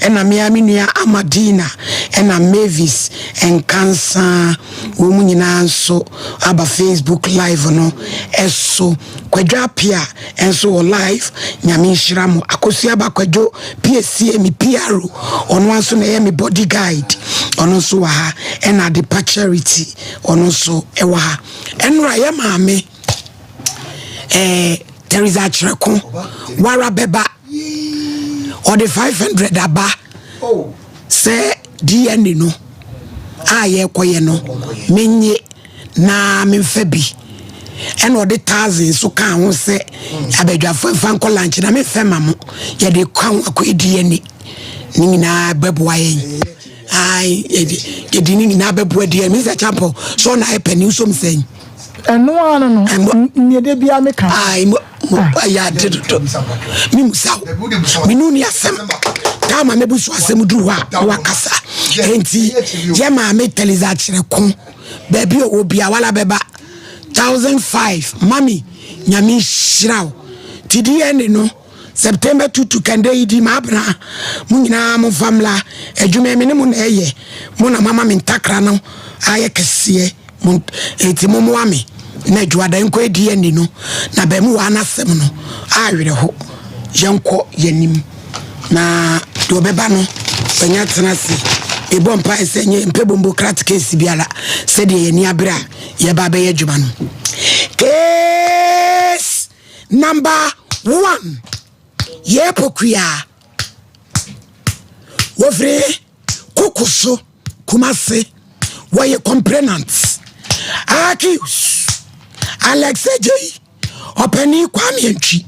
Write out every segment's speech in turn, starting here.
Ɛna me ara me nua Amadina ɛna Mavis Nkansa wɔn nyinaa nso aba Facebook live no ɛso. Kwadwo Apia nso wɔ live. Nyame nhyira mo. Akosua ba Kwadwo PSA me PRO ɔno nso na ɛyɛ me body guide. Ɔno nso wɔ ha. Ɛna Adepa Charity ɔno nso ɛwɔ ha. Ɛnora yɛ maame Teresa Akyerɛko wara bɛba ɔde 500 aba sɛ DNA no a yɛkɔyɛ no menye na memfa bi, ɛna ɔde 1,000 nso kaa ho sɛ abadwafo mfa nkɔ lunch na memfɛ ma mo, yɛde ka ho akɔyɛ DNA ne nyinaa bɛboa yɛn. Ai, yɛde ne nyinaa bɛboa DNA. Mr. Champo so ɔna ayɛ pani nsom sɛn. Ɛno ara no nneɛ de bia meka. Ai, mo ayɛ ade dodo. Memusa wo, mene ni asɛm taama mɛbu so asɛm duru hɔ a na wakasa. Enti yɛ maame Tɛlisa akyerɛ ko baabi a ɔwɔ bia wala bɛba 1,500. Mami, Nyame nhyira wo. Nti DNA no September tutu kɛndɛ yi di maabena mo nyinaa momfa mmla adwuma mi ne mo na ɛyɛ mo na mama me ntakra no ayɛ kɛseɛ mo. Enti mommoa me na adwuada nkɔ DNA no na baamu wɔ anasɛm no awerɛho. Yɛnkɔ yɛnim na deɛ ɔbɛba no ɔnya tena ase. Ɛbɔ mpae sɛ nyɛ mpɛ bombo krat case biara sɛdeɛ yɛni abere a yɛba bɛyɛ adwuma no. Case number 1, yɛ Pokua wɔfiri Koko so Kumase, wɔyɛ complainant. Accused Alex Ejei ɔpani Kwame Antwi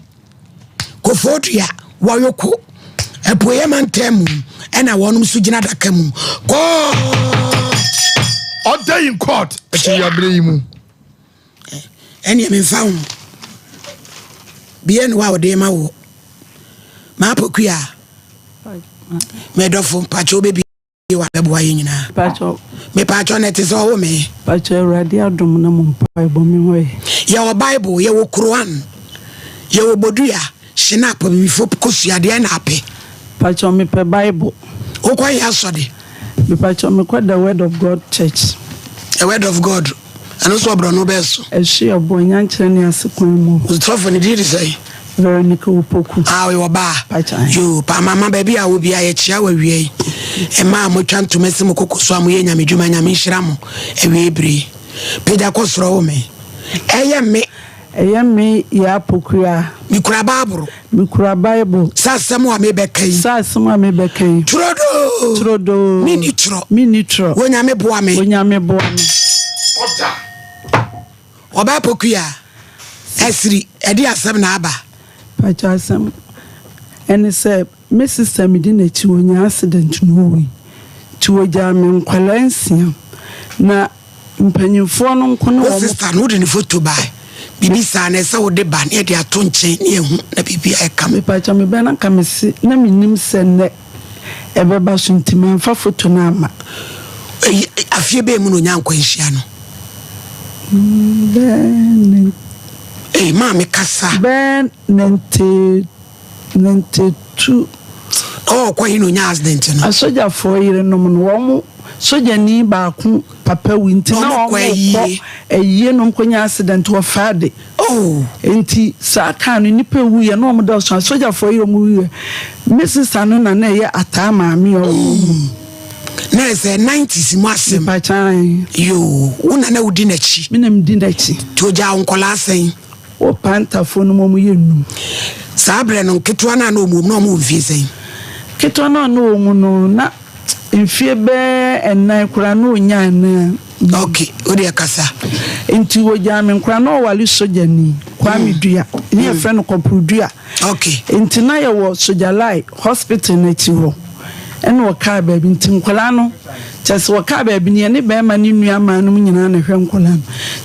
Kofodua wɔyoko Apueɛ mantam mu, ɛna wɔnom nso gyina adaka mu kɔɔ. Order in court. Ɛti yabere yi mu. Ɛneɛ memfa ho bia ne wa wɔde ma wo maapokua medɔfo mpakyɛ wobɛbi wa bɛboa yɛ nyinaa. Pacho. Mepaakyɛ no ɛte sɛ ɔwo me. Pacho, Awurade adom na mo mpaebɔ me ho yɛ. Yɛwɔ Bible, yɛwɔ Quran, yɛwɔ bodua shinap bibifo kɔsuadeɛ na apɛ. Pacho, mepɛ Bible. Wokɔ yɛ asɔde? Mepacho, mekɔ The Word of God Church. The Word of God, ɛno nso ɔborɔ no bɛɛ so. Ɛhye ɔbɔ nyankyerɛ ne ase kwan mu. Sɔfo ne din de sɛn? Veronica Opoku. A ɔyɛ ɔbaa. Pacho. Yo paamama baabi a wɔ bia yɛkyia wɔ awia yi. Ɛma a motwa ntoma si mo koko so a moyɛ Nyame dwuma, Nyame nhyira mo. Awie bere pagya kɔ soro wo me ɛyɛ me. Ɛyɛ me yɛ Apokua. Mekura Bible. Mekura Bible. Sɛ asɛm a mebɛka yi. Sɛ asɛm a mebɛka yi. Turodoo. Turodoo. Menni torɔ. Menni torɔ. Onyame boa me. Onyame boa me. Order. Ɔbaa Pokua ɛsiri ɛde asɛm na aba. Pacho, asɛm ɛne sɛ me sister medi n'akyi wɔnya accident na owui. Nti wɔgyaa me nkwalaa 6 na mpanyinfoɔ no nko ne wo wɔn. Sister no wode ne photo ba biribi saa na ɛsɛ wode ba ne yɛde ato nkyɛn ne yɛhu na biribi a ɛka. Mepakyɛ, mebɛn na nka mese na menim sɛ nnɛ ɛbɛba so nti mamfa photo no ama. Ɛyi afie bɛɛ mu na onya nkwanhyia no? Bɛɛ ne. Ee, maame kasa. Bɛɛ 92. Ɔkɔ yi na onya accident no? Asogyafoɔ yerenom no, wɔn sogyani baako papa wu nti na Na wɔn wɔn kɔ ayie. kɔ ayie no nkɔnya accident wɔ Faade. Oh. Nti saa kaa no nipa ewu yɛ na wɔn dɔɔso. Asogyafoɔ yere wɔn wu yɛ. Me sister no na ɛyɛ ataa maame a ɔwɔ mu. Na ɛsɛ 90s mu asɛm. Mpakyan. Yoo, wo na na wodi n'akyi? Me na medi n'akyi. Nti ogya wo nkɔlaa sɛn? Wo pantafoɔ no mu wɔn yɛ 5. Saa berɛ no nketewa no a na ɔmu na ɔmu wɔ mfie sɛn? Ketewa no a na ɔwɔ mu no na mfie bɛɛ 4 koraa na ɔnya 4. Ok, wo deɛ kasa. Nti wɔgyaa me nkora na ɔwale sogyani Kwame Dua ne yɛfrɛ no Kɔporo Dua. Ok. Nti na yɛwɔ Sogyalai hospital no akyi hɔ ɛna ɔkaa baabi nti nkwadaa no kyerɛ sɛ wɔkaa baabi no yɛne bɛrima ne nua maa nom nyinaa na ɛhwɛ nkwadaa no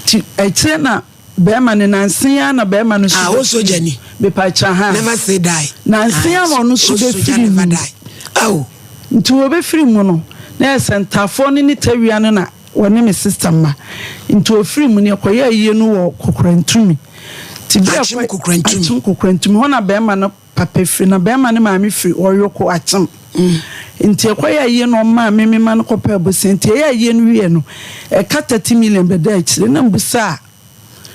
nti akyire na bɛrima no nanse ara na bɛrima no so Ah, wo sogyani. Mepakyɛ ha. Never say die. Nanse ara na ɔno nso Wo sogya bɛfiri never mu. die. Oh. Nti wɔbɛfiri mu no na yɛ sɛ ntafoɔ no ne tawia no na wɔne me sister mma nti wɔfiri mu no yɛkɔyɛ ayie no wɔ Kokorantumi. Nti berɛ a Akyem yɛkɔ Kokorantumi. Akyem Kokorantumi hɔ na bɛrima no papa firi na bɛrima no maame firi Ɔyoko Akyem. Nti ɛkɔyɛɛ ayie no ɔmaa me me ma no kɔpɛɛ bosea. Nti ɛyɛɛ ayie no wieɛ no, ɛka 30 million bɛdaa akyire. Na mebisaa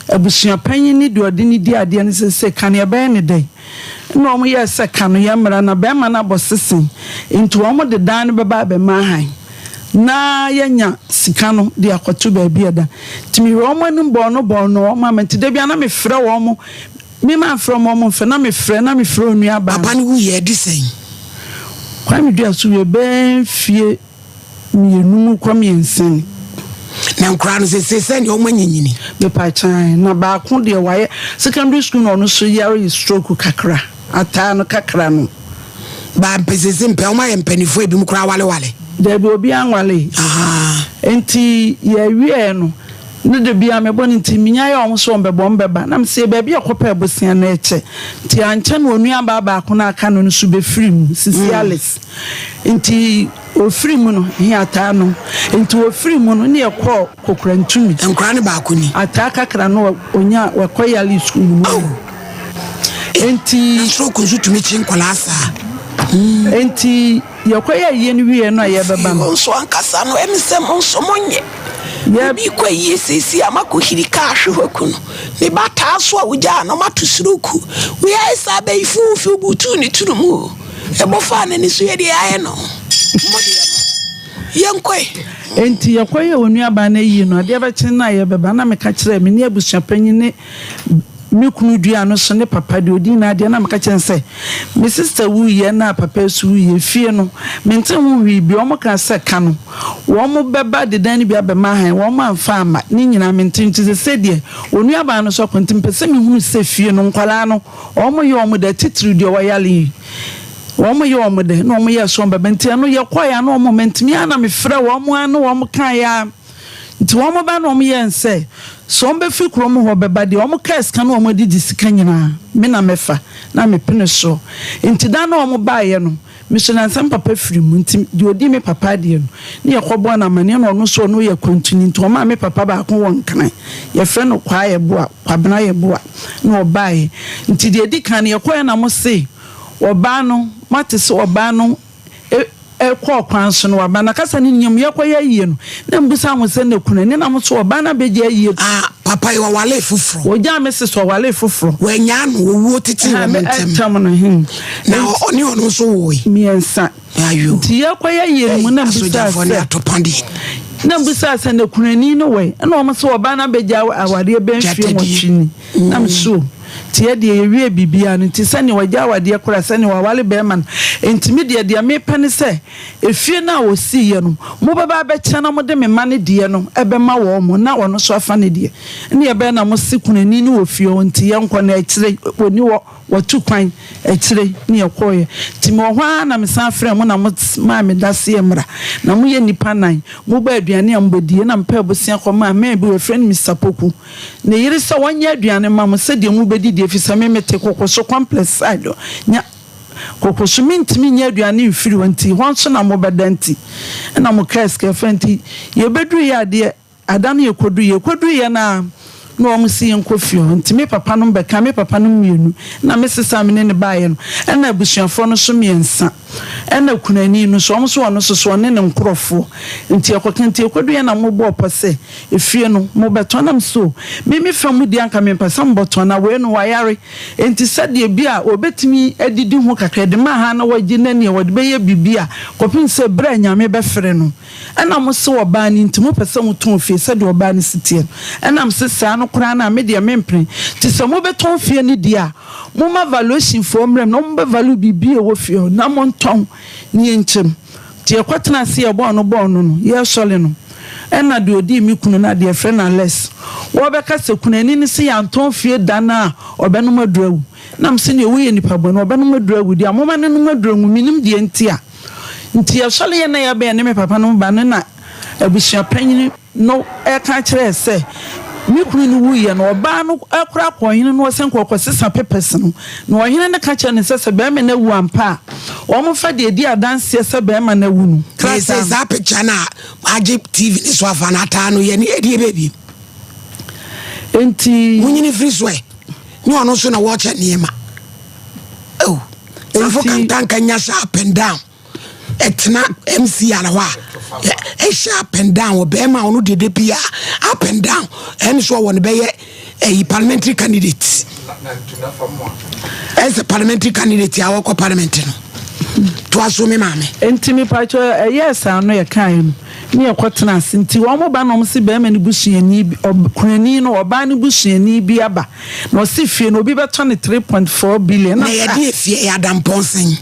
abusua panyin ne deɛ ɔde no di adeɛ no sɛ, sɛ ka no yɛbɛyɛ no dɛn? Ɛna wɔn yɛɛ sɛ ka no yɛmmra na bɛrima no abɔ sesen nti wɔn de dan no bɛba abɛma ahan na yɛanya sika no de akɔto baabi a ɛda. Nti mehwɛ wɔn anim bɔɔ no bɔɔ no wɔn ama nti da biara na mefrɛ wɔn, me mamfrɛ wɔn wɔn mfrɛ na mefrɛ na mefrɛ onua baa no. Papa no wuiɛ ɛde sɛn? Kwame Duaso wuiɛ bɛyɛ mfie. Mienu mu kɔ miensa ni. Na nkoraa no sese sɛnea ɔmo anyinyini. Mepakyɛw na baako deɛ wayɛ secondary school na ɔno nso yare stroke kakra ataa no kakra no. Ba mpɛ sese mpɛ ɔmo ayɛ mpaninfoɔ ebinom koraa awalewale. Dabi obiara nwalee. Nti yɛwieɛ no ne da biara mebɔ no nti menya yɛ ɔmo sɛ ɔmo bɛbɔ ɔmo bɛba na mese baabi a ɛkɔpɛɛ bosea no ɛkyɛ nti ankyɛ na onua baa baako no a aka no no nso bɛfiri mu sisi Alice nti Wɔfiri mu no, he ataa no. Nti wɔfiri mu no, ne yɛkɔɔ Kokorantumi. Nkoraa no baako ni. Ataa kakra no ɔnya wakɔ yale sukuu mu no. Oh! Nti. Na stroke nso tumi kye nkwadaa saa. Nti yɛkɔyɛ ayie no wieɛ no a yɛbɛba no. Mo nso ankasa no, ɛne sɛ mo nso monyɛ. Obi kɔ ayie seesei a moakɔhiri kaa ahwe hɔ aku no. Ne ba taa so a wogyaa no moato stroke. Wei ayɛ sɛ abayifo fi obutuu ne tiri mu o. Ɛbɔ faa n'ani so yɛ deɛ ayɛ no mo deɛ no yɛnkɔ ɛ. Enti yɛkɔyɛɛ onuabaa no ayi no, adeɛ bɛkye no a yɛbɛba na meka kyerɛɛ me ne abusuapanyin ne me kunu dua no so ne papa deɛ ɔdi n'adeɛ na meka kyerɛɛ no sɛ me sista wuiɛ na papa nso wuiɛ fie no mente ho hwee bio wɔn kaa sɛ ka no wɔn bɛba de dan no bi abɛma han wɔn amfa amma ne nyinaa mente nti sesei deɛ onuabaa no nso akɔ nti mepɛ sɛ mehunu sɛ fie no nkwadaa no Wɔn yɛ wɔn dɛ, titiriw deɛ ɔyare yi. Wɔn yɛ wɔn dɛ, na wɔn yɛ so wɔn bɛba. Nti ɛno yɛkɔeɛ a na wɔn mma nti me ara na mefrɛ wɔn ara ne wɔn kaeɛ ara. Nti wɔn ba na wɔn yɛɛ no sɛ, sɛ wɔn bɛfiri kurom hɔ bɛba deɛ, wɔn kaa sika ne wɔn adidi sika nyinaa, me na mɛfa, na mepene soɔ. Nti da no a wɔn baeɛ no, Mehyɛ no ansa me papa firi mu nti deɛ ɔdii me papa adeɛ no ne yɛkɔbɔɔ no amaneɛ na ɔno nso ɔno yɛ kwantuni nti ɔmaa me papa baako wɔ Nkran yɛfrɛ no Kwaa Yeboah Kwabena Yeboah na ɔbaeɛ nti deɛ ɛdi kan no yɛkɔeɛ na mo se ɔbaa no moate sɛ ɔbaa no kɔɔ kwan so no waba na kasa no nnim yɛkɔyɛ ayie no na mebisa mo sɛ na kunu ne na mo so ɔbaa no abɛgye ayie Ah papa yi ɔwalee foforɔ. Ɔgyaa me se sɛ ɔwalee foforɔ. Wannyaa no, owuo tetee wɔn ntɛm. Ntam no he. Na ɔne ɔno nso woe. Mmiɛnsa. Ayo. Nti yɛkɔyɛ yie no mu na Ei, mbisaa asogyafoɔ ne sɛ. atopa deɛ. Na mbisaa sɛ na kunani no wɔ he? Ɛna wɔn se ɔbaa no abɛgya awadeɛ bɛyɛ mfeɛ Gyatadie. nwɔtwe ni. Na me se o, nti yɛ deɛ yɛwie biribiara no nti sɛdeɛ wagya awadeɛ koraa sɛdeɛ waware bɛɛma no nti me deɛ deɛ mepɛ ne sɛ Efie no a wɔsiiɛ no, mobɛba abɛkyɛ na mode me mma no deɛ no bɛma wɔn, na ɔno nso afa ne deɛ. Ɛnneɛ ɛbɛyɛ na mose kunani no wɔ fie hɔ, nti yɛnkɔ, na akyire ɔnni hɔ, watu kwan. Akyire ne yɛkɔeɛ. Nti mewɔ hɔ ara na mesan frɛɛ mo na momaa me daseɛ mmra. Na moyɛ nnipa nnan. Mobaa aduane a mobɛdie, na mepɛɛ bosea kɔmaa man bi, wɔfrɛ no Mister Poku, ne yere sɛ ɔnyɛ aduane mma mo sɛdeɛ mobɛdidie, ɛfiri sɛ me mete Kokoso Complex side hɔ. Nya. Koko so mentumi nyɛ aduane mfiri hɔ nti hɔ nso na mobɛda nti na mo kaa sika fa nti yɛbɛduruiɛ adeɛ ada no yɛkɔduruiɛ yɛkɔduruiɛ no ara na wɔn se yɛnkɔ fie hɔ nti me papa nom bɛka me papa nom mmienu na me sesa a me ne no baeɛ no ɛna abusuafoɔ no nso mmiɛnsa ɛna kunani no nso wɔn nso ɔno nso so ɔne ne nkorɔfoɔ nti yɛkɔka nti yɛkɔduruiɛ na mobɔɔ pɔ sɛ efie no mobɛtɔn na me so me me fa mu deɛ anka mempɛ sɛ mobɔtɔn na wei no wayare Enti sɛdeɛ bi a wɔbɛtumi adidi ho kakra de ma ha na wɔagye na neɛ wɔde bɛyɛ biribi a kɔpem sɛ berɛ a Nyame bɛfrɛ no. Ɛna mo se ɔbaa no nti mopɛ sɛ motɔn fie sɛdeɛ ɔbaa no si teɛ no. Ɛna mese saa no koraa no a medeɛ mempene. Nti sɛ mobɛtɔn fie no deɛ a momma valuation foɔ mmra mu na wɔn bɛ value biribi a ɛwɔ fie hɔ na montɔn na yɛnkyɛ mu. Nti yɛkɔtenaa ase yɛbɔɔ no bɔɔ no no, yɛresɔre no, ɛna deɛ ɔdii me kunu no adeɛ, yɛfrɛ no Alex, wɔrebɛka sɛ kunani no se yɛantɔn fie da no a ɔbɛnom aduru awu. Na mese neɛ woyɛ nipa bɔne, ɔbɛnom aduru awu deɛ a momma no nnom aduru nwu, mennim deɛ nti a. Nti yɛsɔre yɛ na yɛbɛn ne me papa nom ba no na abusua panyini no reka kyerɛɛ sɛ me kunu no wuiɛ no, ɔbaa no koraa kɔɔ ɔhene no hɔ sɛ nka ɔkɔsesa papers no, na ɔhene no ka kyerɛɛ no sɛ sɛ barima no awu ampa a, wɔmfa deɛ ɛdi adanseɛ sɛ barima no awu no Sɛ krataa no. saa picture no a agye TV no so afa no ataa no yɛ ne ɛdeɛ bɛɛ biem. Enti. Monyini firi so ɛ. Ne ɔno nso na wɔkyɛ nneɛma. Oh, safo Enti. kantanka nya hyɛ up and down. ɛtena MCR hɔ a ɛhyɛ up and down wɔ bɛrima a ɔno dede bia up and down, ɛne so ɔwɔ no bɛyɛ ɛyi parliamentary candidate, ɛsɛ parliamentary candidate a wɔkɔ parliament no toa so, me maame. Nti mipatwa, ɛyɛ saa no, yɛ kan no ne yɛkɔ tena ase. Nti wɔn mo ba na wɔn si bɛrima no busuani bi, kunani no, ɔbaa no busuani bi aba na ɔsi fie no obi bɛtɔ ne 3.4 billion. Na yɛde efie yɛ adampɔnsen?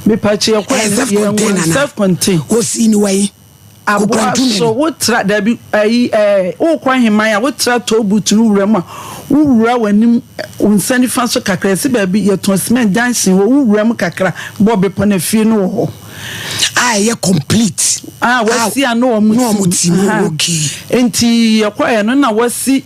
Mipatwa, yɛkɔ ɛyɛ self contained ana? Self contained. Osi ni wɔyi? Aboa so wotra dabi, ayi wokɔ ahemman a wotra toll booth no wura mu a, wowura w'anim wo nsa nifa so kakra, ɛsi baabi yɛtɔn cement junction hɔ, wowura mu kakra bɔ bepɔ no, afie no wɔ hɔ. A ɛyɛ complete? A wasi a na wɔn na wɔn ti mu. Nti yɛkɔɛ no na wasi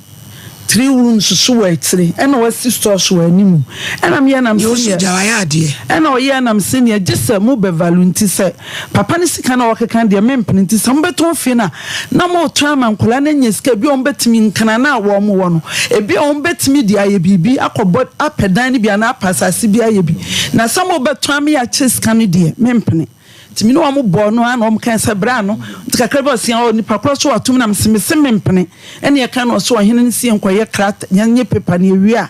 three rooms so wɔ akyire, ɛna wasi stores wɔ anim, ɛna meyɛ nam yɛ osu senior gya wayɛ adeɛ. Ɛna ɔyɛ nam senior gye sɛ mo bɛ value. Nti sɛ papa ne sika na ɔkeka deɛ, mempene. Nti sɛ mobɛtɔn fie no a, na motɔn ama nkwadaa no anya sika ebi a wɔn bɛtumi nkana na a wɔn wɔ no, ebi a wɔn bɛtumi de ayɛ biribi akɔbɔ apɛ dan no bi anaa apɛ asase bi ayɛ bi. Na sɛ mobɛtɔn ama yɛakyɛ sika no deɛ, mempene. Nti mi ne wɔn bɔ no ana wɔn kan sɛ bra no nti kakra bi ɔsia ɔ nipa korɔ so watum na mese mempene. Ɛne yɛka no ɔso ɔhene no si nkɔyɛ krata, yɛnyɛ paper no ewie a,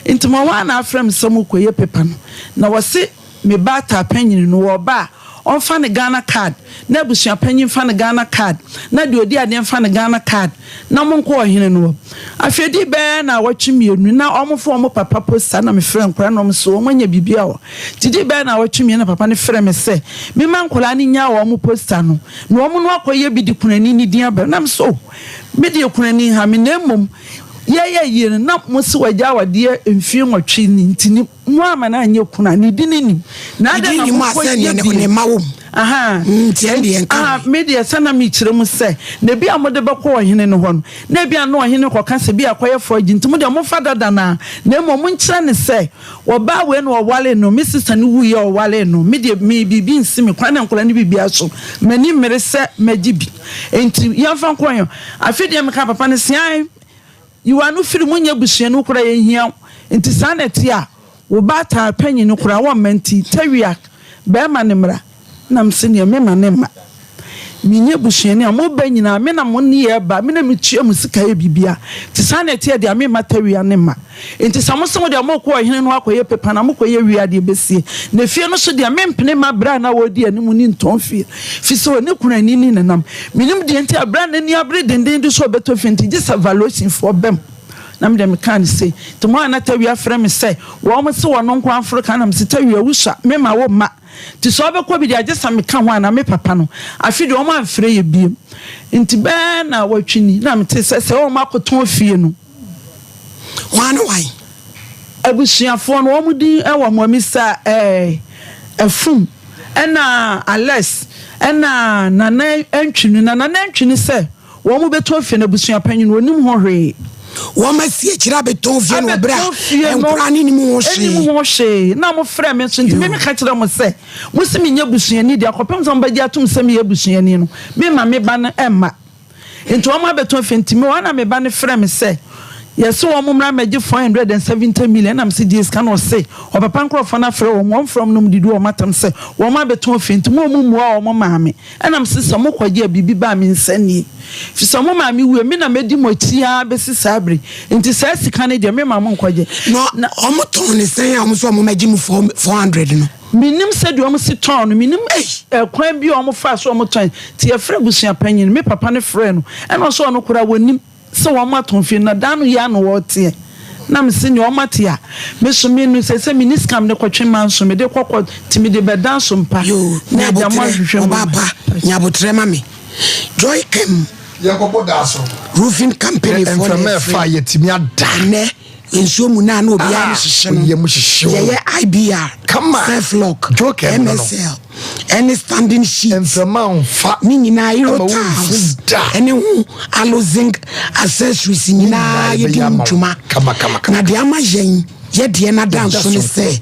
nti ma wɔn ana afrɛ me sɛ mo kɔyɛ paper no na wɔse me ba ata panyin no wɔ ba a ɔmfa ne Ghana Card, na abusua panyin fa ne Ghana Card, na deɛ odi adeɛ mfa ne Ghana Card, na mo nkɔ ɔhene no hɔ. Afei di bɛɛ na awɔtwe 2 na ɔmo fo ɔmo papa poster na mefrɛ nkora na ɔmo so ɔmo anya biribi a wɔ nti di bɛɛ na awɔtwe 2 na papa no frɛ me sɛ mema nkora no nya wɔn poster no na wɔn no akɔyɛ bi de kunani ne din aba. Nam so me deɛ kunani ha me, na mmom yɛyɛ yie no na mo si wagya awadeɛ mfie 8 ni, nti ni mo ama no anyɛ kuna ne di ne nim na ne din nim a sɛ ne mma wɔ mu. Nti ɛn deɛ nka Aha, me deɛ sɛ na mekyerɛ mu sɛ na ebi a mode bɛkɔ ɔhene no hɔ no, na ebi a na ɔhene kɔka sɛ bi akɔyɛ fɔgye, nti mo deɛ mofa dada naa, na mmom monkyerɛ ne sɛ ɔbaa wei na ɔwale no, me sister no wuyɛ ɔwale no. Me deɛ me biribi nsi me kwan na nkɔla no biribi aso m'ani mmere sɛ mɛgye bi, nti yɛmfa nkɔ yɛn. Afei deɛ meka papa no sean yiwa no firi mu nyɛ busua no koraa, yɛhia wo. Nti saa na ɛte a wo ba taa panyin no koraa wɔmma, nti tawia bɛrima ne mmra nam sɛ nea mema ne mma menyɛ busuani a moba nyinaa, me na mo ne yɛ ba, me na metua mu sika yɛ biribia. Nti saa na ɛteɛ deɛ, mema tawia ne ma. Nti sɛ mo sɛ mo deɛ mokɔ ɔhene no akɔyɛ pepa na mokɔyɛ wia deɛ bɛsie na fie no so deɛ, mempene ma berɛ a na wɔdi anim ne ntɔn fie fi sɛ ɔne kunani ne nenam. Menim deɛ nti a berɛ a n'ani abere denden de so ɔbɛtɔ fie, nti gye sɛ valuation foɔ bɛm na mede meka ne sei. Nti mo a na tawia frɛ me sɛ wɔn mo se wɔn nko aforo ka, na mese tawia wusua mema wo mma, nti sɛ ɔbɛkɔ bi deɛ, agye sɛ meka ho ana me papa no. Afi deɛ wɔn amfrɛ yɛ biem, nti bɛɛ na wɔtwe ni na mete sɛ wɔn akɔtɔn fie no. Wan ne wan? Abusuafoɔ no wɔn din wɔ mo amisa ɛfum ɛna Alex ɛna Nana Ntwini, na Nana Ntwini sɛ wɔn bɛtɔn fie no, abusua panyin onim ho hwee. Wɔn asi akyire abɛtɔn fie no wɔ berɛ abɛtɔn fie a no nkora ne nim ho ɛnim hwee. Ho hwee na mo frɛ me nso, nti me ka kyerɛ mo sɛ mo si mi nyɛ busuani deɛ, akɔpem sɛ mo bɛgye atum sɛ mi yɛ busuani no, me ma me ba no ɛmma. Nti wɔn abɛtɔn fie, nti me wɔn na me ba no frɛ me sɛ yɛsɛ wɔn mmra mɛgye 470 million, ɛna mo si die sika na ɔse ɔpapa nkorɔfoɔ no afrɛ wɔn, wɔn frɛ wɔn nom didi wɔn atam sɛ wɔn abɛtɔn fie, nti mo a mo mua wɔn maame. Ɛna mo sɛ mo kɔgye a biribi ba mi nsa nie fi sɛ mo maame wue, me na mɛdi mo akyi ara bɛsi saa bere, nti saa sika no deɛ me ma mo nkɔgye. Na ɔmo tɔn ne sɛn a ɔmo sɛ ɔmo mɛgye mu 400 no? Menim sɛdeɛ ɔmo si tɔn no, menim ɛkwan bi a ɔmo fa so ɔmo tɔn. Nti yɛfrɛ abusua panyin, me papa no frɛ no, ɛna ɔsɛ ɔno koraa wɔnim sɛ wɔn atɔn fie no na dan no yɛ ano wɔteɛ. Na mese nea ɔmo ate a, me so me no sɛ me ni sika me de kɔtwe ma nso me de kɔkɔ nti me de bɛda so mpa yo na agya mo nyabotrɛ ahwehwɛ mu. Ɔbaa pa, nyabotrɛ ma me Joy Kem yɛkɔbɔ daa so. Roofing Company foɔ na mframa ɛfa ɛfrɛ. yɛtumi ada. Ɛnɛ nsuo mu naa na obiara no hyehyɛ no. Oyɛ mu hyehye wo. Yɛyɛ IBR, Kama. self lock, Joy Kem no. MSL ɛne standing sheet. Mframa nfa ne nyinaa Euro Ama wo tiles mfu da. ɛne ho alu zinc accessories nyinaa nyinaa yɛdi yɛbɛyɛ ho ama wo. dwuma. Kama, kama, kama. Na deɛ ama yɛn yɛdeɛ no ada nso ne sɛ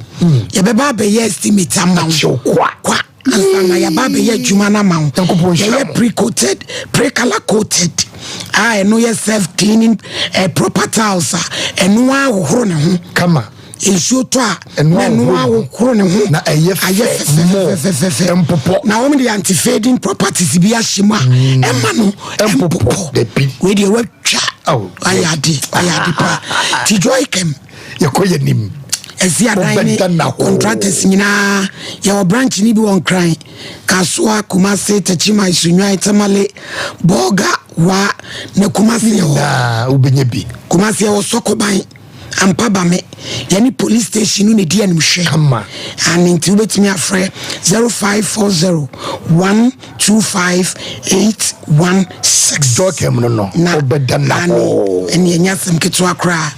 yɛbɛba abɛyɛ estimate ama wo. Akyew kwa. Kwa ansa na yɛba abɛyɛ adwuma no ama wo. Nyankopɔn nhyira Yɛyɛ mo. pre-coated, pre-color coated a ɛno yɛ self cleaning, proper tiles a ɛno ara ahohoro ne ho. Kama. Nsuo tɔ a, Ɛno na ɛno ahohoro ahohoro ne ho. Na ɛyɛ ayɛ fɛ, more. fɛfɛfɛfɛfɛ. Ɛmpopɔ. Na wɔn de anti-fading properties bi ahyɛ mu a ɛma no Ɛmpopɔ. ɛmpopɔ. Dabi. Wei deɛ watwa. Aw. Ayɛ ade, ayɛ ade paa. Ti Joy Kem. Yɛkɔ yɛ nim. Ɛsi adan ne Wobɛda na hoo. contractors nyinaa. Yɛwɔ branch ni bi wɔ Nkran, Kasoa, Kumasi, Techiman, Sunyani, Tamale, Bolga, Wa, na Kumasi yɛ hɔ. Na wobɛnya bi. Kumasi yɛwɔ Sɔkɔban, Ampa Bame, yɛne police station no na ɛdi animhwɛ. Kama. Ane nti wobɛtumi afrɛ 0540 125 816. Dɔkɛm no, Na wobɛda na ane hoo. ɛne ɛnyɛ asɛm ketewa koraa.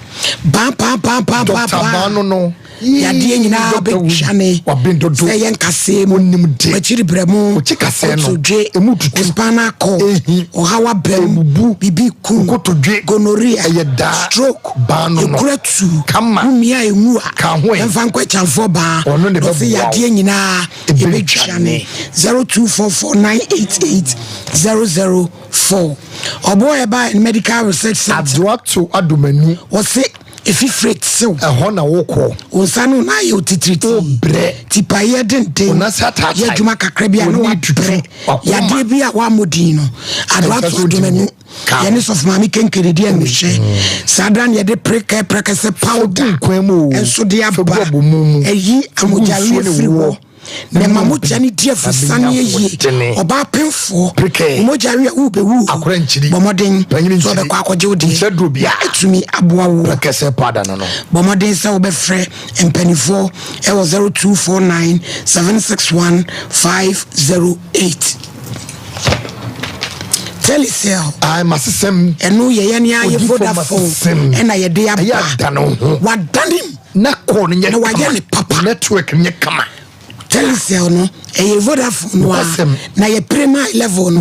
Bam pam pam pam pam Dr. pam. Bano no. Yadeɛ nyinaa Dr. bɛtwane. Waben dodo. Sɛ ɛyɛ nkasɛɛ mu, Onim de. wakyiri brɛ mu, Ɔkyi kasɛɛ no. kotodwe, Emu tutu. wo spinal cord, Ehi. ɔhaw abam, Ebubu. biribi kum, Nkotodwe. gonorrhea, Ɛyɛ daa. stroke, Baa no. ekura tu, Kama. womia enwu a, Ka ho ɛ. ɛmfa nkɔ akyamfoɔ baa, Ɔno ne na ɔsɛ bɛboa wo. yadeɛ nyinaa Ebɛtwane. ebɛtwane. 0244988004. Ɔboɔ ɛba medical research center. Adoato adomanu. Wɔse efifire tew. Ɛhɔ na wokɔ. Wo nsa no na ayɛ otitiriti. Wobrɛ. Tipayɛ denden. Wo nan se ataataa. Yɛ adwuma kakra bi a na W'ani tutu. wabrɛ. Wakoma. Yadeɛ bi a wammɔ din no. Adoato Ɛnsɛ sɛ wodi adomanu. mu. Ka ho. Yɛne sɔfo maame kenkere di animhwɛ. Saa da no yɛde prekɛ prɛkɛsɛ powder. Fegu nkwan mu o. Ɛnso de aba. Fegu abomu mu. Ɛyi Fegu amogyareɛ nsuo ne firi woɔ. hɔ. Na ɛma mogya no di afusane Na yie. bɛnya ahoɔdene. Ɔbaa pemfoɔ. Prekɛ. Wo mogya a wobɛwu o. Akora nkyiri. Bɔ mmɔden Panyini sɛ nkyiri. wobɛkɔ akɔgye wo deɛ. Nkyerɛ duro bia. Ɛtumi aboa wo. Prɛkɛsɛ powder no. Bɔ mmɔden sɛ wobɛfrɛ mpanimfoɔ ɛwɔ 0249 761 508. Telecel. Ai, masesɛm. Ɛno yɛyɛ ne ayɛ Odifoɔ Vodafone. masesɛm. Ɛna yɛde aba. Ɛyɛ adane wo ho. Wadane mu. Na kɔɔ no nyɛ Na wayɛ kama. ne papa. Network nyɛ kama. Telecel no ɛyɛ Vodafone no a Nokwasɛm. na yɛ premier level no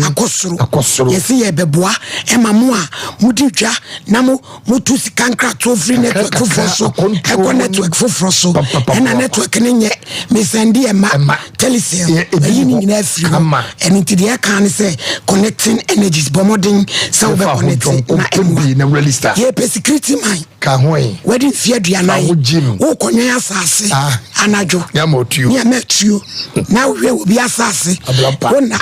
akɔ soro. Akɔ soro. Yɛsi yɛ bɛboa ɛma mo a modi dwa na mo motu sika nkratoɔ firi Kakra, network kakra, foforɔ so akɔntuo ɛkɔ mu. network foforɔ so. Pa, pa, pa, Ɛna pa, pa. network no nyɛ mesɛnde ɛma. Ɛma. Telecel Yɛ, ebi ɛyi ne wɔ hɔ. nyinaa firi hɔ. Kama. Ɛno nti deɛ ɛka ne sɛ connecting energies, bɔ mmɔden sɛ Yɛfa wobɛ ho connect dwom, na open bi na ɛmmoa. register. Yɛpɛ security man. Ka ho yi. Wadi mfeɛ 40. Fa wo gym. Wokɔnwɛn asase Ah. anadwo. Nyama otuo. Ne ama atuo. Na wohwɛ obi asase. Ablampa. Wo na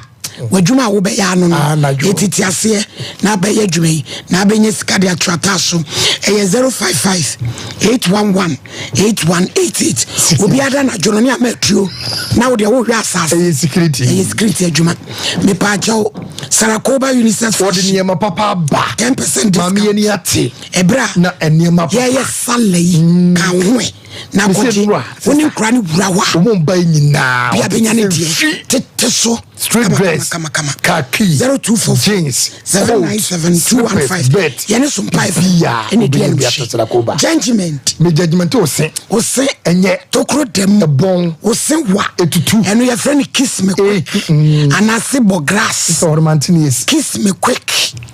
w'adwuma a wobɛyɛ ano no. Ah, anadwo. Yɛtete aseɛ na abɛyɛ adwuma yi na abɛnya sika de ato ata so. Ɛyɛ 055 811 8188. Obi ada anadwo no ne ama atuo. Na wo deɛ wohwɛ asase. Ɛyɛ security. Ɛyɛ security adwuma. Mepaakyɛw Sarakoba Unicef. Wɔde nneɛma papa aba. 10% Maame discount. yɛ ni ate. Ɛberɛ a Na nneɛma papa. yɛyɛ sala yi ka wo ho ɛ na Mese kɔgye nura, wo ne nkora ne wura hɔ a Wɔn mba yi nyinaa. bia bɛnya ne deɛ Fi. tete so Straight kama, dress. kama, kama, Khaki. 0244 Jeans. 797 215. Slippers. Belt. Yɛne so mpae Bia. ɛne dua Wobɛnya no bi ato Sarakoba. judgment. Me judgment o se. Wo se Ɛnyɛ. tokuro dam. Ɛbɔn. Wo se wa. Etutu. Ɛno yɛfrɛ no kiss me quick Eh, anaase bɔ grass. Sɛ ɔremante ne yɛsi. Kiss me quick.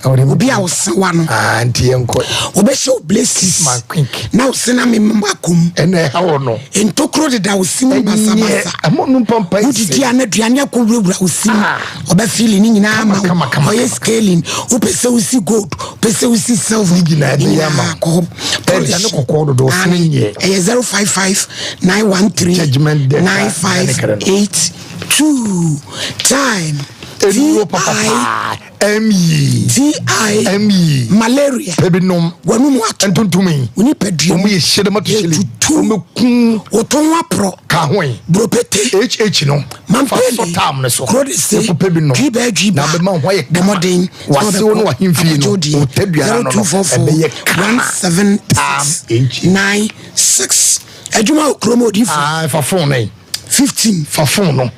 Ɔremante. Obi a wo se wa no, Ah, nti yɛnkɔ. wobɛhyɛ wo braces Man quick. na wo se na memma kom. Ɛna ɛha wɔ no. Ntokuro deda wo se mu Ɛnyɛ. basabasa. Ɛmo no mpampa yi Wodidi a na aduane akɔ wurawura wo sim. Ah. Ɔbɛfili ne nyinaa Kama, ma wo. kama, kama, Ɔyɛ kama. scaling. Wopɛ sɛ wosi gold, wopɛ sɛ wosi silver, Ne nyinaa ne ɛbɛyɛ ama nyinaa wo. kɔ hɔ. Ɛda ne kɔkɔɔ dodo, ɔsene Ane. nyɛ. Ɛyɛ 055 913 Judgment death, 9582. Time. Eduro papapa. M.E. T.I. M.E. Malaria. Pɛbi nom. W'anum ato. Ntontom yi. Wo nipadua mu. Wɔn yɛ hyɛ dɛm ato hyɛlɛ. Yɛtutu. Wɔn bɛ kun. Woto ho aporɔ. Ka ho yi. Buropete. HH no. Fa Mampele. sɔ tam no so. Kuro de se. Ekɔ pɛbi nom. Dwiba dwiba. Na bɛma ho ayɛ kama. Bɔmmɔden. Wasew no wahemfie no. Wo tadua no no. Ɛbɛyɛ kama. 176 Tam HH. 96. Adwuma wɔ kurom odifo. Ah, fa phone no yi. 15. Fa phone no.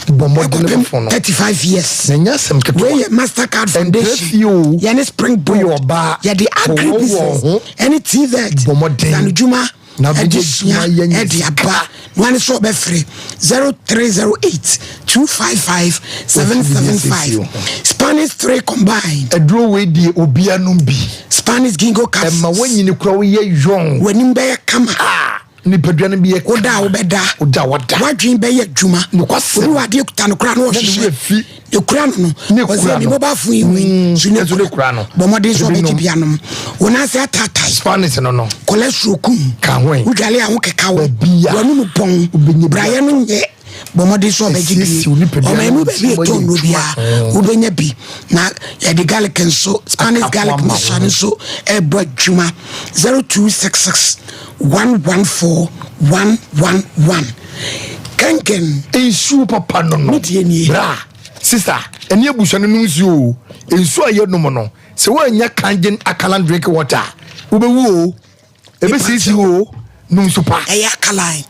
Bɔ mmɔden fa phone no. 35 years. Na nyɛ asɛm ketewa. Wei yɛ Mastercard Foundation. fie o. Yɛne Springboard. Woyɛ ɔbaa. Yɛde agri Wɔwɔ business ho. ɛne TVET. Bɔ mmɔden. Sanodwuma Na bɛgye adesua adwuma yɛ nyɛ ɛde sika. aba. Wɔn nso ɔbɛfrɛ 0308 255 775. Spanish 3 combined. Aduro wei deɛ obia nom bi. Spanish ginkgo capsules. Ɛma woanyini kora woyɛ young. W'anim bɛyɛ kama. Nipadua no bi yɛ Woda a wobɛda. Woda wada. W'adwene bɛyɛ adwuma. Nokwasɛm. Obi wɔ adeɛ kuta no koraa na Na ne werɛ ɔhyehyɛ. fi. Ekura no no. Ɔsɛ mi mobile phone yi wei. Mm, so ne kura no. Bɔ mmɔden sɛ ɔbɛgye bi anom. Wɔn ase ataatae. Spanish no no. Cholesterol kum. Ka ho yi. Wodwale a ho keka wo. Wɔn pɔn. Brayɛ no nyɛ. Bɔ mmɔden sɛ ɔbɛgye bi. Ɔman mu baabi ɛtɔ nnuro biara mm. wobɛnya bi. Na yɛde garlic nso Spanish garlic mixture no nso ɛbɔ adwuma. 0266 114 111. Kankan. Nsuo papa no no. Ne deɛ nie. Bra, sister, ɛne abusua no nom nsuo o. Nsuo a yɛnom no, sɛ woannya Kangen alkaline drinking water a, wobɛwu o. Ɛbɛsiesie wo o. Nom nsu pa. Ɛyɛ alkaline.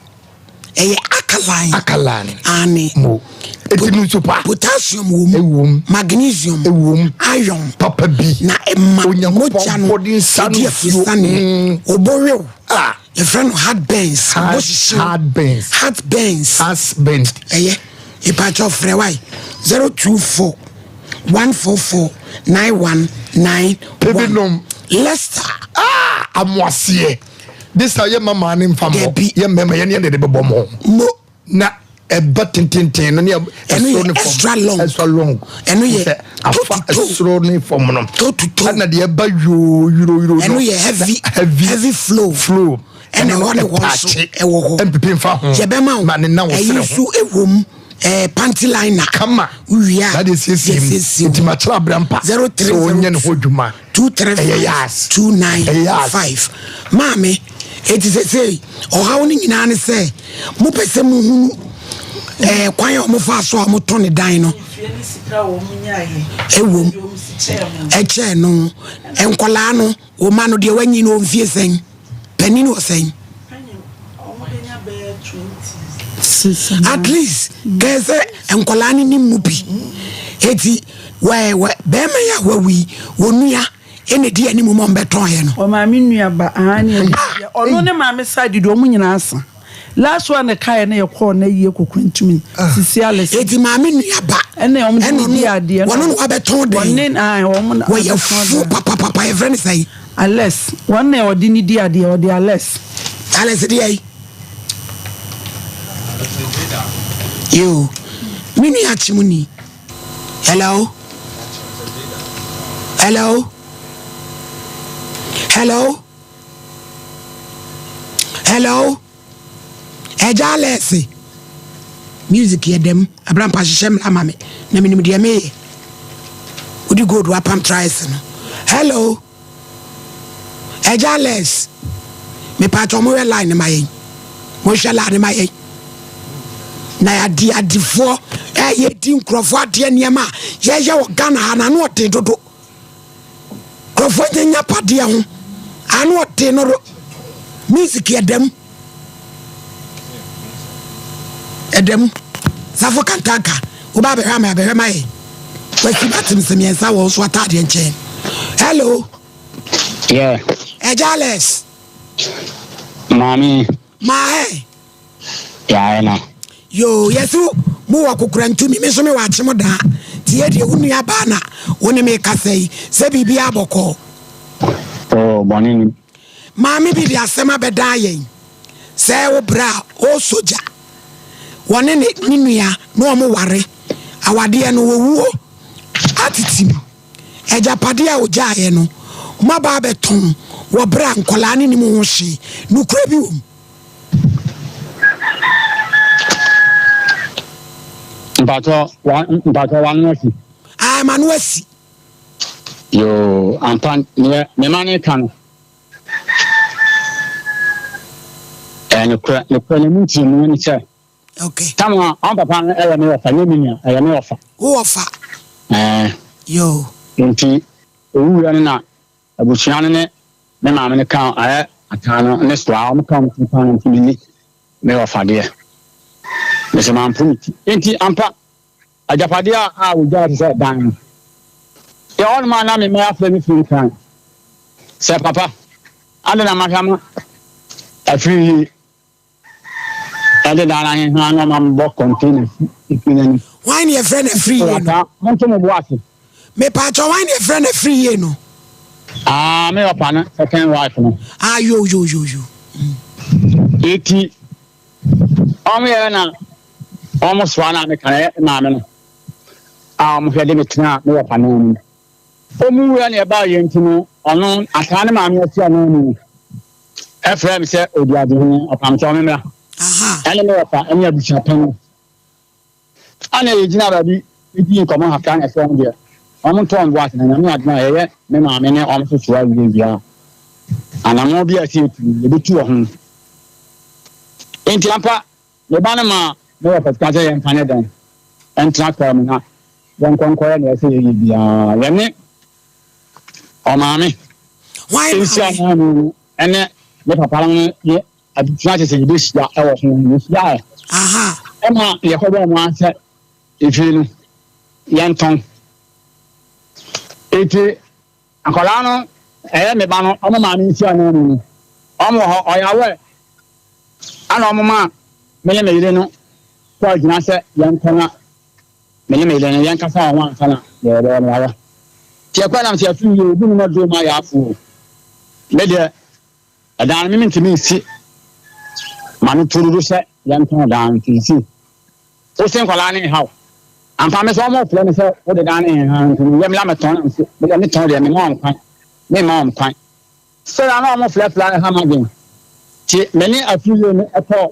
Ɛyɛ alkaline. Alkaline. Aane. Mo. Eti nom nsu pa. Potassium wɔ mu. Ɛwɔ mu. Magnesium. Ɛwɔ mu. Iron. Papa bi. Na ɛma mogya no ɛdi afisane. Obowew. Ah. Yɛfrɛ no heart burns. Heart burns. Heart burns. Heart burns. Ɛyɛ. Ìpàtɛ ɔfrɛ wa yi 024 144 9191. Ebi nom. Leicester. Ah amoaseɛ. This time yɛ mama ne nfa mɔ. Yɛ mmarima yɛ ne yɛ de bɛbɔ mɔ. Mo. Na ɛba tententen no ne ɛsoro ne fam. Extra long. Extra long. Ɛno yɛ afa ɛsoro ne fam no. Totuto. Ɛna deɛ ɛba yoo yuro yuro no. Ɛno yɛ heavy heavy heavy flow. Flow. Ɛna ɛhɔ ne hɔ nso ɛwɔ hɔ. Mpipi nfa ho. Yɛbɛma wo. Ma ne nan wɔ ɛyi sere ho. nso ɛwɔ mu. Ɛɛ panty liner. Kama. Wia. Na deɛ siesie mu. Nti ma kyerɛ abira mpa. 03 Sɛ ɔnyɛ ne ho adwuma. 2 3 5 2 9 5. Maame, eti sese ɔhaw no nyinaa ne sɛ mopɛ sɛ muhunu kwan a wɔfa so a wɔtɔ ne dan no ɛwom ɛkyɛɛ no nkɔlaa no wɔma no deɛ wanyi no ɔmfie sɛn panin wɔ sɛn at least kɛɛ sɛ nkɔlaa no nim mu bi eti wɛ wɛ bɛrima yi a wawu yi wɔnua ɛna di anim ma ɔmbɛtɔn yɛ no. Ɔmaame nua ba aane ɔno ne maame side deɛ ɔmo nyinaa asa last one ne kaeɛ no yɛ kɔɔ na yie kɔkɔ ntumi sisi alɛs. Eti maame nua ba ɛna ɔmo de di adeɛ wɔn no wabɛtɔn dɛn wɔne ae wɔn na wɔyɛ fu papapapa yɛfrɛ ne sɛn. Alex wɔn na ɔde ne di adeɛ ɔde Alex. Alex deɛ yi yoo me nua akyem ni hello hello hello hello ɛgya Alex music yɛ dɛm abrampa hyehyɛ mmra ma me na menim deɛ meyɛ wode gold wapam trice no hello ɛgya Alex mepatɔ mohwɛ line ma yɛn mohwɛ line ma yɛn na yɛade adefoɔ ɛyɛ di nkurɔfoɔ adeɛ nneɛma a yɛyɛ wɔ Ghana ha na ano ɔden dodo nkurɔfoɔ nyanya padeɛ ho ano ɔden no do music yɛ dɛm ɛdɛm safo kantanka woba abɛhwɛ ama abɛhwɛ ma yɛ wasi batem sɛ mmiɛnsa wɔ nso ataadeɛ nkyɛn hello. Yeah. Ɛgya Alex. Maame. Maahe. Yae na. Yoo, yɛsi mo wɔ kokora ntumi, me nso me wɔ akyem daa. Ti yɛ deɛ wo nua baa na wo ne me kasa yi, sɛ biribi abɔkɔɔ. Oh, bɔne ni. Maame bi de asɛm abɛdan yɛn sɛ wo bra a ɔresɔ gya. Wɔne ne ne nua na wɔn ware. Awadeɛ no wɔwuo atete mu. Agyapadeɛ a ɔgyaeɛ no, moaba abɛtɔn wɔ berɛ a nkwadaa no nnim ho hwee. Nokorɛ bi wɔ mu? Mpatsɔ wa mpatsɔ w'ano asi. Ae m'ano asi. Yoo ampa neɛ me ma ne ka no ɛyɛ nokorɛ nokorɛ na mu nkyerɛmu ne sɛ Okay. Tam a ɔn papa no ɛyɛ me wɔfa nyɛ me nua ɛyɛ me wɔfa. Wo wɔfa. Ɛɛ. Yoo. Nti owuiɛ no na abusua no ne me maame no ka ayɛ ataa no ne soa wɔn ka wɔn ti paa nti menni me wɔfa deɛ. Mesɛ mampo me ti. Nti ampa agyapadeɛ a a wɔgyae te sɛ dan no. Yɛ hɔnom a na me mma afrɛ me firi Nkran sɛ papa adɛn na mahwɛ ama afiri yi ɛde dan aheha na ɔma mebɔ container si efie no anim. Hwan ne yɛfrɛ no afiri yie no? Monto mo bo ase. Mepaakyɛw hwan ne yɛfrɛ no afiri yie no? Ah, me ɔpa no second wife no. Ah, yo yo yo yo. Eti ɔmo yɛ na ɔmo soa na meka na ɛyɛ maame no. A wɔhwɛ de me tenaa me wɔfa nan mu. Ɔmu wuiɛ na ɛbaa yɛ nti no, ɔno ataa ne maame asi anan mu no, ɛfrɛɛ me sɛ ɔdi adehene, ɔpam sɛ ɔmemmra. Ɛne me wɔfa ɛne abusuapanyin. Ana yɛgyina baabi di nkɔmmɔ kakra na ɛsɛ wɔn deɛ wɔn ntɔ wɔn bo ase na Nyame adom a yɛyɛ me maame ne wɔn nso soa wie wie a anammɔn bi a ɛsɛ yɛtu no yɛbɛtu wɔ ho. Enti ampa me ba no maa me wɔfa sika sɛ yɛmfa ne dɛn ɛntena kaa mu na yɛnkɔ nkɔyɛ nea ɛsɛ yɛyɛ biara. Yɛne ɔmaame nsi anan mu ɛne ne papa no ne Adesua kyerɛ sɛ yɛbɛhyia wɔ ho. Yɛhyiaeɛ ɛma yɛkɔbɔɔ mu ara sɛ efie no yɛntɔn. Enti akwadaa no ɛyɛ me ba no ɔmo maame nsi anan mu no ɔmo wɔ hɔ ɔyɛ awɛ ɛna ɔmo maa me ne me yere no kɔ agyina sɛ yɛntɔn na me ne me yere no yɛnkasa wɔ ho ansa na yɛbɛyɛ no awɛ. Nti ɛkɔ nam sɛ yɛato yie obi ne no doo ma yɛ afoɔ me deɛ Ɛdan no me mentumi nsi ma no to dodo sɛ yɛntɔn dan no nti nsi. Wo se nkwadaa no nhaw. Ampa me sɛ wɔn frɛ me sɛ wode dan no nha nti no yɛm la metɔn na mese me deɛ metɔn deɛ mema wɔn kwan memma wɔn kwan. Sɛ na wɔn frɛfrɛ a ɛha m'adwene nti me ne afiri no ɛkɔɔ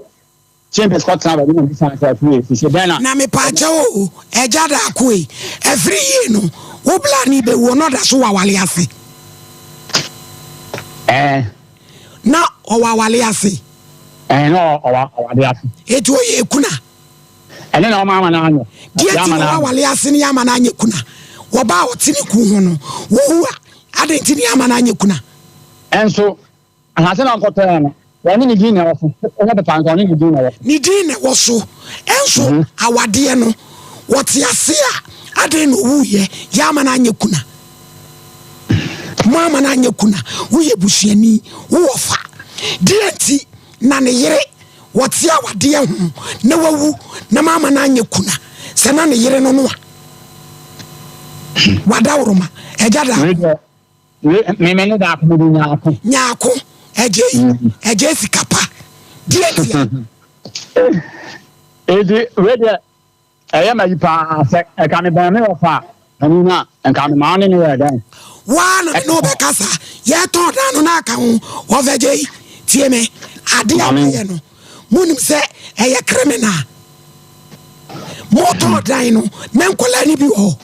Chambers kɔtena baabi na obisaa no sɛ, Afiri yie, sese dɛn na. Na mepaakyɛw o, Agya Daako ei, afiri yie no, wo bla no bɛwu ɔno ɔda so wɔ awale ase? Ɛɛ. Na ɔwɔ awale ase? Ɛɛ, na ɔwɔ awale ase. Eti ɔyɛ kuna? Ɛne na ɔma ama no anyɛ. Deɛ nti na ɔwɔ awale ase ne ama no anyɛ kuna? Wɔba a ɔte ne kun ho no, wɔwu a, adɛn nti ne ama no anyɛ kuna? Ɛnso, Asase na ɔkɔtɔɛ no, wɔne ne din na ɛwɔ so. Wonyɛ pepa nso, ɔne ne din na ɛwɔ so. Ne din na ɛwɔ so. Ɛnso mhm. awadeɛ no, wɔte ase a, adɛn na ɔwuiɛ? Yɛ ama no anyɛ kuna. Mo ama no anyɛ kuna. Woyɛ busuani, wowɔ fa. Deɛ nti na ne yere wɔte awadeɛ ho na wawu na ma ama no anyɛ kuna sɛ na ne yere no no a wadaworoma ɛgya da Me me ne daako me de nyaako. Nyaako ɛgye mm. ɛgye sika pa deɛ tia. Eti wei deɛ ɛyɛ ma yi paa sɛ ɛka me bɛn me wɔ fa ɛni na nka me maa ne ne yɛ dɛn. Waa na me ne wo bɛkasa yɛtɔn dan no na aka ho ɔfɛgye yi tie me adeɛ a wɔyɛ no monim sɛ ɛyɛ criminal. Motɔɔ dan no na nkwadaa no bi wɔ hɔ.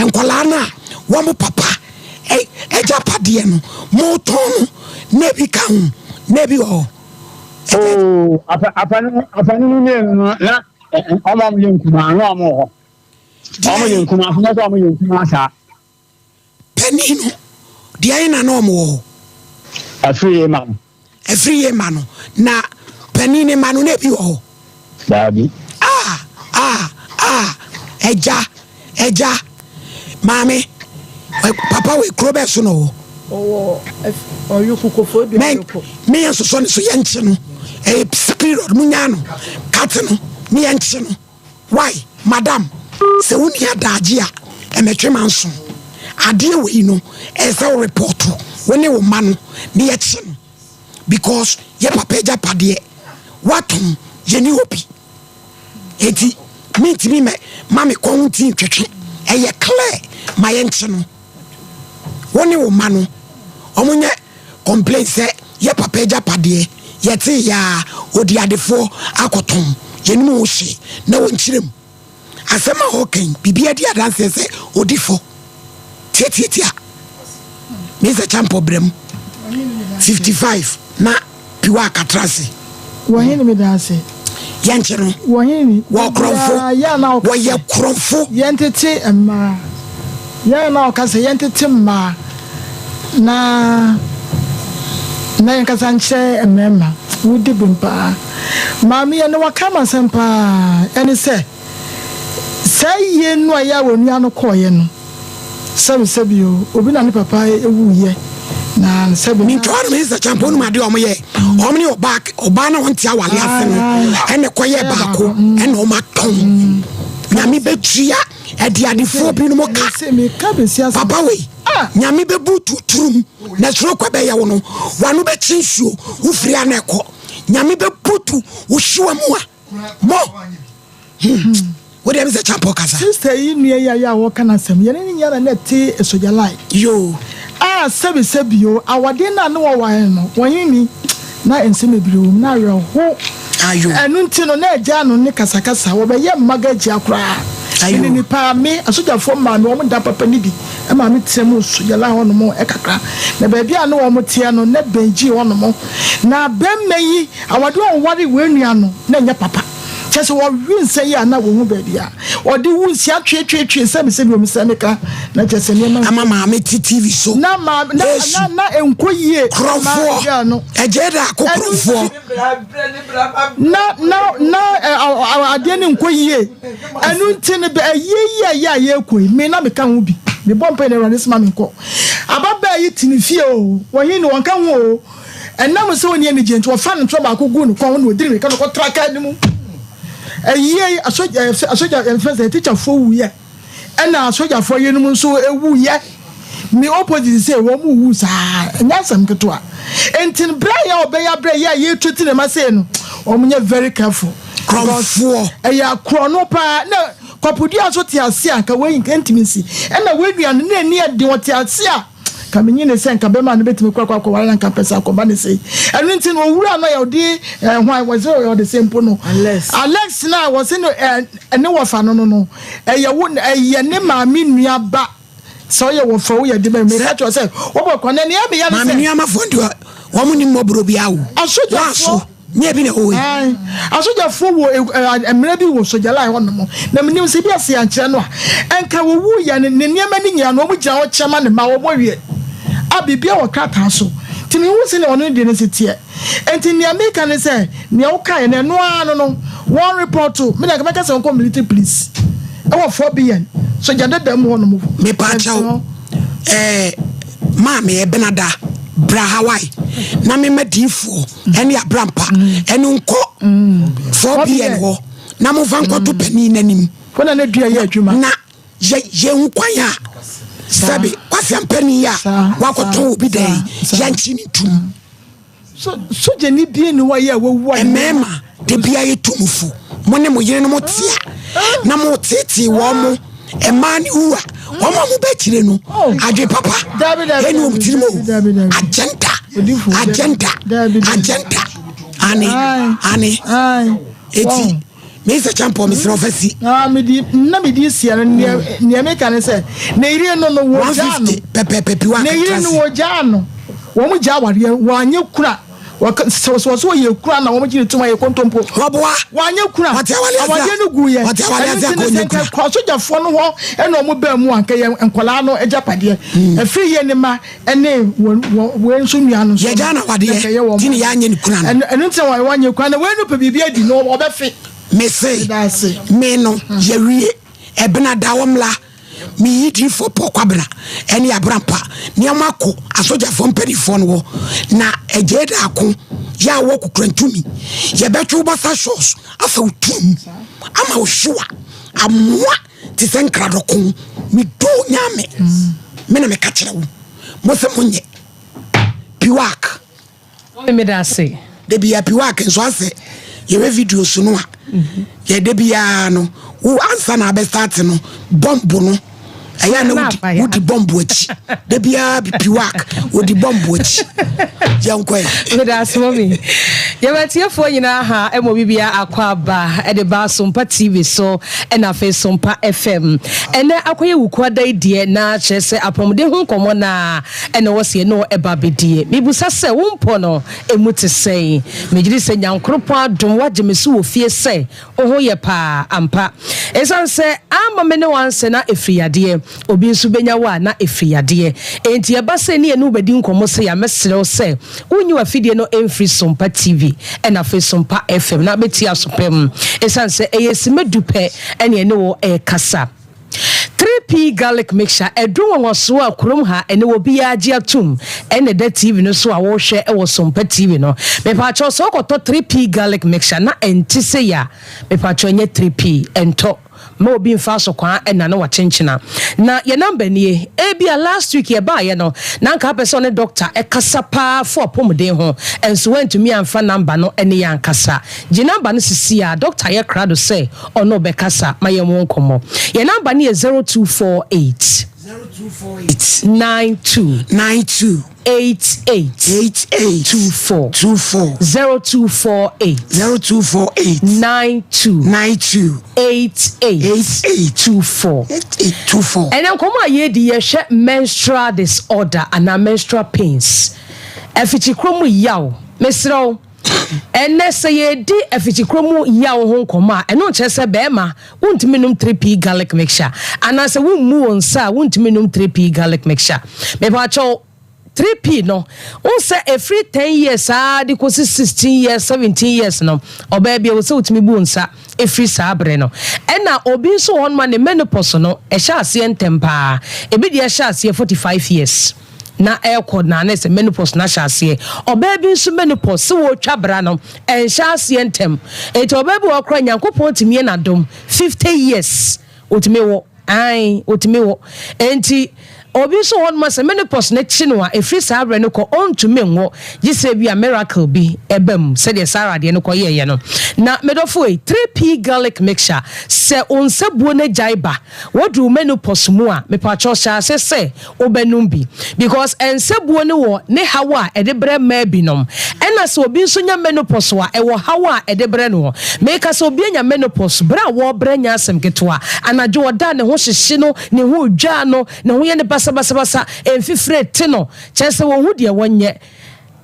Nkwadaa no a wɔn papa agyapadeɛ no motɔn no na ebi ka ho na ebi wɔ hɔ. Oo afanu no mmienu no na wɔn a wɔyɛ nkumaa na wɔn wɔ hɔ. Wɔn yɛ nkumaa so na sɛ wɔn yɛ nkumaa saa. Panin no, deɛ na na wɔn wɔ hɔ. Afiri yɛ ma no. Afiri yɛ ma no. Na panin ne ma no na ebi wɔ hɔ. Daabi. Ah ah ah ɛgya ɛgya maame papa wɔ ekuro bɛɛ so na ɔwɔ. Ɔwɔ ɔyoko kofo dua yoko. Me yɛn sosɔ ne so yɛn kye no ɛyɛ period mu nyaa no kate no ne yɛn kye no. Wai madam sɛ wo nni adaagye a ɛmɛtwe manso adeɛ wei no ɛyɛ sɛ wo report wo ne wo mma no ne yɛkye no because yɛ papa agyapadeɛ watɔn yɛni hɔ bi eti mentumi mɛ ma me kɔn nti ntwetwe ɛyɛ clear ma yɛnkye no wo ne wo mma no ɔmo nyɛ complain sɛ yɛ papa agyapadeɛ yɛtee yɛ a ɔdi adefoɔ akɔtɔn yɛnim ho hwee na wɔnkyerɛ mu asɛm a ɔka yi biribi adi adanseɛ sɛ ɔdi fɔ tiatiatia me sɛ kyampɔ brɛ mu 55 na piwa akatra ase. Wɔhene meda ase. Yɛnkye no. Wɔhene. Wɔ korɔmfo. Wɔyɛ korɔmfo. Yɛntete mmaa. Yɛn na ɔka sɛ yɛntete mmaa na na yɛnkasa nkyerɛ mmarima. Wodi bem paa. Maame yɛ ne waka m'asɛm paa. Ɛne sɛ. Saa yie no a ɛyɛ a onua no kɔeɛ no, sɛbe sɛbe o, obi na ne papa wuiɛ, na sɛbe na. Mentwa no mensa kyampɔn no mu adeɛ ɔmo yɛ ɔmo ne ɔbaa ɔbaa na ɔnte awale ase no ɛna ɛkɔyɛ baako ɛna ɔmo atɔn nyame bɛtua adiadefoɔ binom ka papa wei nyame bɛbu tuturum na soro kɔ bɛyɛ wo no wano bɛkyi nsuo wofiri a na ɛkɔ nyame bɛbutu wo hyewa mu a mo hmm. Wo deɛ mesɛ Champɔ kasa. Sister yi nua yi a yɛ a wɔka n'asɛm, yɛne ne nyinaa na na ɛte Sogya line. Yoo. A sɛbi sɛbi o, awadeɛ no a ne wɔware no, wɔnye ni, na nsɛm bebree wɔ mu, na awerɛho. Ayo. Ɛno nti no, na agyaa no ne kasakasa, wɔbɛyɛ mmaga agyia koraa. Ayo. Mene ni paa, me, asogyafoɔ maa me wɔn da papa no bi maa me tena mu Sogya line hɔnom kakra. Na baabi a ne wɔn teɛ no, na bɛn gyee hɔnom. Na bɛmma yi, awadeɛ a wɔware wei nua no, na ɛnyɛ papa. Kyerɛ sɛ wɔwe nsa yi a na wɔhu baabi a wɔde wu nsia tweetweetwee sɛ mesɛ bi sɛ meka na kyerɛ sɛ nneɛma ama maame te TV so na maame na na na nkɔ yie korɔmfoɔ no ɛgye da ako korɔmfoɔ na na na adeɛ no nkɔ yie ɛno nti no ɛyie yi a yɛ a yɛkɔ yi me na meka ho bi mebɔ mpa na awurade soma me nkɔ ababaa yi te ne fie o wɔhe ne wɔnka ho o Ɛnam sɛ onni anigye nti, wɔfaa no ntorɔ baako guu ne kɔn ho na wɔdii mmirika na ɔkɔtraa kaa no mu. Ayie yi, asogya, asogya, yɛmfrɛ sɛ tikyafoɔ wuiɛ, ɛna asogyafoɔ yerenom nso wuiɛ. Me opposite sɛ wɔn wu saa, ɛnyɛ asɛm ketewa. Nti no, berɛ a yɛ ɔbɛyɛ aberɛ yɛ a yɛretu ti ne ma sei no, wɔn nyɛ very careful. Korɔmfoɔ. Ɛyɛ akorɔno paa. Na Kwapodua nso te ase a, nka wei ntumi nsi. Ɛna wei nua no, na ani ɛden, ɔte ase a, Nka menye no sɛ nka bɛrima no bɛtumi kɔ akɔ akɔware na nka mpɛ sɛ akɔba no sei. Ɛno nti no owura no a ɔde eh, hwan wɔse ɔyɛ ɔde sɛ mpo no Alex. Alex no a wɔse no eh, ne wɔfa no no no ɛyɛ wo ɛyɛ ne maame nua ba sɛ ɔyɛ wɔfa wo yɛ de bɛ meka kyerɛ sɛ wɔbɔ kwan na nea ɛmeyɛ no Maame sɛ nuamafoɔ deɛ wɔn ni mmɔborɔ biara o. Asogyafoɔ. Wɔaso. Nyɛ bi na ɛwɔ hɔ yi. Aane, asogyafoɔ wɔ ɛ, mmerɛ bi wɔ sogyalae hɔ nom, na menim sɛ ebia sɛ yɛankyerɛ no a, ɛnka wɔwuiɛ no, ne nneɛma no nyinaa no, wɔn gyina hɔ kyɛ ma ne mma, wɔn awie, a biribiara wɔ krataa so, nti menhu sɛdeɛ ɔno ne deɛ no si teɛ. Enti nea meka ne sɛ, nea wokaeɛ no, ɛno ara no no, wɔn repɔto, me deɛ anka mɛka sɛ wɔnkɔ military police, ɛwɔ 4BN, sogya dada mu hɔ nom. Mepaakyɛw, ɛɛ, maame Ɛbenada, bra Hawaii na mema diifoɔ. ɛne abrampa ɛne nkɔ 4pm hɔ na momfa nkɔto panin no anim na ne dua yɛ adwuma na yɛhu kwan a sɛbe kwasi ampani a wakɔtɔn obi dɛn yɛnkye ne ntum sogyani bie ne wɔyɛ a wawu a mmarima de bia yɛ tumfo mo ne mo yerenom tea na mo tetee wɔn mo mmaa ne wura wɔn a wɔbɛkyire no oh. adwe papa ɛne wɔn tirim o agenda agenda agenda ane ane eti mesa champɔ mesrɛ ɔfa si ah, na medi sia no nea meka ne sɛ ne yere no no wɔgyaa no pɛpɛpɛ piwa ne yere no wɔgyaa no wɔn gyaa awareɛ wɔanyɛ kura Sɛ wɔsɛ wɔyɛ kura na wɔn gyina tum ayɛ kontompo. Wɔboa. Wɔanyɛ kura. Wɔte awale ase a. Awadeɛ no gu yɛ. Wɔte awale ase a Ɛno nti no sɛ nka kɔ asogyafoɔ no hɔ ɛna wɔn baa mu a nka yɛ nkwadaa no agyapadeɛ. Ɛfiri yɛ ne ma ɛne wɔn wɔn wei nso nua no nso. Yɛgyaa no awadeɛ ti ne yɛanyɛ no kura no. Ɛno ɛno nti na wɔn wɔanyɛ kura na wei no pɛ biribi adi no ɔbɛfe. Mese me no yɛwie ɛbena da wɔmmla. Meyi diyifoɔ Paul Kwabena ne Abrampa nneɛma akɔ asogyafoɔ mpanimfoɔ no hɔ na ɛgyee daako yɛ a wɔ kokurantumi yɛbɛtwe wo basa shores afa wo turum ama wo hyewa amoa te sɛ nkradɔko medɔ nyame me na meka kyerɛ wo mo sɛ monyɛ piwak Mummy meda ase. Da biara piwak nso asɛ yɛhwɛ videos no a yɛ da biara no wo ansa na abɛ start no bɔmbo no ɛyɛ na wodi bɔmbo akyi da biara piwak wodi bɔmbo akyi yɛnkɔ ɛ. Meda ase mummy. Yɛma atiefoɔ nyinaa ha ɛma obi biara akɔ aba ɛde ba Sompa TV so ɛna afei Sompa FM. Ɛnɛ akɔyɛ wukuada yi deɛ na kyerɛ sɛ apɔmuden ho nkɔmmɔ na Ɛna ɔwɔ sɛ yɛne wo ba bɛdie. Mebisa sɛ, wo mpɔ no ɛmu te sɛn? Megyedi sɛ Nyankoropɔn adom woagye me so wɔ fie sɛ wo ho yɛ paa ampa. Ɛsiane sɛ amma me ne wo ansɛ na ɛfiri yadeɛ, obi nso bɛnya wo a na ɛfiri yadeɛ. Enti ɛba sɛ ne yɛne wo bɛdi nkɔmmɔ sei a, mɛsrɛ wo sɛ wonyi w'afidie no mfiri Sompa TV ɛna afei Sompa FM na bɛtie aso pa mu. Ɛsiane sɛ ɛyɛ simma du pɛ ɛne yɛne wo rekasa. 3P Garlic Mixture, Aduru nwanwasoɔ a kurom ha ɛnɛ obiara gye atum ɛna ɛda TV no so a wohwɛ wɔ Sompa TV no. Mepaakyɛw sɛ wokɔtɔ 3P Garlic Mixture na ɛnte sei a, mepaakyɛw ɛnyɛ 3P, ɛntɔ. Ma obi mfa asokwaa ɛna na wakyenkyena. Na yɛ number nie. Ebia last week yɛbaeɛ no na anka apɛ sɛ ɔne doctor ɛkasa paa fo apɔmuden ho nso wantumi amfa number no ɛne yɛn ankasa. Gye number no sisi a doctor ayɛ krado sɛ ɔne wo bɛkasa ma yɛn wo nkɔmmɔ. Yɛ number no yɛ 0248. 0248. 92. 92. 88. 88. 24. 24. 0248. 0248. 92. 92. 88. 88. 24. 88 24. Ɛnɛ nkɔmmɔ a yɛredi, yɛhwɛ menstrual disorder anaa menstrual pains. Afikyikuro mu yaw. Mesrɛ wo, ɛnɛ sɛ yɛredi afikyikuro mu yaw ho nkɔmmɔ a, ɛno nkyerɛ sɛ bɛrima wontumi nom 3P garlic mixture anaasɛ wommu wo nsa a wontumi nom 3P garlic mixture. Mepakyɛw, 3P no, wohu sɛ ɛfiri 10 years aa de kɔsi 16 years, 17 years no, ɔbaa bi ɛwɔ sɛ wotumi bu wo nsa ɛfiri saa berɛ no. Ɛna obi nso wɔ hɔnom a ne menopause no ɛhyɛ aseɛ ntɛm paa. Ebi deɛ ɛhyɛ aseɛ 45 years na ɛrekɔ na ne sɛ menopause no ahyɛ aseɛ. Ɔbaa bi nso menopause sɛ wɔretwa bra no ɛnhyɛ aseɛ ntɛm. Enti ɔbaa bi wɔ hɔ koraa Nyankopɔn tumi yɛ n'adom 50 years otumi wɔ. Ae, otumi wɔ. Enti obi nso wɔ hɔnom a sɛ menopause no kye no a, ɛfiri saa berɛ no kɔ ɔntumi nwo gye sɛ ebia miracle bi ba mu sɛdeɛ Sarah deɛ no kɔyɛeɛ no. Na me dɔfo ei, 3P garlic mixture, sɛ wo nsa buo no agyae ba, woaduru wo menopause mu a, mepakyɛw hyɛ aseɛ sɛ wobɛnom bi because nsabuo no wɔ ne haw a ɛde brɛ mmaa binom. Ɛna sɛ obi nso nya menopause a, ɛwɔ haw a ɛde brɛ noɔ. Meka sɛ obi anya menopause, berɛ a wɔrebrɛ nyɛ asɛm ketewa. Anadwo ɔda a ne ho hyehye no, ne ho redwaa no, ne ho yɛ no basabasabasa, mfifire te no, kyerɛ sɛ wɔnhu deɛ wɔnyɛ.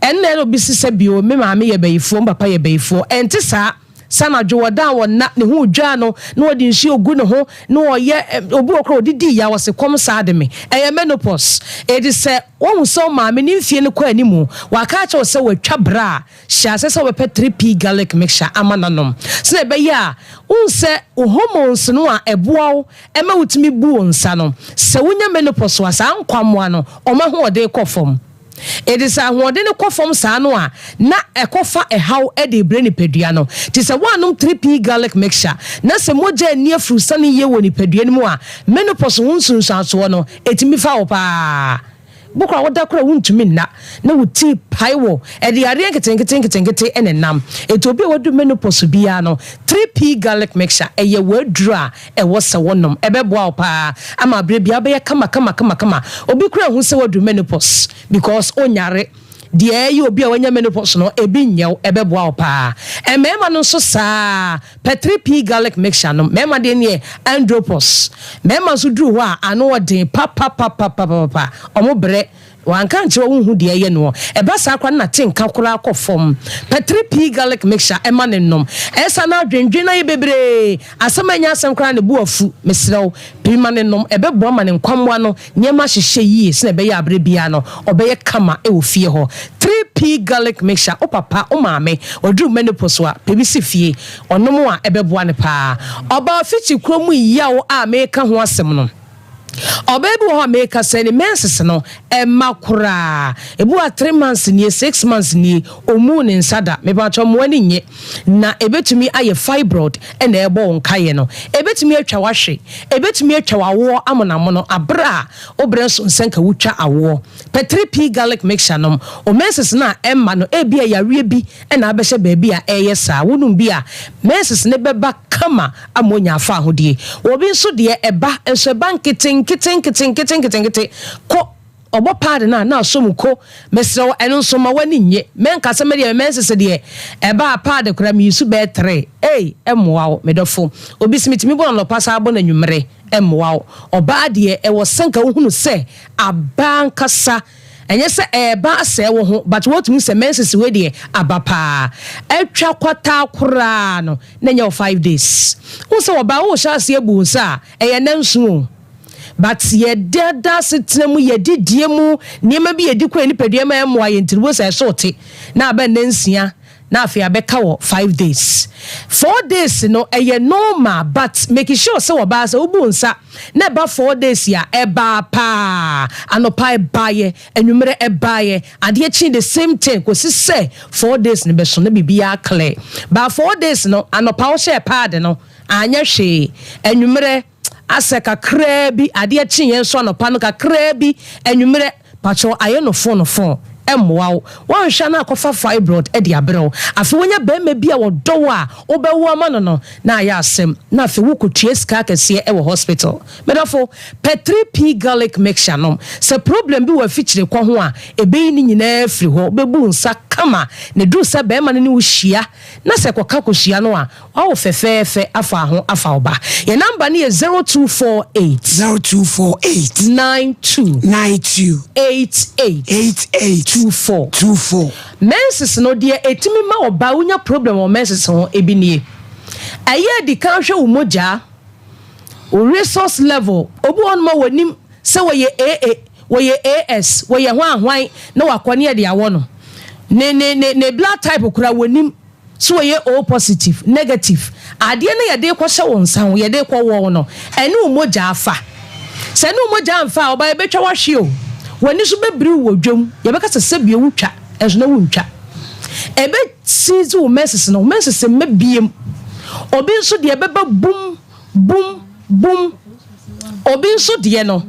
Ɛnna obi se sɛ bio, me maame yɛ bayifoɔ, me papa yɛ bayifoɔ. Ɛnte saa. Sɛ anadwo ɔda a ɔnna, ne ho redwaa no, na ɔde nsuo regu ne ho, na ɔyɛ, obi wɔ koraa ɔde di yaw, ɔse kɔm saa de me. Ɛyɛ menopause. Enti sɛ woahu sɛ wo maame ne mfie no kɔ anim, waka akyerɛ wo sɛ watwa bra a, hyɛ aseɛ sɛ wobɛpɛ 3P garlic mixture ama no anom. Sɛdeɛ ɛbɛyɛ a wohu sɛ wo hormones no a ɛboa wo ma wotumi bu wo nsa no, sɛ wonya menopause a, saa nkwammoa no, wɔn ahoɔden kɔ fam. Enti sɛ ahoɔden no kɔ fam saa no a, na ɛkɔfa ɛhaw de rebrɛ nipadua no. Nti sɛ woannom 3P garlic mixture na sɛ mogya anni afurusane yie wɔ nipadua no mu a, menopause ho nsunsuansoɔ no, ɛtumi fa wo pa ara. Bo koraa woda koraa wontumi nna, na wo ti pae wo. Ɛde yareɛ nketenkete nketenkete na ɛnam. Enti obi a wadu menopause biara no, 3P garlic mixture, ɛyɛ w'aduro a Ɛwɔ sɛ wonom. Ɛbɛboa wo paa ama aberɛ biara wobɛyɛ kama kama kama kama. Obi koraa nhu sɛ woaduru menopause because wonyare. Deɛ ɛyɛ obi a wanya menopause no, ebi nyɛ wo. Ɛbɛboa wo paa. Mmarima no nso saa ara. Pɛ 3P garlic mixture nom. Mmarima deɛ neɛ andropause. Mmarima nso duru hɔ a, ano ɔden papapapapapa. Wɔbrɛ. Wanka ankyerɛ wo wonhu deɛ ɛyɛ noɔ. Ɛba saa koraa na nate nka koraa kɔ fam. Pɛ 3P garlic mixture ma no nnom. Ɛsa na adwendwen no ayɛ bebree. Asɛm a ɛnyɛ asɛm koraa ne bo afu. Mesrɛ wo, pɛ bi ma no nnom. Ɛbɛboa ma ne nkwammoa no nneɛma ahyehyɛ yie sɛdeɛ ɛbɛyɛ a berɛ biara no ɔbɛyɛ kama wɔ fie hɔ. 3P garlic mixture, wo papa, wo maame, waduru menopause a, pɛ bi si fie. Ɔnom a, ɛbɛboa no paa. Ɔbaa Fikyikuro mu yaw a mereka ho asɛm no. Ɔbaa bi wɔ hɔ a meka sɛ ne menses no ɛmma koraa. Ebi wɔ a 3 months nie, 6 months nie, ɔmmuu ne nsa da. Mepakyɛw mmoa no nnye. Na ɛbɛtumi ayɛ fibroid na ɛrebɔ wo nkaeɛ no. Ɛbɛtumi atwa wo ahwe. Ɛbɛtumi atwa wo awoɔ amonamono aberɛ a wo berɛ nso nsɛ nka wotwa awoɔ. Pɛ 3P garlic mixture nom. Wo menses no a ɛmma no, ebia yareɛ bi na abɛhyɛ baabi a ɛreyɛ saa. Wonom bi a, menses no bɛba kama ama onya afahodie. Obi nso deɛ ɛba nso ɛba nketenkete nketenkete nketenkete kɔ ɔbɔ paade no a na asɔ mu ko. Mesrɛ wo ɛno nso ma w'ani nnye. Mɛnka sɛ medeɛ me menses deɛ ɛba a paade koraa me use bɛyɛ tre. Ei ɛmmoa wo medɔfo. Obi se metumi bɔ no anɔpa saa bɔ no anwummere. Ɛmmoa wo. Ɔbaa deɛ ɛwɔ sɛ nka wohunu sɛ aba ankasa. Ɛnyɛ sɛ ɛɛba asɛe wo ho but wotumi sɛ menses wei deɛ aba paa. Atwa kwataa koraa no na ɛnyɛ wo 5 days. Wohu sɛ ɔbaa worehyɛ aseɛ abu wo nsa a ɛyɛ nnanson o. But yɛda da asetena mu, yɛdidie mu, nneɛma bi yɛdi kɔ yɛn nipadua mu a ɛmmoa yɛn nti no wohu sɛ ɛso te na aba nnansia na afei abɛka wɔ 5 days. 4 days no ɛyɛ normal but make sure sɛ ɔbaa sɛ wobu wo nsa na ɛba 4 days a ɛbaa paa. Anɔpa ɛbaeɛ, anwummerɛ ɛbaeɛ, adeɛ kye the same thing kɔsi sɛ 4 days no bɛso na biribiara clear. But 4 days no anɔpa wohyɛɛ pad no. Anyɛ hwee. Anwummerɛ, asɛ kakraa bi, adeɛ kyeeɛ nso anɔpa no kakraa bi, anwummerɛ, pakyɛw ayɛ no fon fon. Ɛmmoa wo. Woanhwɛ a na akɔfa fibroid de abrɛ wo. Afei wonya barima bi a ɔdɔ wo a wobɛwo ama no no, na ayɛ asɛm. Na afei wokɔtua sika akɛseɛ wɔ hospital. Me dɔfo, pɛ 3P garlic mixture nom. Sɛ problem bi wɔ afikyire kɔ ho a, ɛbɛyi ne nyinaa afiri hɔ. Wobɛbu wo nsa kama. Na ɛduru sɛ barima no ne wo hyia na sɛ ɛkɔka kosua no a, Wawo fɛfɛɛfɛ afa ho afa wo ba. Yɛn number no yɛ 0248. 0248. 92. 92. 88. 88. 24. 24. Menses no deɛ ɛtumi ma ɔbaa wonya problem wɔ menses ho ebi nie. Ɛyɛ adi kan hwɛ wo mogyaa, wo resource level. Obi wɔ hɔnom a wɔnim sɛ wɔyɛ AA, wɔyɛ AS, wɔyɛ hwan hwan na wakɔ ne yɛde awɔ no. Ne ne ne ne blood type koraa wɔnim. So wɔyɛ O positive, negative? Adeɛ no yɛde rekɔhyɛ wo nsa ho, yɛde rekɔwɔ wo no, ɛne wo mogya afa. Sɛ ɛne wo mogya amfa a, ɔbaa yɛbɛtwa wo ahwe o. W'ani so bɛbiri wo wɔ dwam, yɛbɛka sɛ sɛbio wotwa, nso na wontwa. Ɛbɛ seize wo menses no, wo menses mma biem. Obi nso deɛ ɛbɛba bum, bum, bum. Obi nso deɛ no,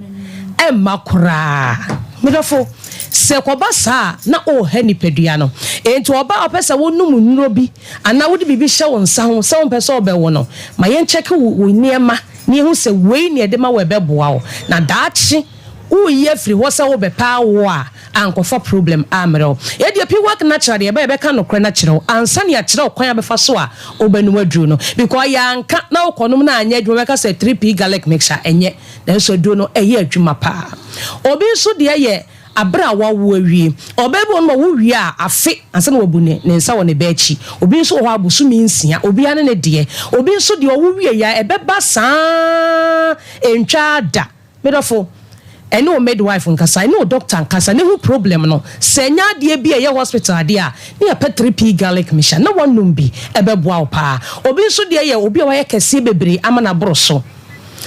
ɛmma koraa. Me dɔfo, sɛ ɛkɔba saa a, na ɔreha nipadua no. Enti ɔbaa a ɔpɛ sɛ wonom nnuro bi anaa wode biribi hyɛ wo nsa ho sɛ wompɛ sɛ ɔbɛwo no, ma yɛnkyɛke wo nneɛma na yɛhu sɛ wei na yɛde ma wo a ɛbɛboa wo. Na daakye woreyi afiri hɔ sɛ wobɛpɛ awo a, ankɔfa problem ammrɛ wo. Yɛdeɛ Piwak Natural deɛ yɛba yɛbɛka nokorɛ no akyerɛ wo ansa na yɛakyerɛ wo kwan a wobɛfa so a wobɛnom aduro no. Because yɛanka na wokɔnom na anyɛ adwuma wobɛka sɛ 3P garlic mixture ɛnyɛ. Nanso aduro no ɛyɛ adwuma paa. Obi nso deɛ yɛ aberɛ a wawo awie. Ɔbaa bi wɔ hɔ nom a ɔwo wie a afe ansa na wabu ne ne nsa wɔ ne ba akyi. Obi nso wɔ hɔ a bosome nsia. Obiara ne ne deɛ. Obi nso deɛ ɔwo wie a ɛbɛba saa ɛntwaa da. Me dɔfo, ɛne wo midwife nkasa, ɛne wo doctor nkasa na hu problem no. Sɛ ɛnyɛ adeɛ bi a ɛyɛ hospital adeɛ a, ne yɛpɛ 3P garlic mixture na woanom bi, ɛbɛboa wo paa. Obi nso deɛ yɛ obi a wayɛ kɛseɛ bebree ama no aboro so.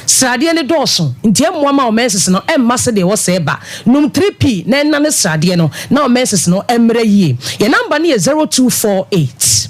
Sradeɛ no dɔɔso nti ɛmmoa ma wo menses no ɛmma sɛdeɛ ɛwɔ sɛ ɛba. Nom 3P na ɛnane sradeɛ no na wo menses no ɛmmra yie. Yɛn number no yɛ 0248.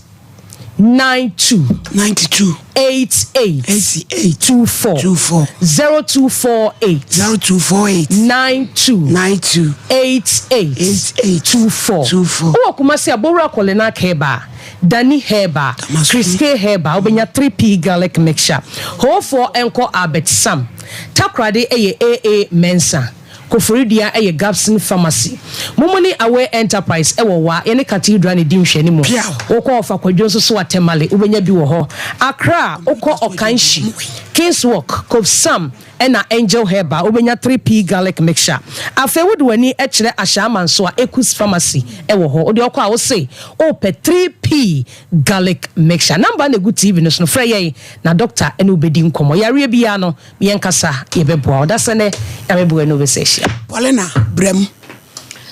92. 92. 88. 88. 24. 24. 0248. 0248. 92. 92. 88. 88. 24. 24. Wowɔ Kumasi a, Bowura Kɔlenak Herbal, Dani Herbal, Kriske Herbal, wobɛnya 3P Garlic Mixture. Hoofoɔ nkɔ Albert Sam. Takoradi yɛ AA Mensah. Koforidua yɛ Gabson Pharmacy. Mumuni Away Enterprise wɔ Wa, yɛne Cathedral na ɛdi nhwɛanimu. Wokɔ Ɔfa Kwadwo nso so a, Tamale, wobɛnya bi wɔ hɔ. Accra, wokɔ Ɔkanhyi, Kings Walk, Copsam ɛna Angel Herbal, wobɛnya 3P Garlic Mixture. Afei wode w'ani kyerɛ Ashaiman nso a, Ekus Pharmacy wɔ hɔ. Wodeɛ wokɔ a, wose wopɛ 3P Garlic Mixture. Number no na ɛgu TV no so no, frɛ yɛn na doctor ne wo bɛdi nkɔmmɔ. Yareɛ biara no, Yɛnkasa, yɛbɛboa wo. Dasɛ nɛ, Nyame boa ne wobɛsɛ ahyia. Paulina, brɛ mu.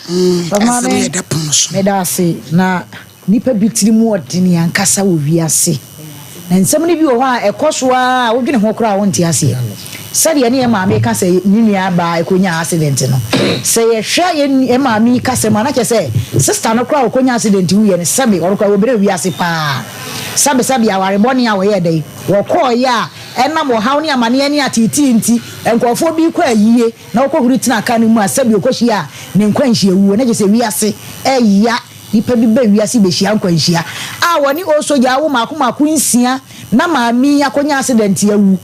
Mm, asɛm yɛ da pono so. Meda ase na nipa bi tiri mu ɔdene ankasa wɔ wiase. Na nsɛm no bi wɔ hɔ a ɛkɔ so ara a wodwene ho koraa a wonte aseɛ. Sɛdeɛ ne yɛn maame ka sɛ ne nua baa ɛkɔnyaa accident no, sɛ yɛhwɛ yɛn maame yi kasɛm a na kyerɛ sɛ sister no koraa a ɔkɔnya accident wuiɛ no sɛbe ɔno koraa wɔbrɛ wiase paa. Sɛbe sɛbe aware bɔne a wɔyɛɛ dɛn wɔkɔɔeɛ a Ɛnam ɔhaw ne amaneɛ ne ateetee nti, nkurɔfoɔ bi rekɔ ayie na wɔkɔhuri tena kaa no mu a sɛdeɛ ɔkɔhyia ne nkwanhyia wuo. Na kyerɛ sɛ wiase ɛya. Nnipa bi ba wiase bɛhyia nkwanhyia a wɔne osogya awo mmaako mmaako nsia na maame yi akɔnya accident awu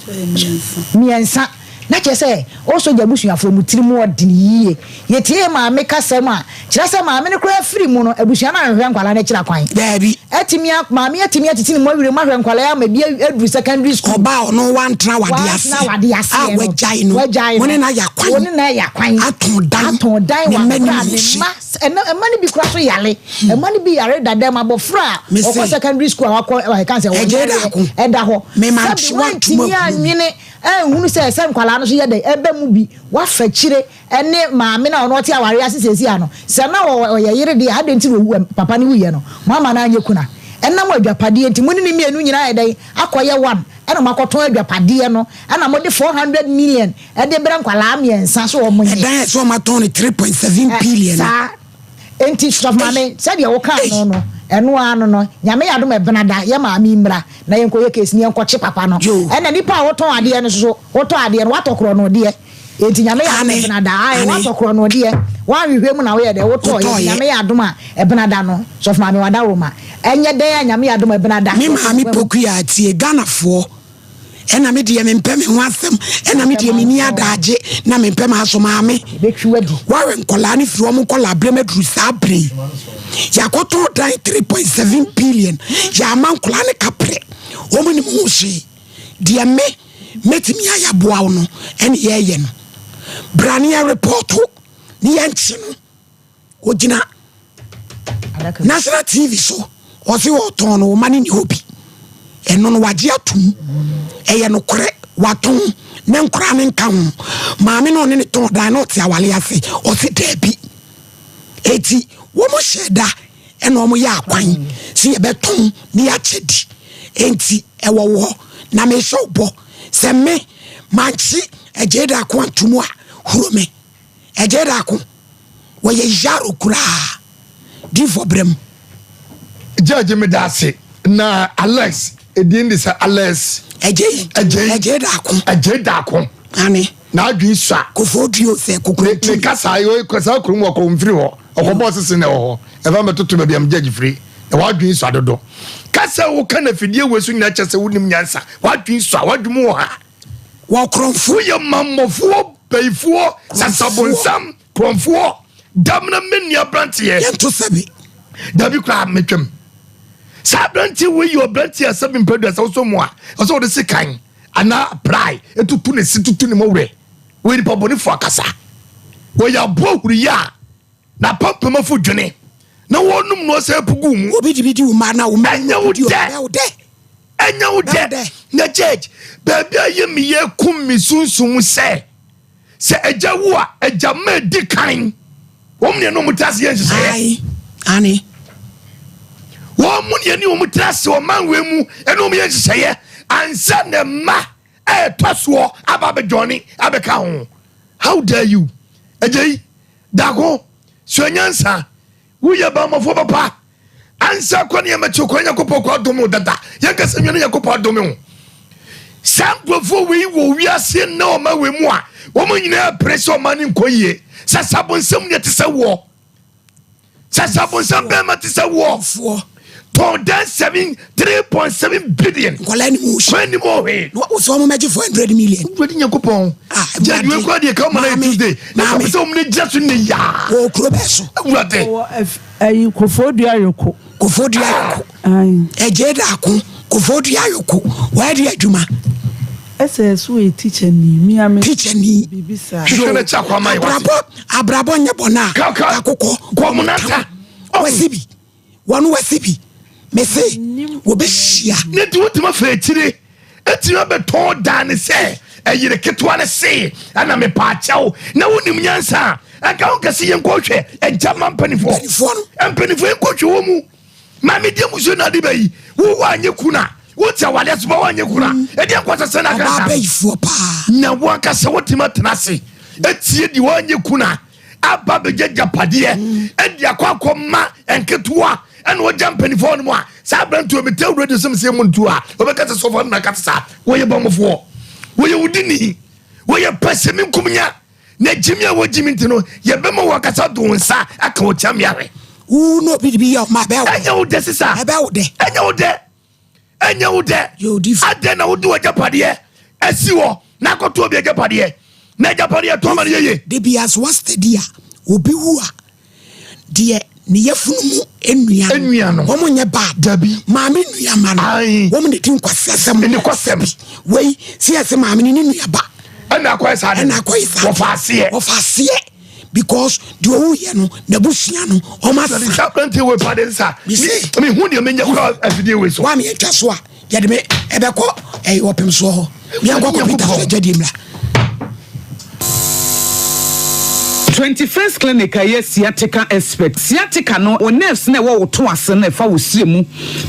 mmiɛnsa. Na kyerɛ sɛ osogya abusuafoɔ mo tiri mu ɔdene yie. Yɛtiee maame kasɛm a, kyerɛ sɛ maame no koraa firi mu no, abusua no anhwehwɛ nkwadaa no akyiri akwan. Daabi. Atumi a, maame atumi atete ne mu awerɛ mu ahwɛ nkwadaa yi ama bi aduru secondary school. Ɔbaa a ɔno wantena w'ade ase. Wantena w'ade aseɛ A no. wagyae no. Wagyae no. Wo ne no ayɛ akwan. Wo ne no ayɛ akwan. Atɔn dan. Atɔn dan Ne wɔ mma akora nim ne ho hye. mma, ɛnɛ mma no bi koraa so yare. Mma no bi yare dada mu, abɔfra a Mese. ɔkɔ secondary school a wakɔ, ɛka sɛ Ɛgye ɔyareɛ daako. ɛda hɔ. Mema Sɛbi ntoa ntom woantumi agu mu. anwene anhunu sɛ sɛ nkwadaa no so yɛ dɛn, ɛbɛ mu bi, wafa akyire. Ɛne maame no a ɔno ɔte awareɛ ase seesei a no, sɛ na ɔyɛ yere deɛ a, adɛn nti na ɔwu ɛ, papa no wuiɛ no, moamma no anyɛ kuna? Ɛnam adwapadeɛ nti, mo ne no mmienu nyinaa ayɛ dɛn akɔyɛ one, ɛna moakɔtɔn adwapadeɛ no, ɛna mode 400 million de brɛ nkwadaa mmiɛnsa sɛ wɔn nyɛ. Ɛdan a ɛsɛ wɔn atɔn no 3.7 Ɛ, billion no. saa. Enti, Sɔfo Maame, sɛdeɛ wokaa no no, Ei! Ɛno ara no no, Nyame yɛ adom a ɛbenada yɛ maame mmra na yɛnkɔyɛ case no yɛnkɔkye papa no. Ɛna nipa a wotɔn adeɛ no nso wotɔ adeɛ no watɔ korɔno deɛ. Enti Nyame yɛ adom a ɛbenada ae watɔ korɔno deɛ. Woanhwehwɛ mu na woyɛ dɛ wotɔeɛ. Enti Nyame yɛ adom a ɛbenada no Sɔfo Maame Wadaworoma ɛnyɛ dɛn a Nyame yɛ adom a ɛbenada. Me maame Pokuyaa tie Ghanafoɔ. Ɛna me deɛ mempɛ me ho asɛm ɛna me deɛ menni adaagye na mempɛ m'aso maame wawe nkɔlaa no firi wɔn nkɔlaa berɛ maduru saa berɛ yi yɛakɔtɔn dan 3.7 billion yɛama nkɔlaa no kaprɛ wɔn nim ho hwee deɛ me mɛtumi ayɛ aboa wo no ɛne yɛyɛ no bra ne yɛ repɔto ne yɛnkye no Ogyina national TV so ɔse ɔtɔn no ɔma no ni hɔ bi ɛno no wagye atum ɛyɛ nokorɛ watɔn ne nkora ne nka ho maame no ɔne ne tɔn dan na ɔte awale ase ɔse daabi eti wɔn hyɛ da ɛna wɔn yɛ akwan sɛ yɛbɛtɔn ne yɛakyɛ di enti ɛwɔ wɔ na mehyɛ bɔ sɛ me mankye ɛgye da ko antum a huro me. Ɛgye daako wɔyɛ yaro koraa difoɔ brɛ mu. Judge me da ase na Alex edin de sɛ Alex. Ɛgye Ɛgye Ɛgye daako. Ɛgye daako. Ane. N'adwene sua. Kofoɔ duo sɛ kokoro tu. Ne kasa ayi kasa kurom ɔkɔ nfiri hɔ ɔkɔ bɔɔ sese na ɛwɔ hɔ ɛfɛ mɛtoto baabi am judge firi na wadwene sua dodo kasa wo ka na fidie wɔ so nyina kyɛ sɛ wonim nyansa wadwene sua wadwene mu wɔ ha. Wɔ korɔmfoɔ. Woyɛ mammɔfoɔ, bayifoɔ, sasabonsam, korɔmfoɔ, damena menni aberanteɛ. Yɛnto sɛbe. Dabi koraa metwam. Saa aberanteɛ wei yɛ ɔberanteɛ a sɛbe mpɛ aduasa wosɔ mu a, ɔsɛ wɔde sekan anaa prae tutu ne se tutu ne mɔwerɛ. Wɔyɛ nipa bɔnefoɔ akasa. Wɔyɛ aboa huruyɛ a n'apampam afu dwene na wɔnom no ɔsɛ apu gu mu. Obi de bi di wo mma na wo mma Ɛnyɛ wo dɛ. Ɛnyɛ wo dɛ. Na church, baabi a yɛ me yɛ kum me sunsum sɛ, sɛ agya wu a, agya ma edi kan. Wɔn ne ɛne wɔn tena ase yɛ nhyehyɛeɛ. Aane. Wɔn mu ne ɛne wɔn tena ase ɔman wei mu ɛne wɔn yɛ nhyehyɛeɛ ansa na mma a ɛtɔ soɔ aba abɛdwɔne abɛka ho. How dare you? Agya yi, dako, sua nyansa, woyɛ bammɔfoɔ papa. Ansa kɔ ne yɛmɛkye kɔ Nyankopɔn kɔ adome wo dada. Yɛnkasa nwa ne Nyankopɔn adome wo. Saa nkurɔfoɔ wei wɔ wiase nnɛ ɔma wei mu a wɔn nyinaa pere sɛ ɔma ne nkɔ yie. Sɛ sabonsam ne ɛte sɛ woɔ. Sɛ sabonsam bɛrima te sɛ woɔ. Tɔn dan 7 3.7 billion. Nkɔla ni mu hwee. Ni mu hwee. Na wosɛ wɔn mɛgye 400 million. Wurade Nyankopɔn. Ah, Gye adwuma kura deɛ ka ɔma na yɛ Tuesday. Na kɔpɛ sɛ wɔn ne gyina so ne yaa. Wɔ kuro bɛɛ so. Awurade. Ɛyi Koforidua Ayoko. Koforidua Ayoko. Ɛgyee daako Koforidua Ayoko wayɛ de adwuma. Ɛsɛ ɛso yɛ teacher ni mi ame. Teacher ni. Bibi saa. Hwehwɛ na kya kwa ma yɛ wate. Abrabɔ abrabɔ nyɛ bɔ na. Kakokɔ. Kɔmunata. Wasi bi. Wɔn wasi bi. Mese wɔbɛhyia. Ne ti wotumi afa akyire atumi abɛtɔn dan ne sɛ ɛyere ketewa ne se ɛna mepaakyɛw na wonim nyansa a ɛnka wo nkɛse yɛnkɔhwɛ agya ma mpanimfoɔ mpanimfoɔ yɛnkɔhwɛ wɔ mu ma medeɛ musuo no ade bɛyi wo woanyɛ kuna wote awadeɛ so ma woanyɛ kuna ɛdeɛ nkɔsɛ sɛ no akasa na woankasa wotumi atena ase atie deɛ woanyɛ kuna aba abɛgya agyapadeɛ ɛde akɔ akɔma nketewa ɛna ɔgya mpanimfoɔ no mu a saa aberanteɛ mete radio sɛ mesɛ mu ntuo a wɔbɛka sɛ sɔfoɔ no na kasa saa wɔyɛ bɔmmɔfoɔ wɔyɛ wodini wɔyɛ pɛsɛmi nkumnya na gyimi a wɔgyimi nti no yɛbɛma wɔ akasa do wo nsa aka wɔ kyia mmeahwɛ wo na obi de bi yɛ ɔma ɛbɛwo ɛnyɛ wo dɛ sisa ɛbɛwo dɛ ɛnyɛ wo dɛ ɛnyɛ wo dɛ adɛn na wode w'agyapadeɛ asi hɔ na akɔto obi agyapadeɛ na agyapadeɛ ɛtɔ ama no yɛye da bi as wastadi a obi wu a deɛ ne yafunu mu nnua no wɔn nyɛ bad dabi maame nua ma no wɔn na di nkwasiasɛm ne kɔsɛm wei sɛ yɛsɛ maame ne ne nua ba ɛna akɔyɛ saa ɛna akɔyɛ saa wɔfa aseɛ wɔfa aseɛ because deɛ ɔwu yɛ no n'abusua no ɔma sa. Saa aberanteɛ wei pa de nsa. Mi hu deɛ menya kura afidie wei so. Wa mi atwa so a yɛde me ɛbɛkɔ ɛyɛ ɔpem soɔ hɔ. Yɛn kɔ kɔmputa so agya die mla. 21st Clinic a ɛyɛ sciatica expert. Sciatica no, wo nerves no a ɛwɔ wo to ase no a ɛfa wo srɛ mu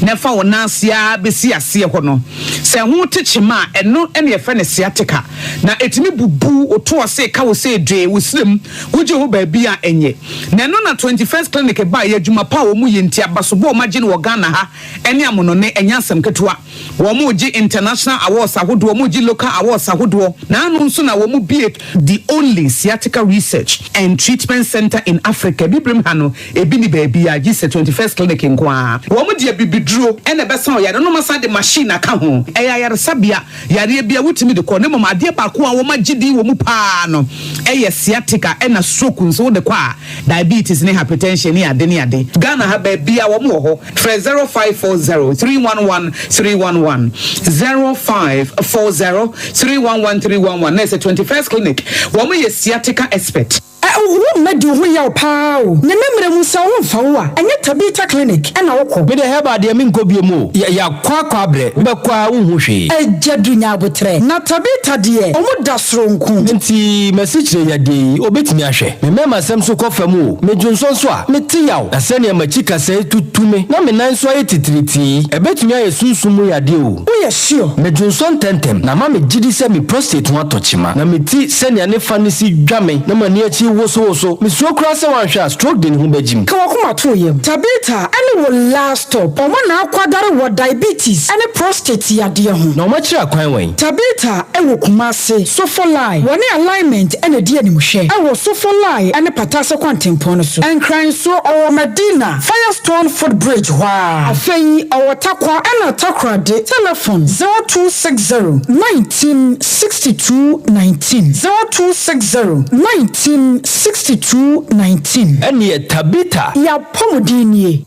na ɛfa wo nan ase ara bɛsi aseɛ hɔ no, sɛ ɛho te kyema a, ɛno na yɛfrɛ no sciatica. Na ɛtumi bubu wo to ase, ka wo sɛ dwee, wo srɛ mu, wogye ho baabi a ɛnyɛ. Na ɛno na 21st Clinic baeɛ, adwuma pa a wɔyɛ nti, abasobɔ a wɔagye no wɔ Ghana ha ne amonɔne, ɛnyɛ asɛm ketewa. Wɔregye international awards ahodoɔ, wɔregye local awards ahodoɔ, na ano nso na wɔbue the only sciatica research and treatment centre in Africa. Abibirem ha no, ebi nni baabiara gye sɛ 21st Clinic nko ara. Wɔde abibiduro na ɛbɛsa ɔyare no na wɔasan de machine aka ho. Ɛyɛ ayaresabea, yareɛ biara wotumi de kɔ, na mmom adeɛ baako a wɔagye din wɔ mu pa ara no yɛ sciatica ɛna stroke nso wode kɔ a, diabetes ne hypertension ne ade ne ade. Ghana ha baabiara wɔn wɔ hɔ. Frɛ 0540 311 311, 0540 311 311 na ɛsɛ 21st Clinic. Wɔn yɛ sciatica expert. Ɛ wo mma di wo ho yaw paa o. Ne ne mmerɛ mu sɛ wo mfa wo a, ɛnyɛ Tabitha Clinic na wo kɔ. Me deɛ herbal deɛ menkɔ biom o, yɛ yakɔ akɔ abrɛ, wobɛkɔ a wonhu hwee. Agya du nya aboterɛ. Na Tabitha deɛ ɔmo da soronko. Nti m'asikyire yadeɛ yi obetumi ahwɛ? Me mmarima sɛm so kɔ fam o, me dwonsɔ nso a, mete yaw, na sɛnea m'akyi kasɛe tutu me na me nan nso ayɛ titiritii yi, ɛbɛtumi ayɛ sunsum mu yadeɛ o. Woyɛ sure? Me dwonsɔ ntɛmntɛm, na ama me gyidi sɛ me prostate ho atɔ kyema, na me ti sɛnea ne fa no si dwa me na m'ani akyi wosowoso. Mesuro koraa sɛ woanhwɛ a stroke de ne ho bɛgyim. Ka w'akoma to wo yam. Tabitha ne wo last stop. Wɔn na akwadare wɔ diabetes ne prostate yadeɛ ho. Na wɔakyerɛ akwan wɛn? Tabitha wɔ Kumasi, Sofolai. Wɔne Alignment na ɛdi animhwɛ wɔ Sofolai ne Patase kwantempɔn no so. Nkran nso, ɔwɔ Madina, Firestone foot bridge hɔ ara. Afei ɔwɔ Tarkwa ɛna Takoradi. Telefon, 0260 19 62 19, 0260 19 62 19. Ɛneɛ Tabitha. Y'apɔmuden nie.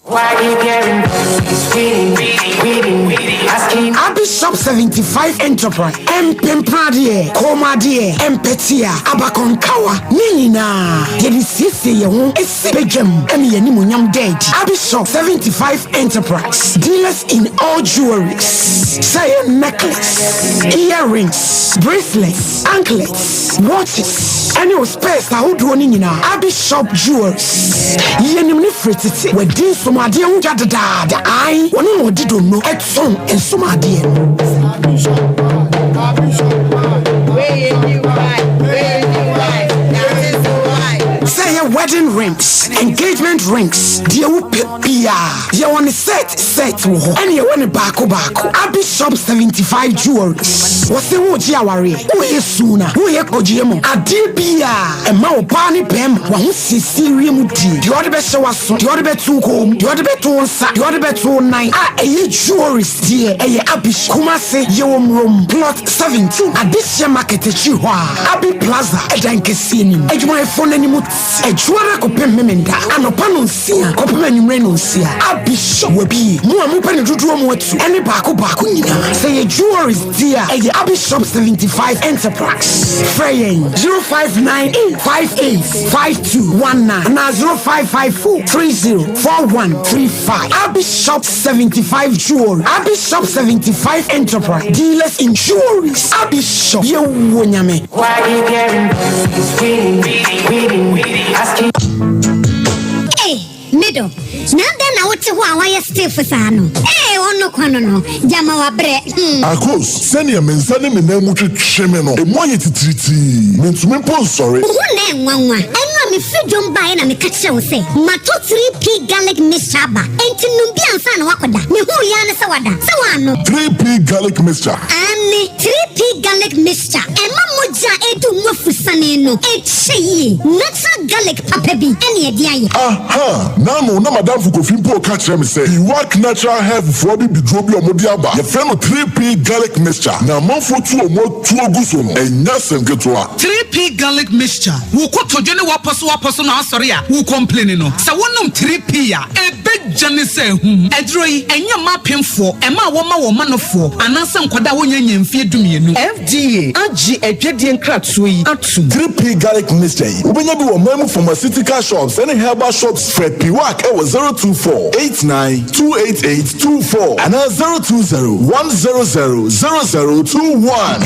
Abi Shop 75 Enterprise, Mpempradeɛ, kɔnmuadeɛ, mpɛtea, abakɔnkawa, ne nyinaa yɛde siesie yɛn ho si badwam ne yɛn animuonyam da adi. Abi Shop 75 Enterprise, dealers in all jewelries, sɛ ɛyɛ necklace, earrings, bracelets, anklets, watches, ɛne wo spares ahodoɔ no nyinaa. Abi Shop Jewelries, yɛnim no firi tete, wadi nsomadeɛ ho dwa dedaada, ae, wɔno na ɔde donno tɔn nsomadeɛ no. Sɛ ɛyɛ wedding rings, engagement rings, deɛ wopɛ biara, yɛwɔ ne set set wɔ hɔ, ɛne yɛwɔ ne baako baako. Abi Shop 75 Jewelries, wɔse woregye awareɛ, woyɛ suna, woyɛ kɔgyeɛ mu, adeɛ biara ɛma ɔbaa ne bɛrima w'ahosiesie wiem die, deɛ ɔde bɛhyɛ w'aso, deɛ ɔde bɛto wo kɔn mu, deɛ ɔde bɛto wo nsa, deɛ ɔde bɛto wo nan a ɛyɛ jewelries deɛ ɛyɛ Abi Shop. Kumasi, yɛwɔ Murom, Plot 17, Adehyeɛ Market akyiri hɔ a, Abi Plaza ɛdan kɛseɛ no mu. Adwumayɛfoɔ no anim te Adwuara kɔpem Memenda, anɔpa nonsia kɔpem anwummere nonsia. Abi Shop wabue. Mo a mopɛ no dodoɔ mu atu ɛne baako baako nyinaa. Sɛ ɛyɛ jewelries deɛ a, ɛyɛ Abi Shop 75 Enterprise. Frɛ yɛn 0598 58 5219 anaa 0554 30 4135. Abi Shop 75 Jewelry, Abi Shop 75 Enterprise, dealers in jewelries. Abi Shop, yɛwɔ Nyame. Ei, me dɔ, na adɛn na wote hɔ a woayɛ stiff saa no? Ei, ɔno kwa no no, gyama wabrɛ, hmm. Akos, sɛnea me nsa ne me nan mu twetwe me no, emu ayɛ titiritii. Mintumi mpo nsɔre. Wo ho na ɛnwanwa. Ɛno a mefiri dwom baeɛ na meka kyerɛɛ wo sɛ matɔ 3P garlic mixture aba. Enti nom bi ansa na woakɔda. Mehuu yi ara ne sɛ woada. Sɛ woannom. 3P garlic mixture. Aane, 3P garlic mixture. Ɛma mogya a ɛredu mu afusane no kyɛ yie. Natural garlic papa bi na yɛde ayɛ. Aha! N'ano na m'adamfo Kofi mpo reka kyerɛ me sɛ Iwak Natural Health foɔ abibiduro bi a wɔde aba, yɛfrɛ no 3P Garlic Mixture, na amanfoɔ tu wɔn atuo gu so no, ɛnyɛ asɛm ketewa. 3P Garlic Mixture, Wo kotodwe ne w'apɔsowapɔso na asɔre a wo complaini no, sɛ wonom 3P a, ɛbɛgya ne sɛ ahum. Aduro yi, ɛnyɛ mma apemfoɔ, ɛma a wɔma wɔn manofoɔ, anaasɛ nkwadaa a wɔnnya nnya mfeɛ dumienu. FDA agye adwadie nkratoɔ yi atom. sum. 3P Garlic Mixture yi, wobɛnya bi wɔ man mu pharmaceutical shops ne herbal shops. Frɛ Piwak wɔ 024 89 288 24 anaa 020 100 0021.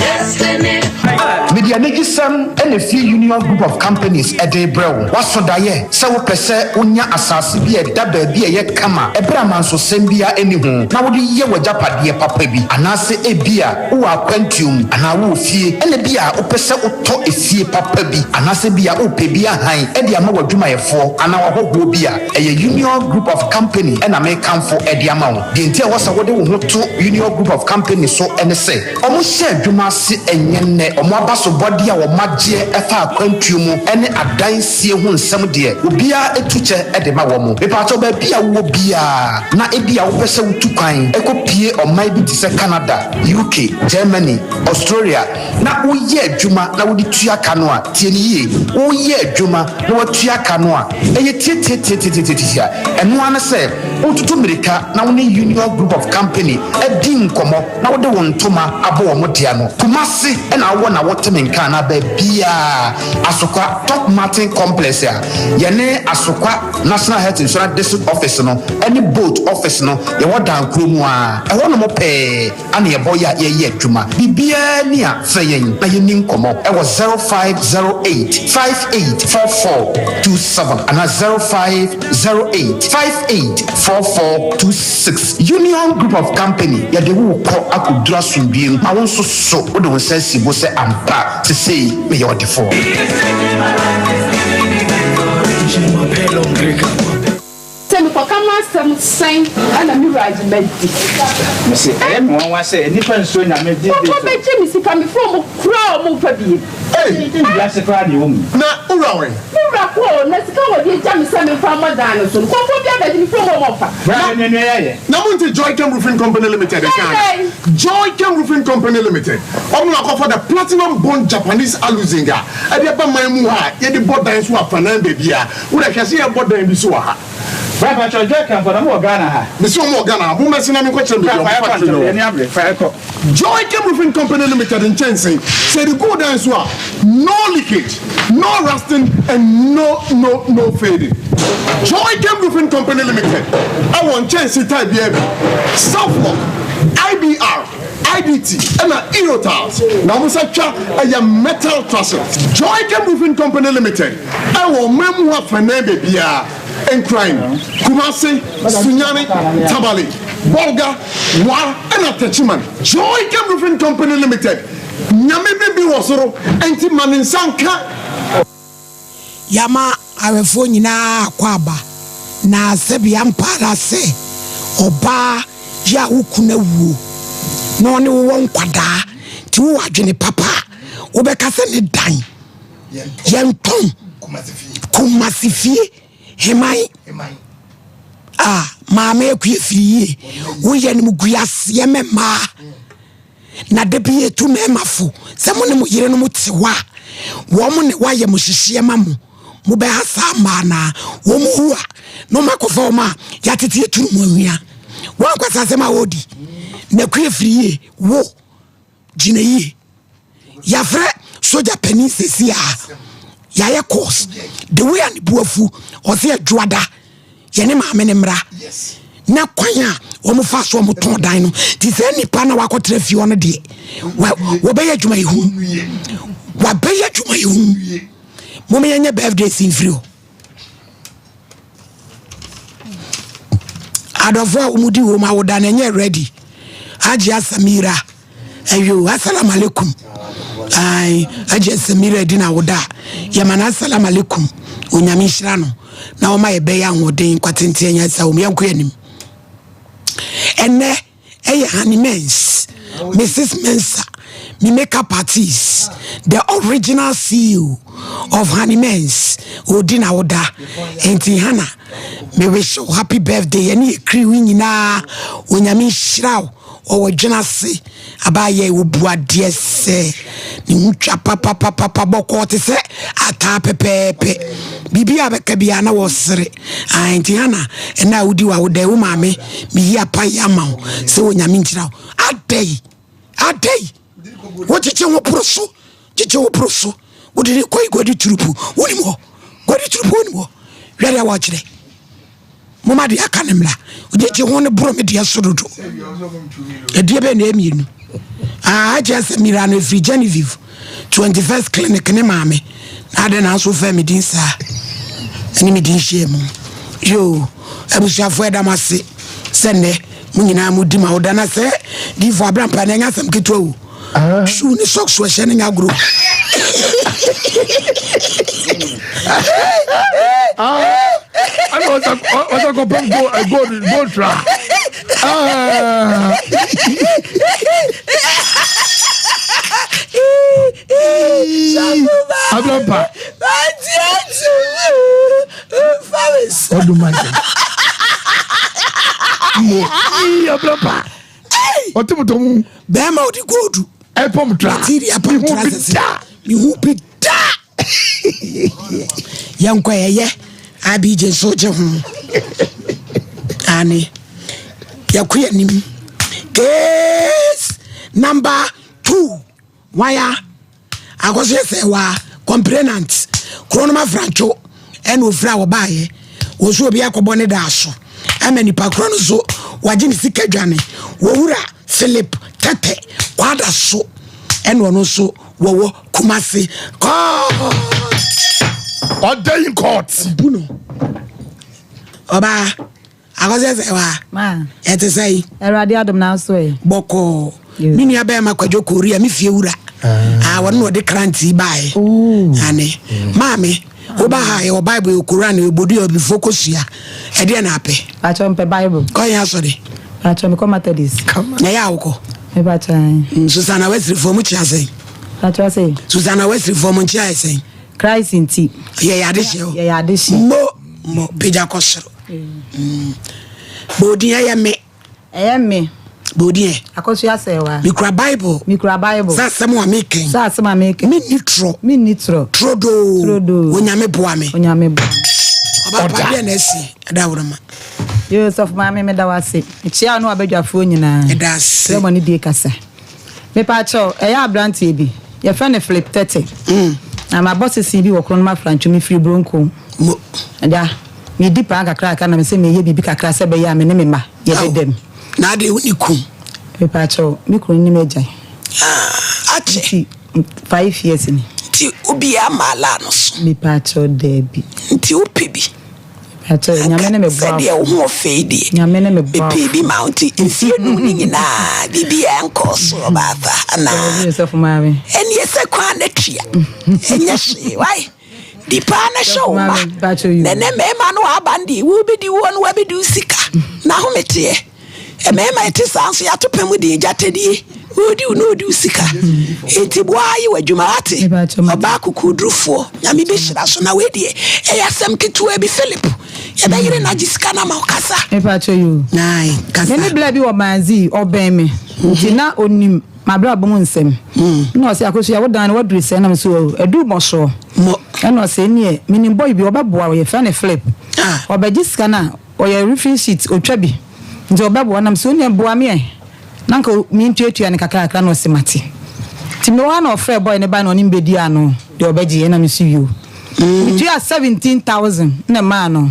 Mede anigyesɛm na ɛfiri Union Group of Companies de rebrɛ wo. Woaso daeɛ sɛ wopɛ sɛ wonya asase bi a ɛda baabi a ɛyɛ kama ɛberɛ a mansosɛm biara nni ho na wode yɛ w'agyapadeɛ papa bi? Anaasɛ ebia wowɔ akwantuo mu anaa wowɔ fie ɛna ebia wopɛ sɛ wotɔ efie papa bi anaasɛ ebia wopɛ bi ahan de ama w'adwumayɛfoɔ anaa w'ahɔhoɔ bi a, ɛyɛ Union Group of Company na mekamfo de ama wo. Deɛ nti a ɛwɔ sɛ wode wo ho to Union Group of Company so ne sɛ, wɔhyɛ adwuma ase ɛnyɛ nnɛ. Wɔn abasobɔdeɛ a wɔagyeɛ ɛfa akwantuo mu ne adansie ho nsɛm deɛ, obiara tu kyɛ de ma wɔn. Mepaakyɛw, baabi a wowɔ biara na ebia wopɛ sɛ wotu kwan kɔpue ɔman bi te sɛ Canada, UK, Germany, Australia, na woyɛ adwuma na wode tua ka no a, tie no yie, woyɛ adwuma na woatua ka no a, ɛyɛ tiatiatiatiatiatia. Ɛno ara ne sɛ wotutu mmirika na wo ne Union Group of Company adi nkɔmmɔ na wode wo ntoma abɔ wɔn dea no. Kumasi na wowɔ na wote me nka anaa baabiara, Asokwa, Top Martin Complex a yɛne Asokwa National Health Insurance District Office no ne Boat Office no yɛwɔ dan koro mu ara, ɛhɔnom pɛɛ. Ana yɛbɔ yɛ a yɛyɛ adwuma. Biribiara ni a, frɛ yɛn na yɛnni nkɔmmɔ wɔ 0508 58 44 27 anaa 0508 58 44 26. Union Group of Company, yɛde wo rekɔ akɔduru asomdwoeɛ mu ma wo nso so wode wo nsa asi bo sɛ ampa sesei meyɛ ɔdefoɔ. Sɛ mekɔka m'asɛm sɛn na me wura agye madi. Mese ɛyɛ me nwanwa sɛ nnipa nsuro Nyame these days o. Kɔkɔ bɛgye me sika mefrɛ ɔmo koraa ɔmo mfa biem. Ei wiase koraa deɛ ɛwɔ mu yi. Na wo wura wɛn? Me wura kɔ o na sika a wɔde agya me sɛ memfa mmɔ dan no so no kɔmfoɔ bi abɛgye mefrɛ ɔmo a ɔmo mfa. Bra hwɛ nea nua yi ayɛ. Na monte Joychem Roofing Company Limited nka ana? Joychem Roofing Company Limited, wɔn na wɔakɔfa the Platinum Bond Japanese Aluzinc a ɛde aba man mu ha a yɛde bɔ dan so afanan baabiara. Wo dɛ hwɛ sɛ yɛbɔ dan bi so wɔ ha. Bra pakyɛw Joy Kem fo na mo wɔ Ghana ha. Mese wɔn wɔ Ghana ha. Mo mmɛsen na menkɔ kyerɛ baabi a Bra wɔn fa yɛkɔ factory no ntɛm wɔ. yɛni abere fa yɛkɔ. Joy Kem Roofing Company Limited nkyɛnse sɛ yɛde gu wo dan so a no leakage, no rusting and no no no fading. Joy Kem Roofing Company Limited ɛwɔ nkyɛnse type biara bi, Southlock, IBR, IDT ɛna Eurotiles na wɔn nsa twa ɛyɛ metal trusses. Joy Kem Roofing Company Limited. Ɛwɔ ɔman mu hɔ afanan baabiara, Nkran, Kumasi, Sunyani, Tamale, Bolga, Wa ɛna Techiman. Joy Game Roofing Company Limited, Nyame bi bi wɔ soro nti ma ne nsa nka. Yɛama awɛfoɔ nyinaa akwaaba, na sɛbi ampa ara sɛ ɔbaa yɛ a wo kunu awuo na ɔne wo wɔ nkwadaa nti wowɔ adwene papa a, wobɛka sɛ ne dan. Yɛntɔn Kumasi fie heman a maame akua firi yie woyɛ no mu guaseɛ mɛ mmaa na da bi yɛtu mmarima fo sɛ mo ne mo yerenom te hɔ a wɔn ne wɔayɛ mo hyehyeɛ ma mo mobɛha saa mmaa na wɔn wu a na wɔn akɔfa wɔn a yɛatete aturu mu awia wɔn akwasa asɛm a wɔredi na akua firi yie wo gyina yie yɛafrɛ sogya panin sɛsi a yɛayɛ course the way a ne bu afu ɔsɛ adwoada yɛne maame ne mmra na kwan a wɔn fa so wɔn tɔn dan no te sɛ nipa na wakɔtena fie hɔ no deɛ wɔbɛyɛ adwuma yi hu wɔbɛyɛ adwuma yi hu mo yɛnyɛ birthday si mfiri hɔ Adɔfo a wɔn di wɔn awoda na ɛnyɛ ready. Ajia Samira ɛyo asalam alaikum. Ayi Ajia Samira di na awoda. Yɛma na asalam alaikum. Onyame nhyira no na wɔma yɛbɛyɛ ahoɔden kwatenten anya sa wɔn yɛnkɔ anim. Ɛnɛ ɛyɛ Honey Mens, Mrs. Mensah, me makeup artist, the original CEO of Honey Mens, odi na woda. Enti Hannah, me wish you happy birthday. Ɛne yɛ crew nyinaa, onyame nhyira wo. Ɔwɔ dwena ase, abaayɛ obu adeɛ sɛ ne ho twa papapapapa bɔkɔɔ te sɛ ataa pɛpɛɛpɛ. Biribi a bɛka biara na wɔsere. Ah, enti Hannah, ɛna a wodi w'awoda yi, wo maame meyi apaeɛ ama wo sɛ onyame nkyira wo adɛn adɛn wokyekye ho poro so kyekye ho poro so. Wode ne kɔyi gɔdi turupu. Wonim hɔ. Gɔdi turupu wonim hɔ. Hwɛ deɛ wɔkyerɛ. Moma deɛ aka no mmra. Gyegye ho no boro me deɛ so dodo. Ɛdeɛ bɛn na ɛmmienu. Ah, kyerɛ sɛ mira no ɛfiri Genevieve 21st clinic ne maame. Na adɛn na nso wofɛ me din saa? Ɛne me din hyia mu. Yoo, abusuafoɔ ɛda mo ase sɛ nnɛ mo nyinaa mo di ma woda na sɛ diifo abrampa na ɛnyɛ asɛm ketewa o. Ah. Shoe ne socks wɔhyɛ no nyɛ agorɔ. Ɛna ɔsɛ kɔpem gold gold tra. Abrampa. Ọdún máa ń jẹ. Mo yí abrampa. Ɔte mo tɔn mu. Bɛrima ɔde gold. Ɛpɔm tra. Material pɔm tra sese. Mihu bi da. Yɛnkɔ yɛyɛ. Abigye nso gye ho. Ane. Yɛkɔ yɛn anim. Case number 2. Waya akɔso yɛ sɛ wa complainant kuro no ma frantwo ɛna ofiri a wɔbaayɛ wɔ so obi akɔbɔ ne daa so ɛma nipa koro no so wagye ne sika dwane wɔwura Philip Tɛtɛ kwada so ɛna ɔno nso wɔwɔ Kumasi kɔɔ ɔda in court bu no ɔbaa. Akɔsɛ sɛ wa. Ɛte sɛ yi. Awurade adom na aso ɛ. Bɔkɔɔ. Me nua bɛrima Kwadwo Korea me fie wura. Ah, wɔn na ɔde krantee baeɛ. Ane. Maame, woba ha yɛwɔ Bible, yɛwɔ Koran, yɛwɔ bodu, yɛwɔ bifo kosua. Ɛdeɛ na apɛ? Pakyɛ mpɛ Bible. Kɔ yɛn asɔre. Pakyɛ mekɔ Methodist. Na ɛyɛ a wokɔ? Me pakyɛ. Mm, Susanna Wesleyfoɔ mo kyia sɛn? Pakyɛ sɛ. Susanna Wesleyfoɔ mo nkyia yɛ sɛn? Christ nti. Yɛyɛ adehyeɛ o. Yɛyɛ adehyeɛ. Mo, mo, pagya kɔ soro. Mm. Bɔ odin ɛyɛ me. Ɛyɛ me. Bɔ odin ɛ. Akosua Sɛwa. Mikura Bible. Mikura Bible. Sɛ asɛm a mekɛn. Sɛ asɛm a mekɛn. Menni torɔ. Menni torɔ. Turodoo. Turodoo. Onyame boa me. Onyame boa me. Ɔba pa deɛ na asi ɛda woroma. Yoo sɔfo maame meda wo ase. Mekyia wo ne w'abadwafoɔ nyinaa. Ɛda ase. Sɛ mo ne die kasa. Mepa kyɛw, ɛyɛ abranteɛ bi. Yɛfrɛ no Philip Tete. Na mabɔ sese bi wɔ Kronoma Frantwo. Mefiri Bronco. Mo. Agya. Medi paa kakrakra na mesɛ meyɛ biribi kakra sɛ ɛbɛyɛ a me ne me mma yɛbɛda mu. Na adɛn wo ne kun? Mepaakyɛw, me kunu ne m'agya. Ah, akyɛ. Nti, 5 years ni. Nti obiara mmaa laa no so? Mepaakyɛw, daabi. Nti wopɛ bi? Mepaakyɛw, Nyame ne me boafo. Sɛdeɛ wo ho ɔfɛ yi deɛ. Nyame ne me boafo. Mepɛ bi ma wo nti mfie num ne nyinaa biribiara nkɔɔ so ɔbaapa anaa? Daabi, sɔfo maame. Ɛneɛ sɛ kwan na tua. Ɛnyɛ hwee, wai? Di paa na hwɛ wo mma. Na ɛnɛ mmarima no wɔaba no deɛ wobɛdi woɔ no wɔabɛdi wo sika. Na ahome teɛ. Mmarima ɛte saa nso yɛato pɛ mu den gyatadie. Wɔdi wo na wɔdi wo sika. Enti boa yɛ w'adwuma wate. Ɔbaa kokoɔdurufoɔ. Nyame bɛhyira so na wei deɛ ɛyɛ asɛm ketewa bi Philip. Yɛbɛyere no agye sika no ama wo kasa. Nai, kasa. Me ne bla bi wɔ Manzi ɔbɛn me nti na onim M'abrabɔ mu nsɛm. Ɛna ɔse, Akosua, wo dan no waduru sɛn? Na mese, Oh, aduru mmɔsoɔ. Ɛna ɔse, Ɛneɛ, menim boy bi, ɔbɛboa wo, yɛfrɛ no Philip. Ɔbɛgye sika no a, ɔyɛ roofing sheet, ɔtwa bi, nti ɔbɛboa wo. Na mese, Oneɛ, boa me ɛ, na anka mentuatua no kakrakra. Na ɔse, Mate. Nti mewɔ hɔ a na ɔfrɛɛ boy no bae na ɔne me bɛdii ano deɛ ɔbɛgye. Ɛna mese, Yoo. Metuaa 17,000 na ɛmaa no.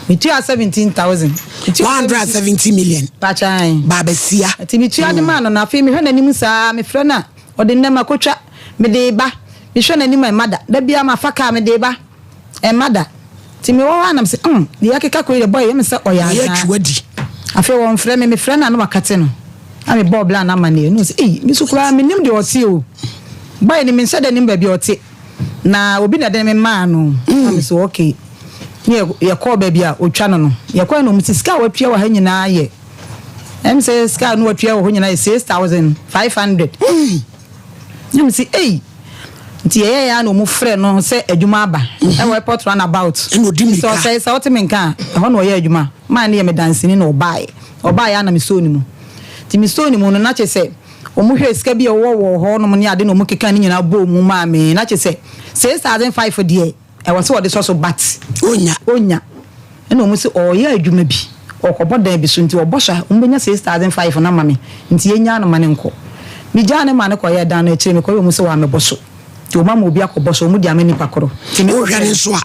Metuaa 17,000. 170 million. Pakyan. Baabasia. Nti metua de maa no na afei mehwɛ n'anim saa mefrɛ no a ɔde nnɛ makotwa mede ba mehwɛ n'anim a ɛma da da biara mafa kaa mede ba ɛma da nti mewɔ hɔ a na mesɛ mm deɛ akeka kɔ yi deɛ bɔyɛ yɛ me sɛ ɔyɛ azaa di. Afei wɔmfrɛ me mefrɛ no a na wakate no na mebɔɔ bla no amanneɛ na ɔsɛ ei me so koraa menim deɛ ɔte o bɔyɛ no menhyɛ da nim baabi a ɔte Na obi na ɛde me maa no. Na me so okay. Ne yɛkɔɔ baabi a otwa no no. Yɛkɔɛ no ɔmo si sika a watua wɔ ha nyinaa yɛ. Ɛm sɛ sika a no watua wɔ hɔ nyinaa yɛ 6,500. Na me si ei. Nti yɛyɛ ya na ɔmo frɛ no sɛ adwuma aba. Ɛwɔ airport runabout. Ɛna odi mirika. Sɛ ɔsɛ sɛ ɔte me nka a ɛhɔ na ɔyɛ adwuma. Maa ne yɛ me danseni na ɔbaeɛ. Ɔbaeɛ a na me soo ne mu. Nti me soo ne mu no na kyerɛ sɛ. Wɔhwɛɛ sika bi a ɛwɔ wɔ hɔ nom ne ade na wɔkekaa ne nyinaa bɔɔ mu maa me. Na kyerɛ sɛ 6,500 deɛ ɛwɔ sɛ wɔde sɔ so but Ɔnnya. ɔnnya. Ɛna wɔn se ɔreyɛ adwuma bi, ɔrekɔbɔ dan bi so nti ɔbɔ so a wɔbɛnya 6,500 no ama me nti yɛnnyaa no ma no nkɔ. Megyaa no maa no kɔyɛɛ dan no akyire mekɔyɛɛ wɔn se wɔammɛbɔ so. Nti wɔn ama obi akɔbɔ so, wɔn de ama nipa koro. Nti me Wohwɛ ne nso a.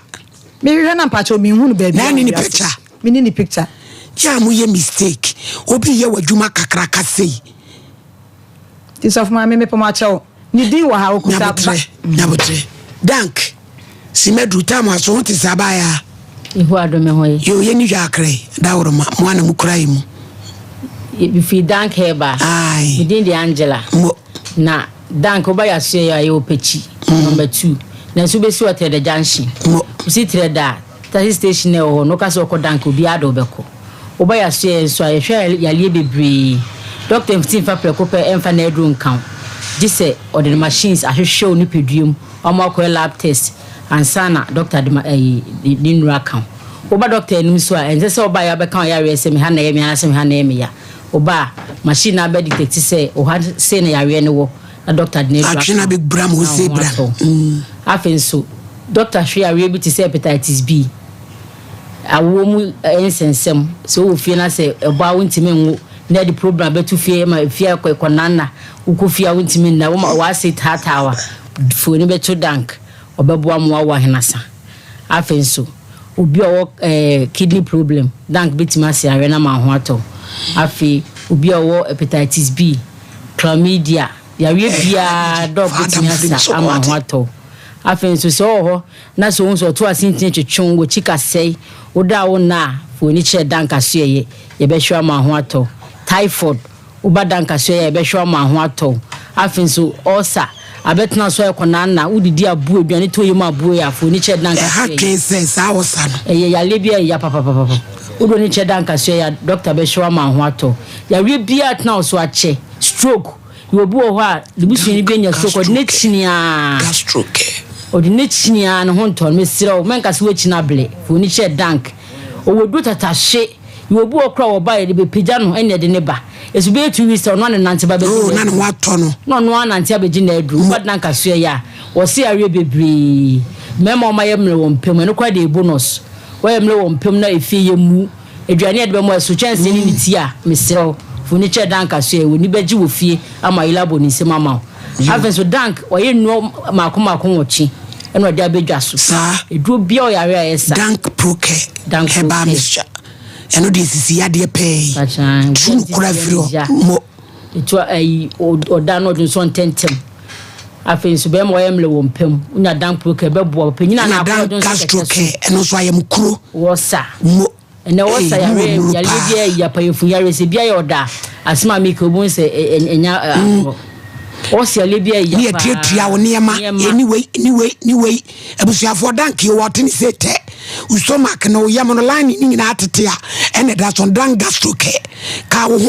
Mehwehwɛ na mpakyɛw menhu no baabi Na a ne wɔ ne wiase. picture. Menni ne picture. Yɛ a moyɛ mistake. Obi yɛ w'adwuma kakraka sei. Nti sɔfo maame mepɛ mo akyɛw. Ne din wɔ ha okuta ba. Nyabotrɛ, nyabotrɛ. Dank, Simadu, tam aso ho te sɛ abaayaa. Yehowa adom me ho ye. Yoo yɛnni dwa akra yi, dawuroma, mo a na mo kura yi mu. Mefiri Dank Herbal. Aye. Me din de Angela. Mo. Na Dank woba Yasuɛ yi a yɛwɔ Pekyi, number 2. Nanso wobɛsi wɔ Trɛdɛ Junction. Mo. Wosi Trɛdɛ a, taxi station na ɛwɔ hɔ no, woka sɛ wokɔ Dank a, obiara de wo bɛkɔ. Woba Yasuɛ nso a, yɛhwɛ yareɛ bebree. Dɔkta mfiti mfa prɛko pɛ mfa n'aduro nka wo. Gye sɛ ɔde ne machines ahwehwɛ wo nipadua mu, wama woakɔyɛ lab test ansa na dɔkta de ma ɛyi ne nnuro aka wo. Woba dɔkta anim nso a, ɛnsɛ sɛ woba a yɛabɛka wo yareɛ sɛ me ha na ɛyɛ me anaasɛ me ha na ɛyɛ me ya. Woba a, machine no abɛ detect sɛ wo ha sei na yareɛ no wɔ na dɔkta de n'aduro Atwe no aka wo abɛbura mu, na wo sei ho bra. atɔ wo. Afei nso, dɔkta hwɛ yareɛ bi te sɛ hepatitis B. Awoɔ mu nsɛnsɛm, sɛ wowɔ fie na sɛ ɛbɔ a wontumi nwo na ɛde problem abɛto fie ma fie akɔ ɛkɔnanna, wokɔ fie a wontumi nna, woma w'ase taataa wa, fa w'ani bɛto dank, ɔbɛboa ma woawo ahenasa. Afei nso, obi a ɔwɔ eh, kidney problem, dank bɛtumi ase awerɛ no ama wo ho atɔ wo. Afei, obi a ɔwɔ hepatitis B, chlamydia, yareɛ biara dɔk bɛtumi asa ama wo ho atɔ wo. Afei nso, sɛ ɔwɔ hɔ na sɛ ohu sɛ ɔto asentene twetwe wo, w'akyi kasɛe, woda a wonna a, fa w'ani kyerɛ dank asoɛeɛ, yɛbɛhwɛ wo ama wo ho atɔ wo. Typhoid, woba dank asoɛeɛ a, yɛbɛhwɛ wo ama wo ho atɔ wo. Afei nso, ulcer, abɛtena so ayɛ kɔnaanna, wodidi aboa, aduane tɔ yam aboa yi a, fa w'ani kyerɛ dank Ɛha asoɛeɛ. dwen sɛ saa ulcer no. Ɛyɛ yareɛ bi a ɛya papapapapa. Wode w'ani kyerɛ dank asoɛeɛ a, dɔkta bɛhwɛ wo ama wo ho atɔ wo. Yareɛ biara a atena wo so akyɛ, stroke, Yɛ obi wɔ hɔ a ne busuani bi anya stroke, ɔde no kyini ara. Ɔde no kyini ara ne ho ntɔ no. Mesrɛ wo, mɛnka sɛ woakyini abele. Fa w'ani kyerɛ Dank. Ɔwɔ aduro tatahye. Yɛ obi wɔ hɔ koraa a ɔba a yɛde bɛpagya no ɛna ɛde no ba. Ɛso bɛyɛ 2 weeks a ɔno ara na nante ba bɛgye Oh, na ne ho n'aduro. atɔ no. Na ɔno ara nante abɛgye n'aduro. Woba Dank asoɛeɛ a, wɔse yareɛ bebree. Mmarima a wɔayɛ mmerɛ wɔ mpam, ɛno koraa deɛ ɛyɛ bonus. Wɔayɛ mmerɛ wɔ mpam na efie yɛ mmu. Aduane a yɛde bɛma wo, ɛso kyɛnsee ne ne ti a, mesrɛ wo, fa w'ani kyerɛ Dank aso ɛ, w'ani bɛgye wɔ fie ama Ayila abɔ ne nsam ama wo. Afei nso, Dank, wayɛ nnuro mmaako mmaako nwɔtwe ɛna ɔde abɛ dwa so. Saa. Aduro biara ɔyare a ɛyɛ sa. Dank Procare Dank Herbal Procare. Mixture, ɛno deɛ sisi yadeɛ pɛɛ yi, Pakyan, tu no kora firi hɔ, mo. Etu ayi, ɔda no ɔdwonsɔ ntɛntɛm. Afei nso, bɛrima ɔyɛ mmerɛ wɔ mpa mu, wonya Dank Procare ɛbɛboa wo. Panyin anaa Ɛna akwadaa Dank ɔdwonsɔ kɛtɛ Gastro so. Care, ɛno nso ayamkuro. Wɔ sa. Mo. Ɛnɛ wɔ sa Ei, yareɛ mo wɔ nnuro yareɛ paa. bi ayi apayɛfu yareɛ sɛ bi ayɛ ɔda a asɛm a meka obu sɛ ɛnya agorɔ wɔ sa yareɛ bi ayi Ne paa yɛtuatua wo nneɛma nneɛma ɛni wei ne wei ne wei abusuafoɔ dank yɛ wɔte ne sɛ tɛ wo stomach no wo yam no line ne nyinaa tete a ɛna ɛda so dan gastro care ka wo ho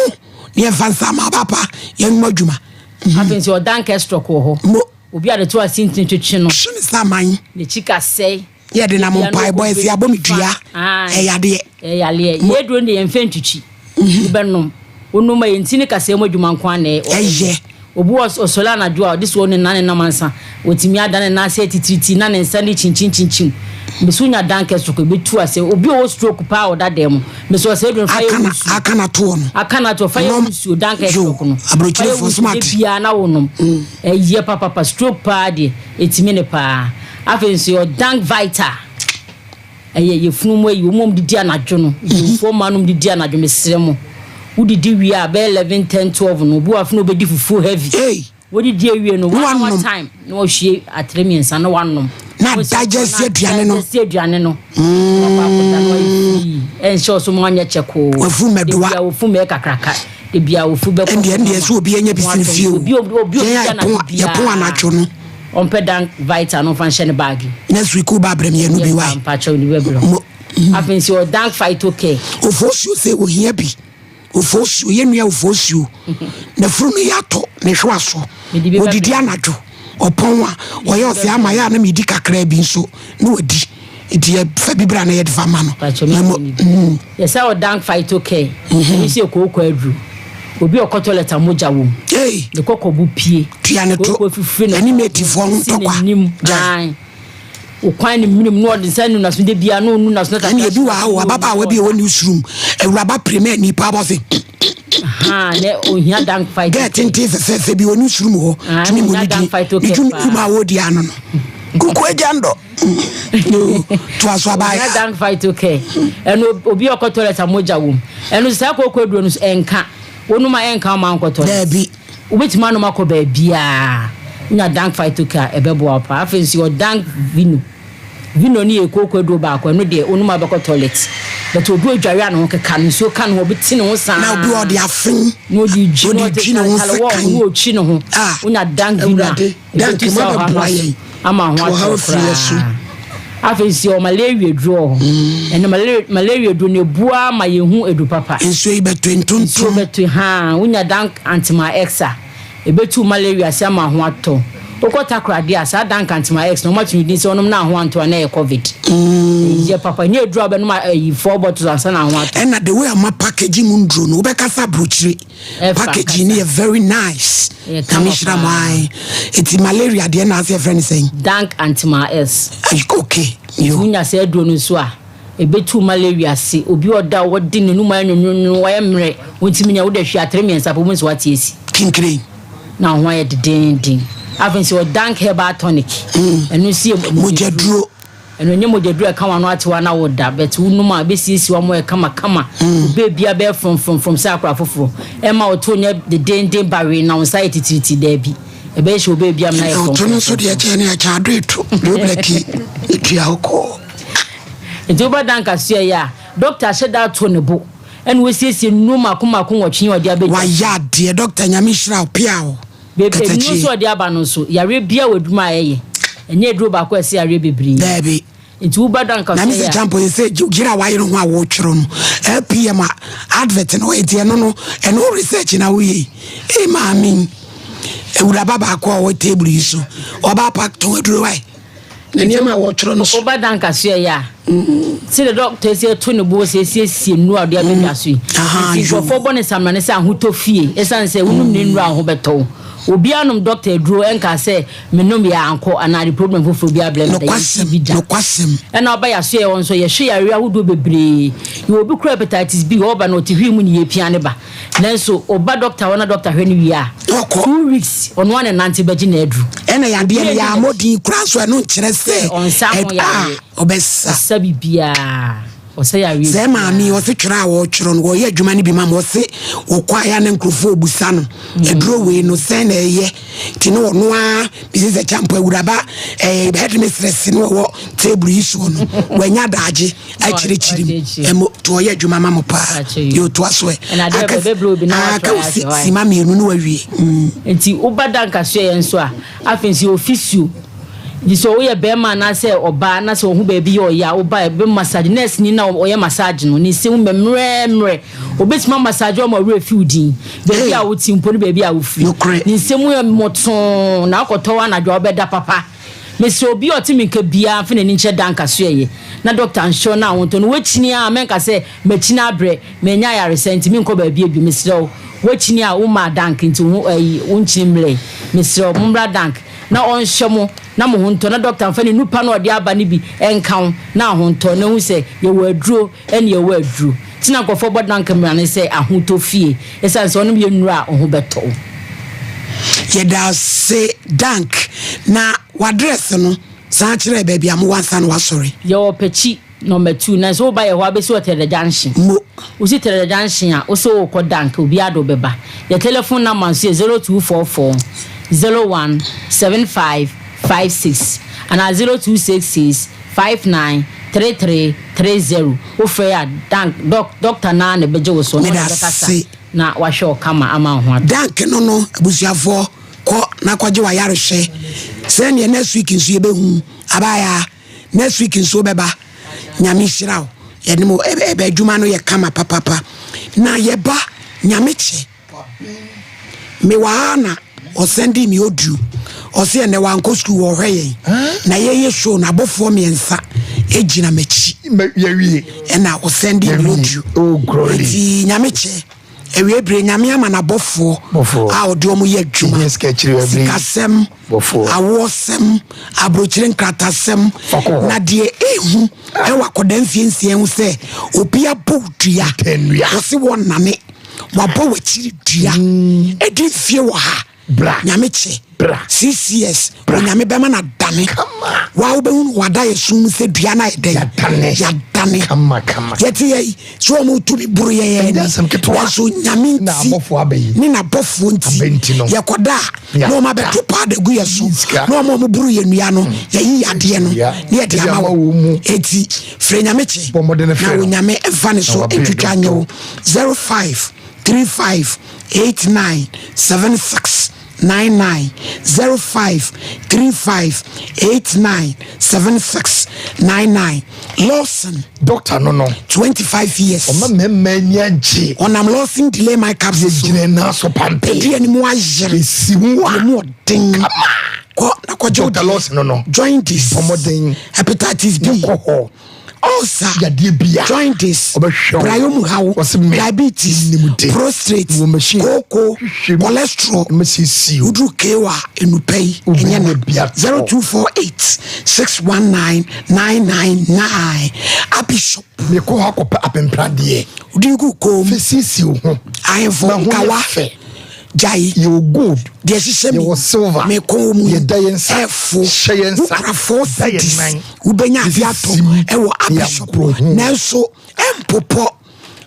ne yɛmfa nsa ma papa yɛnwuma adwuma. Afei nso ɔdan kɛstrɔk wɔ hɔ Mo. obi a ne to ase ntini twetwe no Hwe ne sa aman. N'akyi kasɛe. Yɛ de nam mpaebɔ ɛsi abɔ me dua ɛyɛ adeɛ. Ɛyɛ adeɛ. Yɛ aduro no deɛ yɛnfɛ ntwitwi. Wobɛnom. Wonom a yɛn ti ne kaseɛ mu adwuma nko ara na ɛyɛ. Obi wɔ ɔsɔre anadwo a ɔde so ne nan nenam ansa. Ɔtumi ada ne nan ase atitiriti na ne nsa ne kyinkyin. Mesi wonya dan kɛ stroke ebetu ase. Obi a ɔwɔ stroke paa ɔda dan mu. Mesi ɔsɛ aduro no fa yɛ nsuo. Aka na toɔ no. Aka na toɔ fa yɛ nsuo dan kɛ stroke no. Fa yɛ nsuo de biara na wonom. Ɛyɛ papapa stroke paa deɛ ɛtumi ne paa. Afei nso yɛwɔ Dank Vital, ɛyɛ yafunu mu ayi, wɔn a wɔdidi anadwo no, Dwomfoɔ mmaa no wɔdidi anadwo, mesrɛ mo, wodidi wie a bɛyɛ 11, 10, 12 no, obi wɔ afei na ɔbɛdi fufuo heavy. Hey! Wodidi awie no, Na one hour wanom. time na wahwie atere mmiɛnsa na wanom. Na Wosi digest na aduane no. Digest aduane no. Wakɔ akɔda na wayɛ free. Ɛnhyɛ ɔso ma wanyɛ kyɛkoo. Wafu mmɛdoa. Ebia wafu mmɛyɛ kakraka. Ebia wafu bɛkɔ Ɛndeɛ ɛndeɛ sɛ obi anya bi sene fie o. Obi obi obi Yɛn a anadwo yɛpon yɛpon biara. anadwo no. Ɔmpɛ dank vital no ɔmfa nhyɛ ne baage mu. Next week wo ba abrɛ me yɛn no bi why. Mpakyɛw ne bɛbrɛ Mo. Afei nso ɔwɔ dank phyto care. Ofosuo sɛ ohia bi. Ofosuo yɛn nua Ofosuo. N'afuru no yɛ atɔ ne hwewa so. Odidi anadwo. Ɔpɔn a ɔyɛ ɔsɛ ama yɛ a na medi kakra bi nso na wadi. Nti yɛ fa bi bra na yɛde fa ma no. Mpakyɛw me bi. Yɛsɛ ɔwɔ dank phyto care. Ɛno nso yɛ kooko aduro. Obi a ɔkɔ toilet a mogya wom. Ne kɔkɔbo pue. Tua ne to. Kooko fifiri ne Ɛne metifoɔ ho si ntɔkwa. n'anim. Gyae. Ae. Okwan ne menem na ɔde nsa nu n'aso da biara na ɔnu n'aso na Ɛne ebi wɔ ha o, ababaawa bi a ɛwɔ newsroom, awuraba premier nipa bɔ se. Ahaa na ohia dank fight. Gɛɛ tenten fɛfɛɛfɛ bi wɔ ne soro mu hɔ. Ah, Tumi mu ohia ne dank di. fight Ne okay dwuma paa. dwuma a wɔredi ano no. Kuku agya ndɔ. Yoo, toa so Ohia abaayewa. dank fight okay. Ɛno obi a ɔkɔ toilet a mogya wom. Ɛno saa kooko aduro no so ɛnka. Wonom a ɛnka wo ma nkɔ toilet. Daabi. Wobɛtumi anom akɔ baabiara. Wonya dank fight okay a ɛbɛboa wo paa. Afei nso yɛwɔ dank vino. Vino no yɛ kooko aduro baako, ɛno deɛ wonom a wobɛkɔ toilet. But obi odware a ne ho keka no, nsuo ka ne ho, obi te ne ho saa. Na obi ɔde afen. Na ɔde dwi, na Ɔde dwi ne ho ɔde wɔ sekan. na ɔtwi ne ho. Ah, Wonya dank vino a, Awurade, dank ɛbɛtu ma saa ɔhaw no bɛboa ase yɛn. ama ho Twe ɔhaw atɔ firi yɛn so. koraa. Afei nso yɛwɔ malaria aduro wɔ hɔ. Ɛno malaria malaria aduro no ɛbua ma yɛhu adu papa. Nsuo yi bɛtɔ ntontom. Nsuo bɛtɔ haa, wonya dank antima X a. Ebetu malaria ase ama ho atɔ. Wokɔ Takoradi a, saa Dankantema X no, wɔato no din sɛ wonom na ho antɔ a na ɛyɛ covid. Ɛyɛ papa. Ɛnyɛ aduru a wobɛnom a ayi four bottles ansa na ho atɔ. Ɛna the way a wɔn package mu nduro no, wobɛka sɛ abrokyire. Ɛfa Packaging no ankasa. yɛ very nice. Ɛyɛ kama Nyame nhyira mo paa. ae. Eti malaria deɛ na ase yɛfrɛ no sɛn? Dankantema S. Ay, okay. Nti Yo. wonya saa aduro no nso a, Ebetu malaria ase. Obi a ɔda a ɔde n'anum ayɛ nwonwonwon, wayɛ mmerɛ, ontumi nyɛ, wode hwe atere mmiɛnsa pɛ, wobɛhu sɛ wate asi. Kinkire. Na wo ho ayɛ dedeenden. Afei nso yɛwɔ Dank Herbal Tonic. Ɛno nso yɛ mogyaduro. Ɛno ɛnyɛ mogyaduro a ɛka w'ano ate wo na woda, but wonom a ɛbɛsiesie wo ama woayɛ kamakama. Wo baabiara bɛyɛ frɔmfrɔmfrɔm sɛ akora foforɔ. Ɛmma wo to nyɛ dedeenden bawee na wo nsa ayɛ titiritii, daabi. Ɛbɛyɛ hyɛ wo baabiara ma no ayɛ Ɔto no nso deɛ frɔmfrɔmfrɔm. kyɛn ne akyɛ ado eto. Deɛ oblaki etua wo kɔɔ. Nti woba da nkasoɛ yi a, dɔkta ahyɛ da ato ne bo ɛna wasiesie nnuro mako mako nwɔtwe a ɔde abɛdwa so. Wayɛ adeɛ dɔkta nyame nhyira wo pia wo Baabi nnuro katakyie. nso a ɔde aba no nso, yareɛ biara wɔ adwuma a ɛyɛ. Ɛnyɛ aduro baako a ɛsɛ yareɛ bebree. Daabi. Nti woba da Na nkasoɛ me yi sɛ a. champo yɛ sɛ gyina a wayere ho a wotwerɛ no LPM a advert no ɛnti ɛno no ɛno research na woyɛ yi ee maame awuraba baako a ɔwɔ table yi so ɔbaa pa tɔn aduro wae. Na nneɛma a wɔtwerɛ no so. Woba da nkasoɛ yɛ a, sɛdeɛ dɔkta si ato ne bo sɛ asiesie nnuro a ɔde abɛdwa so yi. Nti nkurɔfoɔ bɔ ne samina ne sɛ ahotɔ fie ɛsiane sɛ wonom ne nnuro a wo ho bɛtɔ wo. Obiara nom dɔkta aduro ɛnkaa sɛ menom yɛ ankɔ anaa de problem foforɔ bi abrɛ me da, yɛnte bi da. Nokwasɛm. Ɛna ɔba yɛasoɛ hɔ nso yɛhwɛ yareɛ ahodoɔ bebree. Yɛwɔ obi koraa hepatitis B ɔba no ɔte hwii mu ne yɛpia ne ba. Nanso ɔba dɔkta hɔ na dɔkta hwɛ no wie a, 2 weeks ɔno ara na ɛnante bɛgye n'aduru. Ɛna yadeɛ no yɛammɔ din koraa nso ɛno nkyerɛ sɛ Ɔnsa ho yareɛ. ɔbɛsa. Ɔsa biribiara. Ɔsa yareɛ Sɛ maame yi ɔse twerɛ a wɔtwerɛ no wɔyɛ adwuma no bi ma ma ɔse wɔkɔ ayɛ na nkurɔfoɔ ɔbusa no aduro wei no sɛn na ɛyɛ nti ne ɔno ara bisi sɛ kyampo awuraba ɛɛ headmistress no ɔwɔ table yi soɔ no wanya daagye akyirikyiri mu ɛmo to ɔyɛ adwuma ma mo paa yɛ otoa so ɛ aka wo sima mmienu ne wawie. Nti woba da nkasoɛ yɛ nso a afei nso yɛ ofisuo nti sɛ woyɛ bɛrima anaasɛ ɔbaa na sɛ ɔho baabi yɛ ɔyɛ a woba ɛbɛ massage nurse ni na ɔyɛ massage no ne nsɛm mmerɛmmerɛ obɛtumi amassage ɔma ɔwerɛ fi wo din baabi a wote mpo ne baabi a wofiri ne nsɛm yɛ mmɔtoo na akɔtɔ anadwo a wobɛda papa. Mesrɛ obi a ɔte me nka biara mfa n'ani nkyerɛ da nkasoɛeɛ na dɔkta nhyɛ no a ɔntɔ no. Woakyini a mɛnka sɛ makyini abrɛ, manya ayaresa nti menkɔ baabi bio. Mesrɛ wo, woakyini a wommaa dank nti wo ho ayi, wonkyini mmerɛe. Mesrɛ wo, mommra dank na ɔnhyɛ mo na mo ho ntɔ na dɔkta mfa ne nupa no a ɔde aba no bi nka wo na ho ntɔ na hu sɛ yɛwɔ aduro ne yɛwɔ aduro. Nti na nkurɔfoɔ bɔ dank mmara no sɛ ahotɔ fie ɛsiane sɛ ɔnom yɛ nnuro a wo ho bɛtɔ wo. Yɛdase Dank na w'address no san kyerɛ baabi a mowɔ ansa na wasɔre. Yɛwɔ Pekyi number two nanso woba yɛ hɔ a wobɛsi wɔ Tɛrɛdɛ junction. Mo. Wosi Tɛrɛdɛ junction a wose worekɔ Dank obiara de wo bɛba. Yɛ telephone number nso yɛ 0244 01 75 56 anaa 0266 59 33 30. Wofrɛ yɛ a Dank dɔk dɔkta no ara na ɛbɛgye wo so ɔno na ɔbɛkasa. Medase. Na wahwɛ wo kama ama wo ho atɔ. Dank no no abusuafoɔ kɔ na kɔgye w'ayarehwɛ sɛdeɛ next week nso yɛbɛhu abaayaa next week nso wobɛba nyame nhyira wo yɛne mo ɛbɛ adwuma no yɛ kama papapa na yɛba nyame kyɛ mewɔ ha na ɔsɛnde me audio ɔsɛ ɛnɛ wankɔ sukuu wɔhwɛ yɛn na yɛyɛ show no abɔfoɔ mmiɛnsa gyina m'akyi ɛna ɔsɛnde me audio oh, nti nyame kyɛ awie bere nyame ama n'abɔfoɔ a ɔde wɔn yɛ adwuma sikasɛm awoɔsɛm aburokyire nkratasɛm na deɛ ehu ɛwɔ akɔda mfie nsia ho sɛ obi abɔ dua ɔsi wɔn nane. Wabɔ w'akyiri dua. Ɛdi mfie wɔ ha. Nyame kyɛ. CCS. Onyame bɛma no adane. Wa wobɛhunu wada yɛ sum mu sɛ dua no ayɛ dɛn? Yɛadane. Yɛte yɛ yi sɛ wɔn tumi boro yɛ yɛ ni. Nanso Nyame nti ne n'abɔfoɔ nti yɛkɔda a na wɔn abɛto paada gu yɛ so na wɔn a wɔn boro yɛ nnua no yɛyi yadeɛ no na yɛde ama wɔn. Eti frɛ Nyame kye na Onyame mfa ne so ntwitwa nyɛ wo 05 35 89 76 99 05 35 89 76 99 Lawson. Doctor no no. 25 years. Ɔma mmarima ani agye. Ɔnam Lawson delay my capsules so. Yɛgyina nan so pampe. Ɛdi anim ayere. Esi ho a. Emu ɔden. Kama. Kɔ na kɔgye wo Doctor Lawson no no. Jaundice. Bɔmmɔden. Hepatitis B. Kɔ hɔ. Ulcer. Yadeɛ bia. Jaundice. Ɔbɛhwɛ wo. Praeɛ mu haw. Ɔse me. Diabetes. Nim de. Prostate. Wɔ machine. Kooko. Hwehwɛ mu. Cholesterol. Mɛsiesie wo. Woduru kewa enupɛ yi. Wobɛnya Ɛnyɛ na. bi atɔ. 0248 619 999. Abishop. Mekɔ hɔ akɔpɛ apempradeɛ. Wode gu kom. Fɛ siesie wo ho. Ahemfo Ma ho yɛ nkawa. fɛ. Gyae. Yɛwɔ gold. Deɛ ɛhyehyɛ mi. Yɛwɔ silver. Mekɔn mu. Yɛda yɛn nsa. Ɛfo. Hyɛ yɛn nsa. Wokura four Da yɛn cities. nan. Wobɛnya ade atɔ ɛwɔ Abishop. Nanso ɛmpopɔ.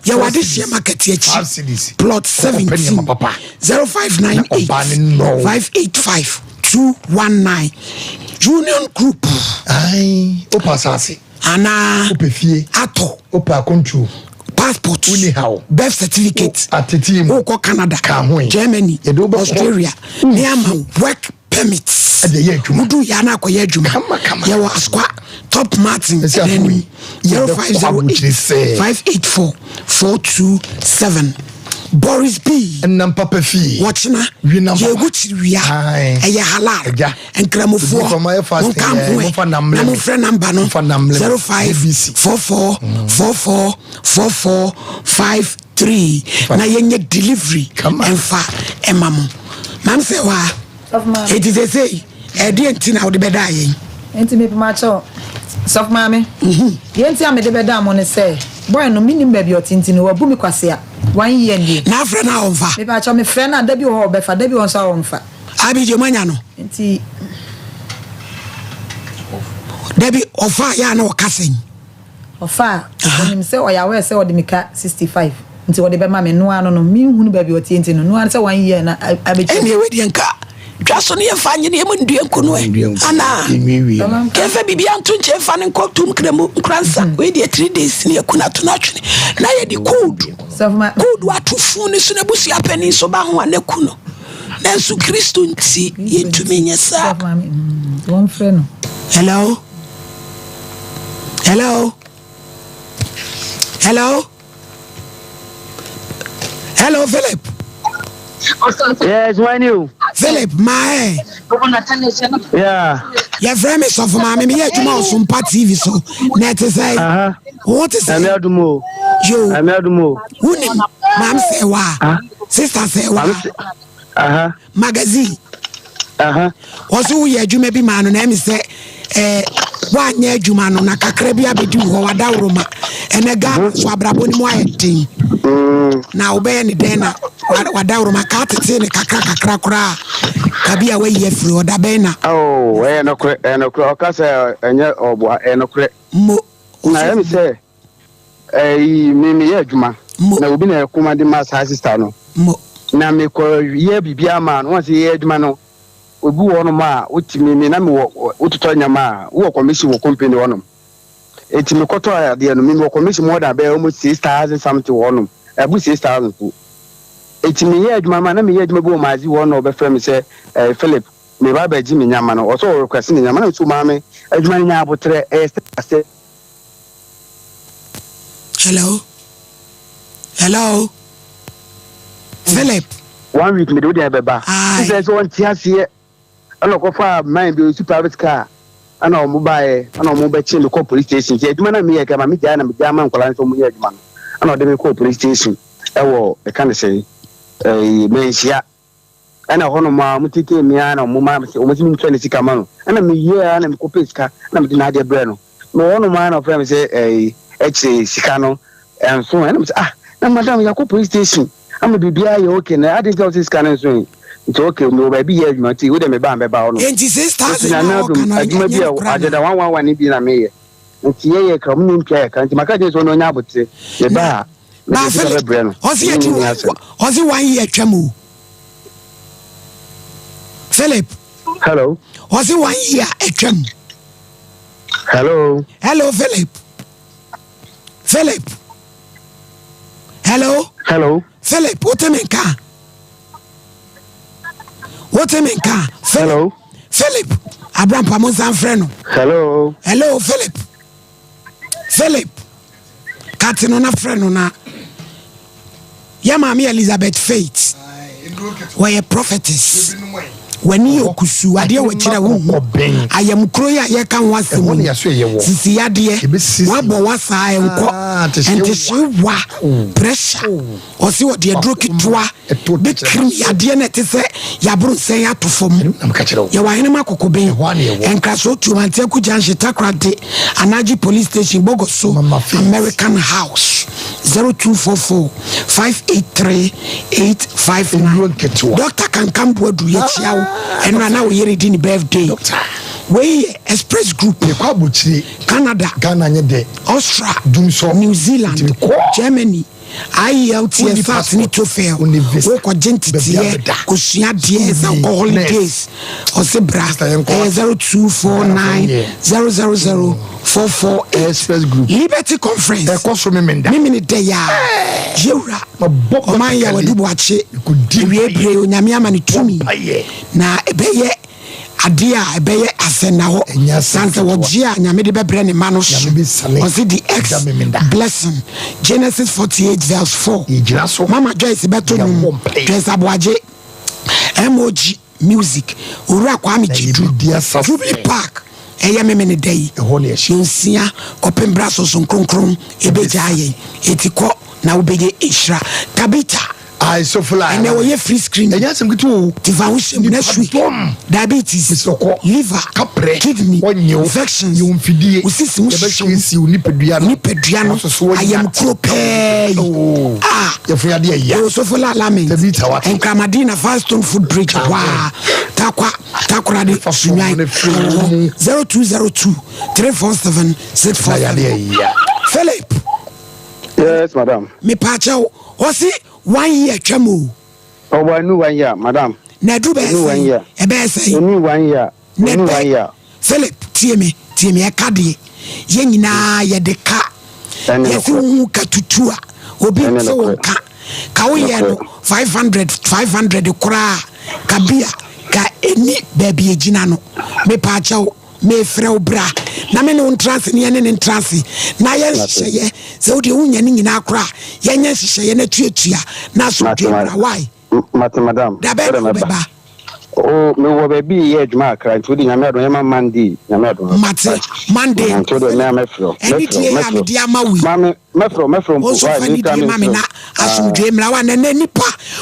Yɛwɔ adehyeɛ market akyi. Plot 17 0598 585 219 Union Group. Ayi, wopɛ asase. Anaa. Wopɛ fie. Atɔ. Wopɛ akontuo. Passport. Wonni haw. Birth certificate. Atete mu. Wokɔ Canada. Ka ho yi. Germany. Yɛde wobɛkɔ. Australia. Ne ama work permit. Ɛde yɛ adwuma. Wodu yɛ ana akɔyɛ adwuma. Kama kama. Yɛwɔ Asokwa Top Martin. Ɛsɛ afo yi. 0508 584 427. Boris B. Ɛnam papa fie. Wɔkyena. Winam papa. Yɛgu kyiriwia. Ɛyɛ halal. Ɛgya. Nkramofoɔ. Obi fama yɛ fasting, Monka eh, mpoɛ. momfa nam Na mmerɛ me. momfrɛ namba no. Momfa nam mmerɛ me. 05 ABC. 44 44 44 53. Na yɛnyɛ delivery. Ɛmfa ɛma mo. Maam sɛ waa. Eti sesei ɛdeɛ nti na wode bɛdaa yɛn? Nti mepakyɛw, Sɔfo Maame, deɛ nti a mede bɛdaa mo ne sɛ, boy no mennim baabi a ɔte nti no wabu me kwasea one year nie. Na afrɛ no a ɔmfa? Mepakyɛw, mefrɛ no a da bi wɔ hɔ a ɔbɛfa, da bi wɔ hɔ nso a ɔmfa. Abigye moanya no? Nti. Dabi, ɔfa a yɛ a na ɔka sɛn? Ɔfa a, ɔnim sɛ ɔyɛ aware sɛ ɔde me ka 65 nti ɔde bɛma me, noa no no, menhunu baabi ɔteɛ nti no, noa no sɛ one year na abɛtwam. Ɛnneɛ wei deɛ nka dwa so no yɛmfa nye no yɛmu ndua nku no ɛ anaa yɛmfa biribiara nto nkyɛn mfa no nkɔ tom kramu nkransa wei deɛ 3 days ne yɛku no ato no atwene na yɛde code code ato funu no so na abusua panin so ba ho a na ku no nanso Kristo nti yɛntumi nyɛ saa. Hello? Hello? Hello? Hello, Philip. Yes, when you? Philip, my. Yeah. Your friend is of my me yeah tomorrow some part TV so net is say. What is it? You. Wunim, Mam say wa. Sister say wa. Magazine. Wɔso woyɛ adwuma bi maa no na ɛmi sɛ ɛɛ woanyɛ adwuma no na kakra bi abɛdi wo hɔ wadaworo ma ɛnɛ Ghana so abrabɔ no mu ayɛ den na wobɛyɛ ne dɛn na wadaworo ma ka tetee ne kakra kakra koraa kabi a wayi afiri hɔ da bɛn na. Oh, ɛyɛ nokorɛ ɛyɛ nokorɛ ɔka sɛ ɛnyɛ ɔboa ɛyɛ nokorɛ. Mo. Na ɛyɛ mi sɛ ɛyi mi mi yɛ adwuma na obi na ɛkoma de ma saa sista no. Mo. Na mekɔ yɛ biribi ama no wɔn sɛ yɛ adwuma no. Obi wɔ hɔnom a wotumi me na mewɔ wototɔ nneɛma a wowɔ commission wɔ company hɔnom. Eti mekɔtɔ adeɛ no me mewɔ commission more than bɛyɛ almost 6,000 something wɔ hɔnom. Ɛbu 6,000 po. Eti meyɛ adwuma ma na meyɛ adwuma bi wɔ Maazi hɔ na ɔbɛfrɛ me sɛ eh, Philip meba abɛgye me nneɛma no. Ɔsɛ ɔ request ne nneɛma na nso maame adwuma no nya abotrɛ ɛyɛ step by step. Hello? Hello? Philip. One week mede wo deɛ bɛba. Sɛ sɛ ɔnte aseɛ ɛna ɔkɔfa man bi ɔsi private car ɛna ɔmo baeɛ ɛna ɔmo bɛkye me kɔ police station nti adwuma na meyɛ kama megyae na megyae ma nkwadaa nso ɔmo yɛ adwuma no ɛna ɔde me kɔɔ police station ɛwɔ ɛka ne sɛ ɛyi manhyia ɛna hɔnom a ɔmo tetee me ara na ɔmo ma ɔmo si mentua ne sika ma no ɛna meyɛ ara na mekɔpɛ sika na mede n'adeɛ brɛ no mewɔ hɔnom ara na ɔfrɛ me sɛ ɛyi ɛkyerɛ sika no ɛnso ɛna mesɛ ah na madam yɛakɔ police station. Ama biribiara yɛ okay na adɛn nti na wose sika no nso yi? Nti okay mewɔ baabi yɛ adwuma nti wode meba a mɛba hɔ nom. Enti Nti 6000 Nyame na adom ɔka no adwuma bi ɛnyɛ a nokorɛ agenda anaa? 111 bi na meyɛ. Nti yɛyɛ kra ɔmo nyɛ ntua yɛ ka nti maka kyerɛ sɛ ɔno ɔnyɛ abotere meba Na a mede Baa sika Philip bɛbrɛ no ɔse ɛne yɛdi ne nni one asɛm. ɔse one year twam o. Philip. Hello. Ɔse one year atwam. Hello. Hello Philip. Philip. Hello. Hello. Philip, wote me nka? Wote me nka? Philip. Hello. Philip. Abrampa mo nsa mfrɛ no. Hello. Hello Philip. Philip. Kate no na frɛ no na. Yɛ maame Elizabeth Faith. Wɔyɛ prophetess. W'ani yɛ ɔkusuu, adeɛ wɔ akyiri a wonhu. Ayamkuro yi a yɛka ho asɛm yi, sisi yadeɛ, wabɔ wa saa ɛnkɔ, ɛntehye wa, pressure, ɔse ɔde aduro ketewa bɛkirim yadeɛ no ɛte sɛ yɛaboro nsɛn ato fam. Yɛwɔ Ahenema Kokoben, Nkrasoɔ Tuom, Anteaku Junction, Takoradi, Anagye Police Station, Bogoso, American House. 0244 583 859 Doctor Kankam Boadu yɛkyia wo ɛnora na wo yere di ne birthday wei yɛ Express Group Yɛkɔ aburokyire. Canada Ghana nyɛ dɛ. Austria Dumsɔ. New Zealand Nti mekɔ. Germany IELTS Wonni SAT ne passport, TOEFL wonni visa. wokɔgye Baabi a nteteɛ bɛda. kɔsua adeɛ sɛ School wokɔ ni, holidays ɔse bra Sister, yɛnkɔ ɛyɛ ase. 0249 Ghanafoɔ 000 448 Express Group. Liberty Conference Ɛkɔ so Memenda. Memene dɛ yi a yɛwura Mabɔ ɔman yɛ batakari. wadu boakye Mekɔdi awie mpaeɛ. bere onyame ama no tumi Bɔ mpaeɛ. na ɛbɛyɛ adeɛ a ɛbɛyɛ asɛnnahɔ Ɛnyɛ asɛm sane sɛ ketewa. wɔgye a nyame de bɛbrɛ ne ma no so Nyame bɛsiane ɔse the ex da Memenda. blessing Genesis 48 verse 4 Yɛgyina so. Mama Joyce bɛto Yɛbɔ nwom mpaeɛ. Joyce Aboagye MOG Music, Owura Kwame Na Gyedu, yɛbɛdi asase. Jubilee Park, ɛyɛ Memeneda yi, Ɛhɔ na yɛhyɛ. nonsia kɔpem berɛ a Sonson Kronkron ɛbɛgyaa yɛn. Enti kɔ na wobɛyɛ nhyira. Tabitha, Aye, so fly. ɛnɛ wɔyɛ free screening. Ɛnyɛ asɛm ketewa o. Nti fa ho hyɛ mu next week. Nipadɔm. Diabetes, Mesrɛ kɔ. liver, Kaprɛ. kidney, Wɔnyɛ wo. infections, Yɛ wo mfidie. wo sisi mu hyehye wo. Yɛbɛsiesie wo nipadua no. Nipadua no, Nanso so woanya ayamkuro pɛɛ yi. Oh. Ah. Yɛfo yadeɛ ya. Yɛwɔ Sofola Lament, Tabitha wate. Nkramadina Firestone Food Bridge hɔ a, Tarkwa, Takoradi, Fa fam Sunyani, no firi ɛwɔ wo hɔ. mu. 0202 347 Na 647. yadeɛ ya. Philip, Yes, madam. mepaakyɛw, ɔse one year twam o. Ɔwɔ anu one year, madam. Na ɛduru bɛyɛ Enu one sɛn? year. Ɛbɛyɛ sɛn? Enu one year. Na Enu ɛbɛ one year. Philip, tie me, tie me, ɛka deɛ, yɛn nyinaa yɛde ka. Ɛne Yɛse nokorɛ. wohu ka tutu a, obi Ɛne nte wo nokorɛ. nka. Ka woyɛ no Nokorɛ. 500, 500 koraa a, ka bi a, ka ɛni baabi ɛgyina no. Mepaakyɛw, mefrɛ wo bra na me ne wo ntra ase ne yɛne ne ntra ase na yɛ Mate. nhyehyɛeɛ. Sɛ wodeɛ wonya ne nyinaa koraa a, yɛnyɛ nhyehyɛeɛ na tuatua na Mate, asomdwoeɛ ma mmra. Why? Mate, madam. Da bɛn Wode na mɛba. wobɛba? Oh, mewɔ baabi reyɛ adwuma kakra nti wode Nyame adom yɛma Monday Nyame adom. Mate, Monday. Nti wode mea mɛfrɛ wo. Ɛne die a mede ama wo yi. Maame, mɛfrɛ wo, mɛfrɛ wo Wo mpo. nso fa ne die ma me na asomdwoe mmra wa. Na ɛnɛ nipa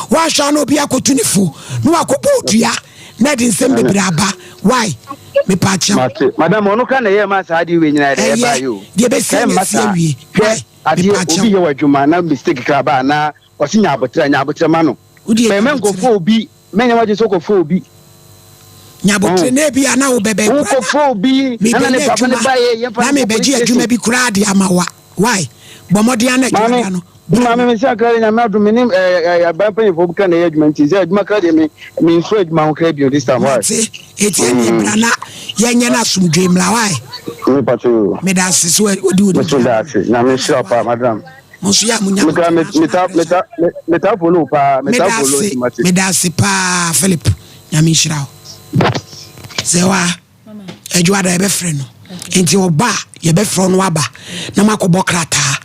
woanhwɛ a na obi akɔtu ne fo na wakɔbɔ odua na ɛde nsɛm bebree aba. Why? Mepaakyɛw. Mate, madam ɔno ka na ɛyɛ ma saa adeɛ wei nyinaa ɛde ɛba Ɛyɛ, yi o. deɛ ɛbɛsi Ɛmma na ɛsi saa. awie. Hwɛ, Why? adeɛ Mepaakyɛw. obi yɛ wɔ adwuma na mistake kra ba anaa ɔse nya abotrɛ, nya abotrɛ ma no. Wode Bɛn nya mɛ nkɔfo obi Mɛnyɛ w'adwene sɛ wokɔfa obi. Nyabotere na ebi a na wobɛbɛ kura na. Wokɔfa obi na ne papa ne ba yɛ yɛmfa na mebɛgye adwuma bi koraa de ama wa. Why? Bɔ mmɔden ana adwuma da no. Maame me sɛ akra de nyame adom me ne aban mpanyinfoɔ bi ka na ɛyɛ adwuma nti sɛ adwuma kra deɛ me me nsuro adwuma ho kra bio this time why. Mate eti ɛne bra na yɛnyɛ no asomdwe mmra why. Me pato yo. Meda ase so wodi wodi. Me so da ase nyame nhyira pa madam. Mo nso yɛ a mo nya. Mekura meta meta meta follow paa meta follow ti mate. Meda ase paa Philip nyame nhyira wo. Sɛ wa adwuma da yɛbɛfrɛ no nti ɔba a yɛbɛfrɛ no aba na makɔbɔ krataa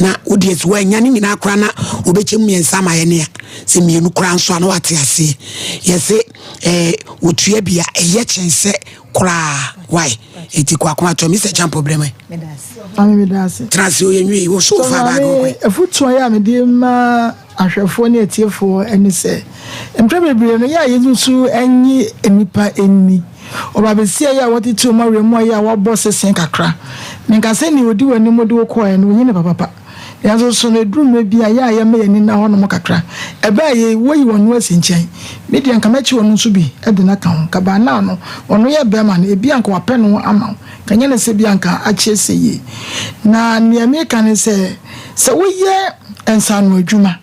na wodeɛ sɛ woanya ne nyinaa koraa na wobɛkyɛ mu mmiɛnsa ama yɛne a sɛ mmienu koraa nso a na wate aseɛ yɛse eh, wɔtua bi a ɛyɛ kyɛn sɛ koraa why eti kɔ akoma tɔ Mr. Champo brɛ mɛ. Maame mi da ase. Tena ase oyɛ nwi wo so fa baage wɔ kwan. Afutuo yɛ a mede ma ahwɛfoɔ ne atiefoɔ ne sɛ mprɛ bebree no yɛ a yɛnsusu nye nnipa nni. Ɔba besia yi a wɔtete wɔn awerɛ mu a yɛ a wɔabɔ sese kakra. Menka sɛ nea ɔdi w'anim de wo kɔeɛ no ɔnyi ne papapa. Nanso so no ɛduru mmerɛ bi a, yɛ a yɛmma yɛn ani nna hɔnom kakra. Ɛbɛɛ yei, woayi ɔno asi nkyɛn. Me deɛ nka mɛkye ɔno nso bi de no aka ho. Nka by now no, ɔno yɛ barima no, ebia nka wapɛ ne ho ama wo. Nka nyɛ no sɛ ebia nka akyɛ sɛ yie. Na deɛ meka ne sɛ, sɛ woyɛ nsaano adwuma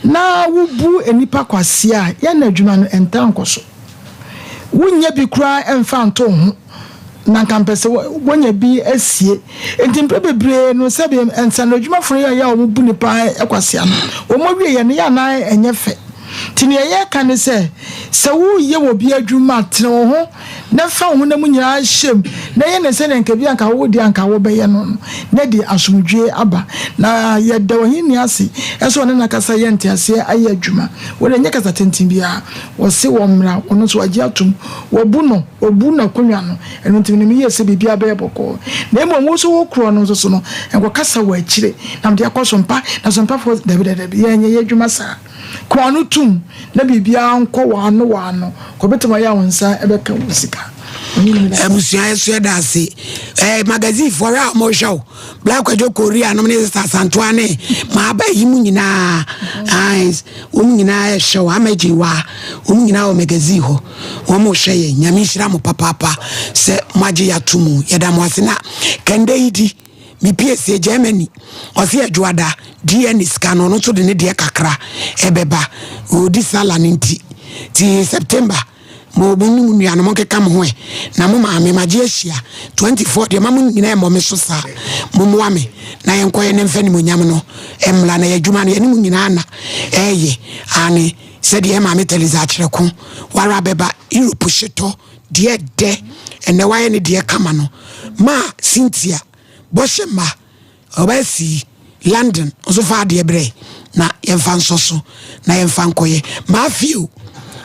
na wobu nnipa kwasea a, yɛ na adwuma no ɛntaa nkɔ so. Wonnya bi koraa mfa nto wo ho, na anka mpɛ sɛ wonya bi asie. Enti mprɛ bebree no, sɛbe nsaanoadwumafo no yɛ a wɔbu nnipa kwasea no, wɔn awieeɛ no yɛ a na ɛnyɛ fɛ. Nti nea yɛreka ne sɛ, sɛ woreyɛ obi adwuma a, tene wo ho na fa wo honam nyinaa hyɛ mu, na yɛ no sɛdeɛ anka bi anka wo deɛ anka wobɛyɛ no no, na de asomdwoeɛ aba. Na yɛda Ɔhenni ase sɛ ɔne n'ankasa yɛ nteaseɛ ayɛ adwuma. Wo deɛ nyɛ kasa tenten biara. Wɔse wɔmmra, ɔno nso wagye atom. Wɔabu no, wɔabu n'akonnwa no. Ɛno nti menim yie sɛ biribiara bɛyɛ bɔkɔɔ. Na mmom wo nso wo korɔ no nso so no, nkɔkasa wɔ akyire na mede akɔ so mpa, na so mpafoɔ, dabi, dabi, dabi, yɛnyɛ yɛn adwuma saa. Ka w'ano tom na biribiara nkɔ w'ano w'ano, kɔbɛtumi ayɛ a wo nsa bɛka wo sika. Abusua yɛso yɛda ase. Eh, magazine foɔ hwɛ a wɔhwɛ wo. Black Kwadwo Korea nom ne Sister Asantoa ne maaba yi mu nyinaa. Ae, wɔn nyinaa ɛhwɛ wo. Amagye wa, wɔn nyinaa wɔ magazine hɔ. Wɔn hwɛ yɛn. Nyame nhyira mo papaapa sɛ moagye yɛato mu. Yɛda mo ase na kɛndɛ yi di. Me pie sie Germany. Ɔse adwoada DNA sika no ɔno nso de ne deɛ kakra ɛbɛba. Ɔdi sala no nti. Ti September Mo mo ne mo nuanom monkeka mo ho ɛ na mo maame magye ahyia 24 deɛ ma mo nyinaa mmɔ me so saa mommoa me na yɛnkɔyɛ ne mfa nimonyam no mmra na yɛadwuma no yɛne mo nyinaa na ɛyɛ ane sɛdeɛ maame Teliza akyerɛko wara bɛba Europe hyetɔ deɛ dɛ ɛnɛ wayɛ ne deɛ kama no ma Cynthia bɔhyɛ mma Ɔbaa sii London nso fa adeɛ brɛ na yɛmfa nsɔ so na yɛmfa nkɔyɛ. Matthew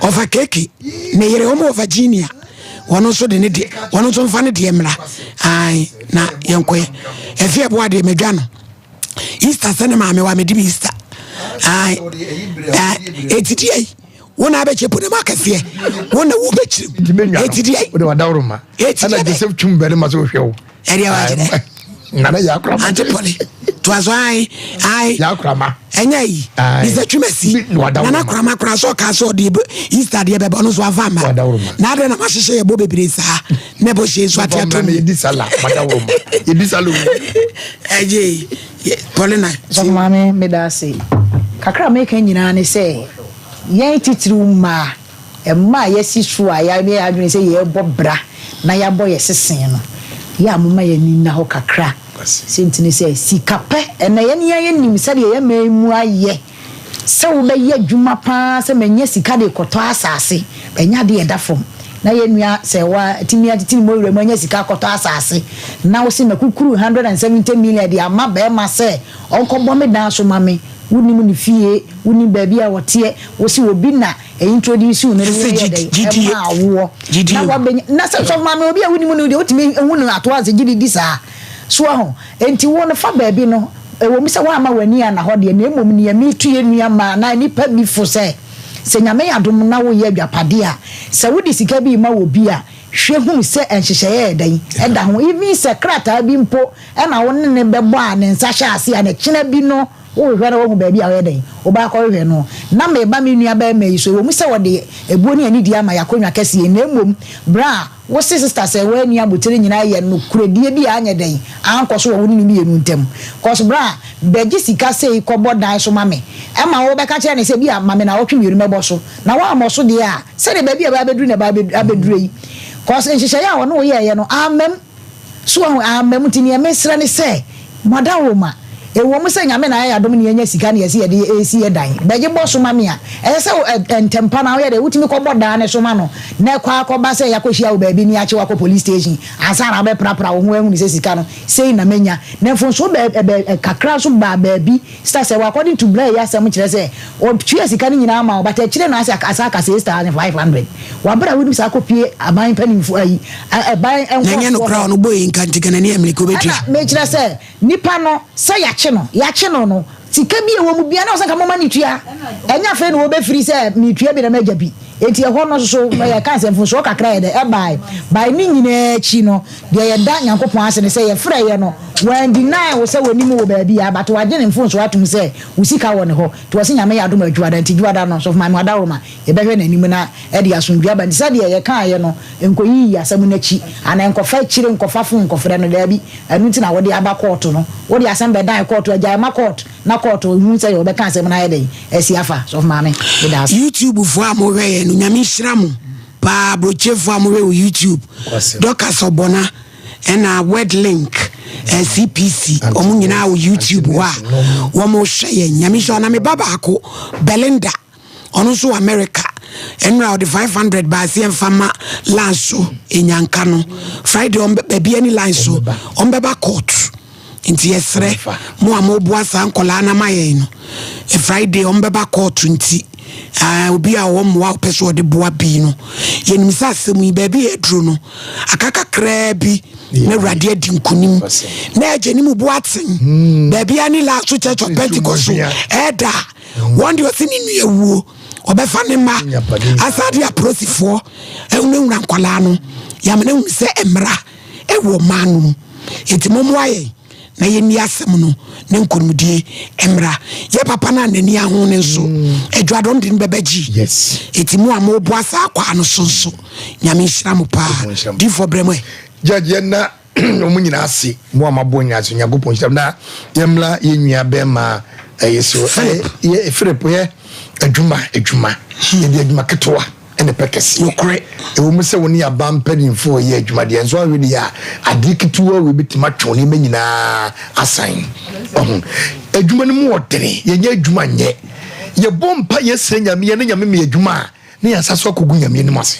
ɔfa keke ne yere wɔn wɔ Virginia wɔn nso de ne deɛ wɔn nso mfa ne deɛ mmra ae na yɛnkɔyɛ. Ɛfi ɛboa deɛ madwa no Easter sɛ ne maame wa medi me Easter ae eti deɛ yi wo na abɛkyɛ po ne mu akɛseɛ wo na wobɛkyerɛ mu eti deɛ yi wode wadaworo ma ɛna Joseph twum bɛne ma sɛ wohwɛ wo ɛdeɛ wa kyerɛ nana yɛ akorama ante pɔle toa so ae ae yɛ akorama ɛnyɛ yi bisɛ twumasi nana akorama koraa sɛ ɔka sɛ ɔde easter deɛ bɛbɔ no so afa ma na adɛn na mahyehyɛ yɛbɔ bebree saa na ɛbɔ hyɛ nso ate ato mu yɛdi sala yɛdi sala ɛgye pɔle na sɔfo maame meda ase kakra meka nyinaa ne sɛ yɛn titiriw mmaa Mma a yɛasi so a yɛayɛ yɛn adwene sɛ yɛrebɔ bra na yɛabɔ yɛn sese no, yɛ a momma yɛn ani nna hɔ kakra. Sɛ nti ne sɛ, sika pɛ, ɛnnɛ yɛn ara yɛnim sɛdeɛ yɛn man mu ayɛ, sɛ wobɛyɛ adwuma pa ara sɛ manya sika de rekɔtɔ asase, ɛnyɛ adeɛ a ɛda fam. Na yɛn nua sɛ watumi atete ne mmɔwerɛ mu anya sika akɔtɔ asase, na wose makukuru 170 million de ama barima sɛ ɔnkɔbɔ me dan so ma me, wonnim ne fie, wonnim baabi a ɔteɛ, wose obi na introduce wo no ne yɛ dɛ ɛma awoɔ na wabɛnya na sɛ sɔfo maame obi a wonim no deɛ wotumi hu no ato ase gye di saa so aho enti wo no fa baabi no ɛwɔ mu sɛ woama w'ani ana hɔ deɛ na mmom nea metu yɛ nua ma na nipa bi fo sɛ sɛ nyame yɛ adom na woyɛ adwapadeɛ a sɛ wode sika bi ma wɔ bi a hwɛ hunu sɛ nhyehyɛeɛ yɛ dɛn ɛda ho even sɛ krataa bi mpo ɛna wo ne ne bɛbɔ a ne nsa hyɛ ase a na kyena bi no Wohwehwɛ na woahu baabi a ɔyɛ dɛn? Wobɛ akɔhwehwɛ no. Na mereba me nua barima yi so, ɛwɔ mu sɛ wɔde abuo ne anidie ama yɛ akonnwa kɛseɛ yi, na mmom berɛ a wo se sista sɛ woanni abotire nyinaa yɛ nokorɛdie bi a anyɛ dɛn ankɔ so wɔ wo ne no mmienu ntam. Cos berɛ a bɛgye sika sei kɔbɔ dan so ma me, ɛma wobɛka kyerɛ no sɛ bi a ma me naawɔtwe mmienu mɛbɔ so, na woammɔ so deɛ a, sɛdeɛ baabi a ɛbɛ abɛduru na ɛbɛ abɛduru yi. Cos nhyehyɛeɛ a ɔne wo yɛeɛ no ammam. So wahu? Amma mu. Nti neɛ mesrɛ ne sɛ, mo adaworoma, ɛwɔ mu sɛ Nyame na ayɛ yɛn adom na yɛanya sika na yɛse yɛde resi yɛ dan, bɛgye bɔ so ma me a, ɛsɛ sɛ wo, ɛ, ntɛmpa no ara woyɛ dɛn, wotumi kɔbɔ dan no so ma no, na ɛkɔ ara kɔba sɛ yɛakɔhyia wo baabi na yɛakye wo akɔ police station ansa na wobɛprapra wo ho ahunu sɛ sika no, sei na manya. Na mfomsoɔ bɛ, ɛ, bɛ, kakra nso baa baabi. Star sɛ wɔ according to bra yi asɛm kyerɛ sɛ ɔtua sika no nyinaa ma wo but akyire no asɛ asa aka 6500 wɔ abere a wonim saa kɔpie aban mpanimfoɔ ayi ɛban Na ɛnyɛ nkorɔfoɔ nokorɛ a hɔ ɔno bɔ yi nka nti Ghanani Amerika ɔbɛtua. ɛna mekyerɛ sɛ nipa no sɛ yakye no yakye no no sika bi a ɛwɔ mu biara na ɔsɛ nka moma no tua ɛnyɛ afei na wɔbɛfiri sɛ metua bi na magya bi. Enti ɛhɔ no nso yɛka sɛ mfomsoɔ kakra yɛ dɛ ɛbae. By ne nyinaa akyi no, deɛ yɛda Nyankopɔn ase ne sɛ yɛfrɛeɛ no, wan deny wo sɛ wɔnim wo wɔ baabi a, but wagye ne mfomsoɔ atom sɛ wo sika wɔ ne hɔ. Nti wɔse Nyame yɛ adom a Dwuada, nti Dwuada no, Sɔfo Maame Adaworoma, yɛbɛhwɛ n'anim na ɛde asomdwoeɛ aba. Nti sɛdeɛ yɛkaeɛ no, nkɔyiyi asɛm no akyi, anaa nkɔfa akyire nkɔfa phone nkɔfrɛ no, daabi. Ɛno nti na wode aba kɔɔto no. Wode asɛm bɛdan kɔɔto a, gyae ma kɔɔto. Na kɔɔto hu sɛ wɔbɛka asɛm no ayɛ dɛn asi afa. Sɔfo Maame, meda ase. YouTube foɔ a mohwɛ yɛn no Nyame nhyira mo paa abrokyefoɔ a mohwɛ wɔ YouTube Dorcas Ɔbɔna ɛna Word Link eh, CPC wɔn nyinaa wɔ YouTube hɔ a wɔn hwɛ yɛn Nyame nhyira na me ba baako Belinda ɔno nso wɔ America ɛnura ɔde 500 baasi ɛnfa ma line so enyanka no Friday ɔn baabi ɛni line so ɔn bɛba court. Nti yɛsrɛ mo a moboa saa nkɔlaa no ama yɛn no, Friday wɔn bɛba kɔɔto nti obi a ɔwɔ mmoa a ɔpɛ sɛ ɔde boa bi no, yɛnim sɛ asɛm yi baabi a aduro no aka kakraa bi na Awurade adi nkonim na agye ne mu bo aten hmm. baabi a ne last church of Pentecost so ɛda hmm. wɔn deɛ ɔsi ne nua wuo ɔbɛfa ne mma asade apolisifoɔ ɛhunahuna nkɔlaa no yamena hunu sɛ mmara wɔ ɔman no mu. Enti mommoa yɛn na yɛnni asɛm no ne nkonimdie mmra. Yɛ papa no a n'ani aho no nso, mm. adwadɔm de no bɛba gyi. Enti mo a moboa saa kwaa no so nso, Nyame nhyira mo paa. Difoɔ brɛ mo ɛ. Judge yɛn na wɔn nyinaa ase mo a moaboa nyinaa ase Onyankopɔn nhyira na yɛmmla yɛn nua bɛrima ɛyɛ so yɛ Philip yɛ adwuma adwuma hmm. yɛde adwuma ketewa ne pɛ kɛseɛ. Nokorɛ. Ɛwɔ mu sɛ wo ne aban mpanimfoɔ reyɛ adwuma deɛ, nso anhwɛ yie a, adeɛ ketewa wei bɛtumi atwe wo nneɛma nyinaa asan. Ɔho. Adwuma no mu ɔdene, yɛnyɛ adwuma nyɛ. Yɛbɔ mpa yɛsrɛ Nyame, yɛne Nyame meyɛ adwuma a, na yɛn so akɔgu Nyame anim ase.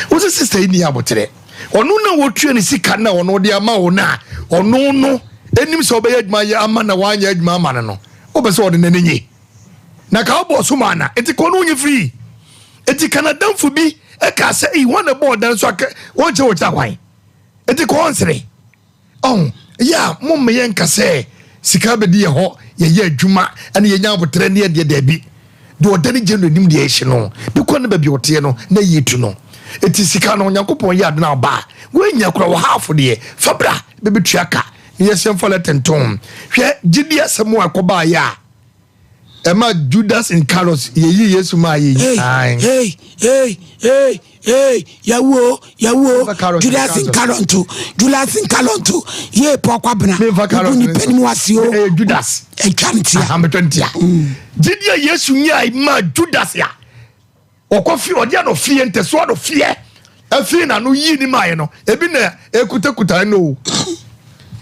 Wo sɛ sista yi ni aboterɛ. Ɔno na wɔtua ne sika na ɔno de ama wo no a, ɔno no ɛnim sɛ ɔbɛyɛ adwuma yɛ ama na wanyɛ adwuma ama no no, wopɛ sɛ ɔde n'ani nye. Na ka wobɔɔ so maa na enti ka ɔne wo nyɛ free. Enti ka n'adamfo bi kaa sɛ ei hwan na ɛbɔɔ dan so a wɔnkyerɛ wɔkyerɛ kwan. Enti ka ɔnsere. Ɔho yɛ a momma yɛnka sɛ sika bɛdi yɛ hɔ yɛyɛ adwuma ɛne yɛnya aboterɛ ne yɛdeɛ daabi. Deɛ ɔda ne gye no anim deɛ ɛhye no de kɔ ne baabi ɔteɛ no na yie tu no. Enti sika no Onyankopɔn yɛ ade na ɔba a woanya kora wɔ half deɛ fa bra bɛbɛtua ka ne yɛsɛ mfa lɛtɛ ntɔn. Hwɛ gyidi asɛm a ɛkɔbaeɛ a ɛma Judas Iscariot yɛyi Yesu maa yɛ yi. Hey, hey, hey, hey, hey, yawuo, yawuo, Judas Iscariot, Judas Iscariot, yee pɔ kwabena, obu nipa ni mu ase o. Ɛyɛ Judas. Ɛtwa ne tia. Ahametwa ne tia. Mm. Gyidi a Yesu nyae maa Judas a ɔkɔ fi ɔde ano fie ntɛso ano fie afie na no yii ne maaeɛ no ebi na ekutakuta no o.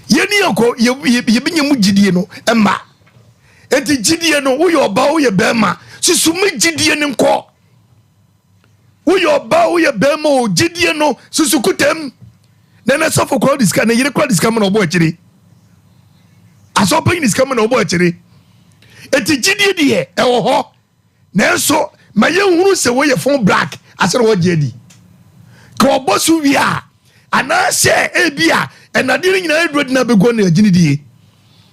Yɛni yɛkɔ yɛbi nyɛ mu gyidie no ɛma. Enti gyidie no, woyɛ ɔbaa woyɛ bɛrima, susu me gyidie no nkɔ. Woyɛ ɔbaa woyɛ bɛrima o, gyidie no susu kutam. Na ɛnɛ sɔfo kora de sika, ne yere kora de sika ma na ɔbɔ akyire. Asɔpanyin de sika ma na ɔbɔ akyire. Enti gyidie deɛ ɛwɔ hɔ. Nanso ma yɛnhunu sɛ wɔyɛ fon black asɛ na wɔgye adi. Ka ɔbɔ so wie a, anaasɛ ebi a ɛnadeɛ no nyinaa aduru adi na abɛgu ne agyini die.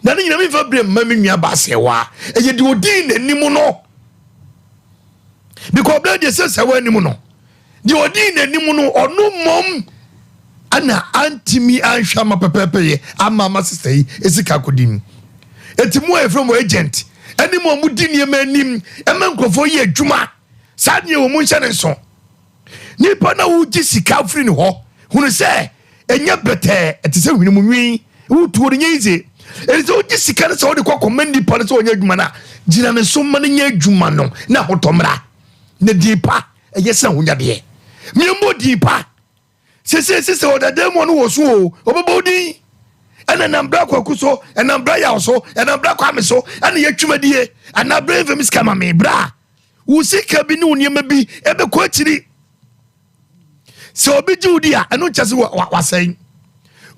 Na ne nyinaa memfa bere mma me nua baasɛwa. Ɛyɛ deɛ ɔdii n'anim no. Because ɔbɛn deɛ sɛ sɛ wɔ anim no. Deɛ ɔdii n'anim no, ɔno mmom ana antumi anhwɛ ama pɛpɛɛpɛyɛ ama ama sista yi sika akɔdi mu. Eti mo a yɛfrɛ mo agent ɛne mo a modi nneɛma anim ɛma nkurɔfoɔ yɛ adwuma saa deɛ wɔ mu nhyɛ ne nso. Nipa na wogye sika firi ne hɔ hunu sɛ ɛnyɛ bɛtɛɛ ɛte sɛ hwene mu nwi wotuo no nyɛ yize. Ɛne sɛ wogye sika no sɛ wode kɔ akɔma nipa no sɛ ɔnyɛ adwuma no a gyina ne so ma no nyɛ adwuma no na ahotɔ mmra na din pa ɛyɛ sɛ ahonyadeɛ miɛmmɔ din pa sese sese ɔdada mu ɔno wɔ so o ɔbɛbɔ din ɛna nam bra kwaku so ɛnam bra yaw so ɛnam bra kwame so ɛna yɛtwumadie anaa bra mfam sika ma me bra wo sika bi ne wo nneɛma bi ɛbɛkɔ akyiri sɛ obi gye wo di a ɛno nkyɛ sɛ wasɛn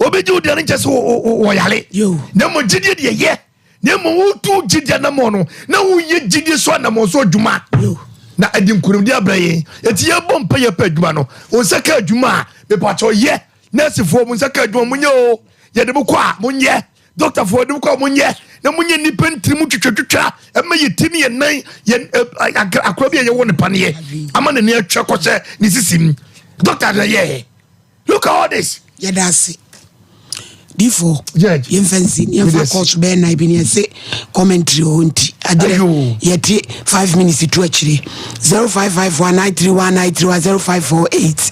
obi gye wo di a ɛno nkyɛ sɛ wɔyare na mmom gyidie deɛ yɛ na mmom wotu gyidi anammɔn no na woyɛ gyidie so anammɔn so adwuma na ɛde nkonimdi abrɛ yɛn eti yɛbɔ mpa yɛ pɛ adwuma no wɔn nsa ka adwuma a mepakyɛw yɛ nɛɛsefoɔ mo nsa ka adwuma mo nyɛ o yɛde mo kɔ a mo nyɛ dɔktafoɔ yɛde mo kɔ a mo nyɛ. na monyɛ nnipa ntiri mu twitwatwitwa ɛma yɛ ti ne yɛ nan yɛ akora bi a yɛwɔ ne paneɛ ama n'ani atwa kɔhyɛ ne sisi mu doctor na yɛ look at all this. Yɛda ase difo yɛmfa nsi yɛmfa kɔɔso bɛyɛ nan bi ne yɛse commentary wɔ hɔ nti agyerɛ yɛte 5 minutes to akyire 0551 931 931 0548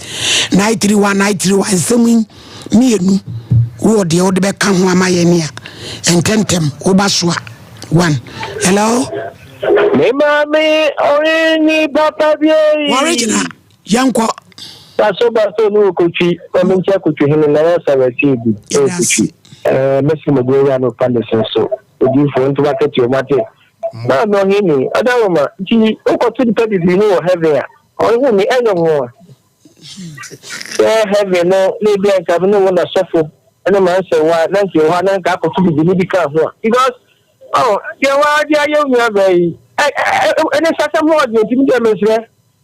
931 931 nsɛm yi mmienu wowɔ deɛ wode bɛka ho ama yɛne a ntɛntɛm woba so a one hello Me maame ɔre papa bi. Wɔre gyina Yɛnkɔ. Baso baso ne okotwi na me nkyɛ kotwi hene na yɛ sɛ wɛte bi ɛwɔ kotwi ɛɛ mɛsi mo gbɛwura no fa ne so so odiifoɔ nti wakɛte ɔmo ate maa mi ɔhene ɔda roma nti wokɔto nipa bebree no wɔ heaven a ɔhene ɛnyɛ ho a sɛ heaven no na ebi anka ne wo na sɔfo ɛne ma nsɛ wa na nka ɛwɔ na nka akɔto bibi ne bi ka ho a because oh deɛ wa de ayɛ onua bɛyi ɛ ɛ ɛne sasɛm ho ɔdeɛ ntumi deɛ mesrɛ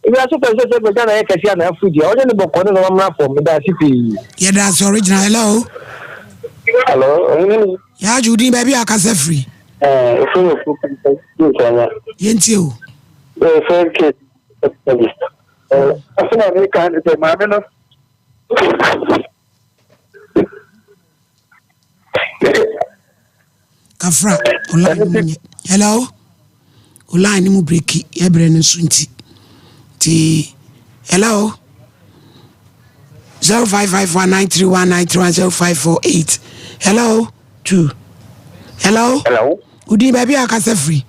Ewiase pɛ sɛ sɛ bɛ Ghana yɛ kɛse anaa afu deɛ ɔne ne bɔkɔ ne na wɔmmra fam meda ase pii. Yɛda ase original hello. Hello ɔhene. Yɛagye wo din baabi a akasa firi. Ɛɛ efiri wɔ kuro pɛmpɛ nkwanya. Yɛntie o. Ɛɛ first case. Ɛɛ asɛm a meka ne sɛ maame no. Kafra o line no mu nyɛ hello o line no mu breki yɛbrɛ no nso nti nti hello 0551 931 931 0548 hello two hello hello wodin baabi a akasa firi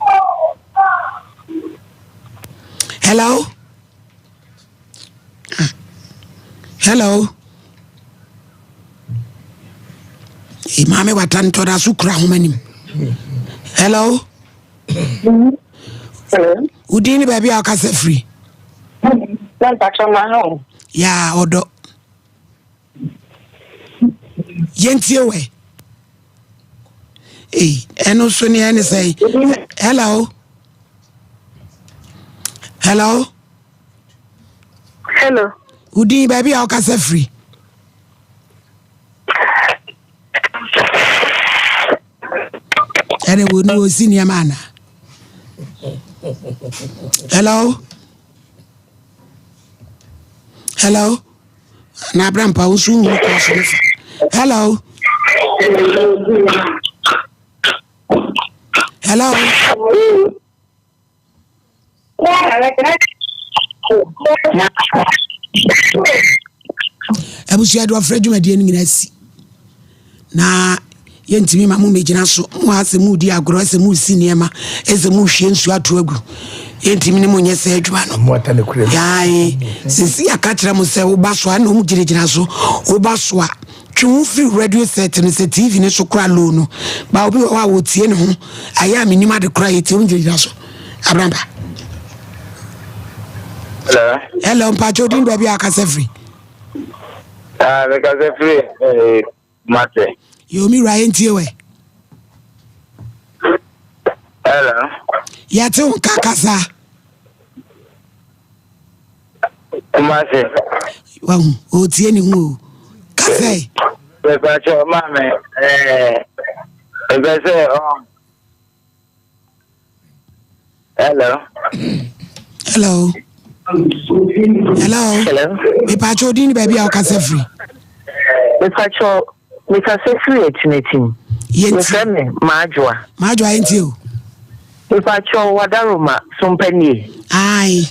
hello Ah. Hello. Hey, maame wata ntɔda so kura ahoma nim. Hello. Hello. Wodin ne baabi a ɔkasa firi. Ya ɔdɔ. Yɛntie wɛ. Ei, ɛno so ne ɛne sɛn. Hello. Hello. Hello. Wo din baabi a wokasa firi? Ɛne wo ne wɔsi nneɛma ana? Hello. Hello. Na abrampa wo nso wohunu kɔɔ so no fa. Hello. Hello. Abusua de ɔfrɛ dwumadie no nyinaa si na yɛntumi ma mo mmɛgyina so mo ha sɛ modi agorɔ sɛ mosi nneɛma sɛ mohwie nsuo ato agu yɛntumi ne mo nyɛ sɛ adwuma no yae sisi aka kyerɛ mo sɛ woba so a na ɔmu gyinagyina so woba so a Twe wo ho firi radio set no sɛ TV no so koraa low no ba obi wɔ hɔ a wɔtie ne ho ayɛ a menim ade koraa yɛtie wo gyinagyina so abramba. Hello. Hello, mpakyɛ odin baabi a akasa firi. Ah, mekasa firi eh, Mate. Yo, mi wura yɛntie wɛ. Hello. Yɛte wo nka kasa. Kumasi. Wahu, ɔretie ne ho o. Kasa yi. Mepɛ sɛ maame ɛɛ mepɛ sɛ ɔ. Hello. Hello. Hello. Hello. Mepɛ odin ne baabi a ɔkasa firi. Mepɛ mekasa firi Atimatim. Yɛfrɛ me Maadwoa. Maadwoa yɛntie o. Mepakyɛw wadaroma sompa nie. Ae.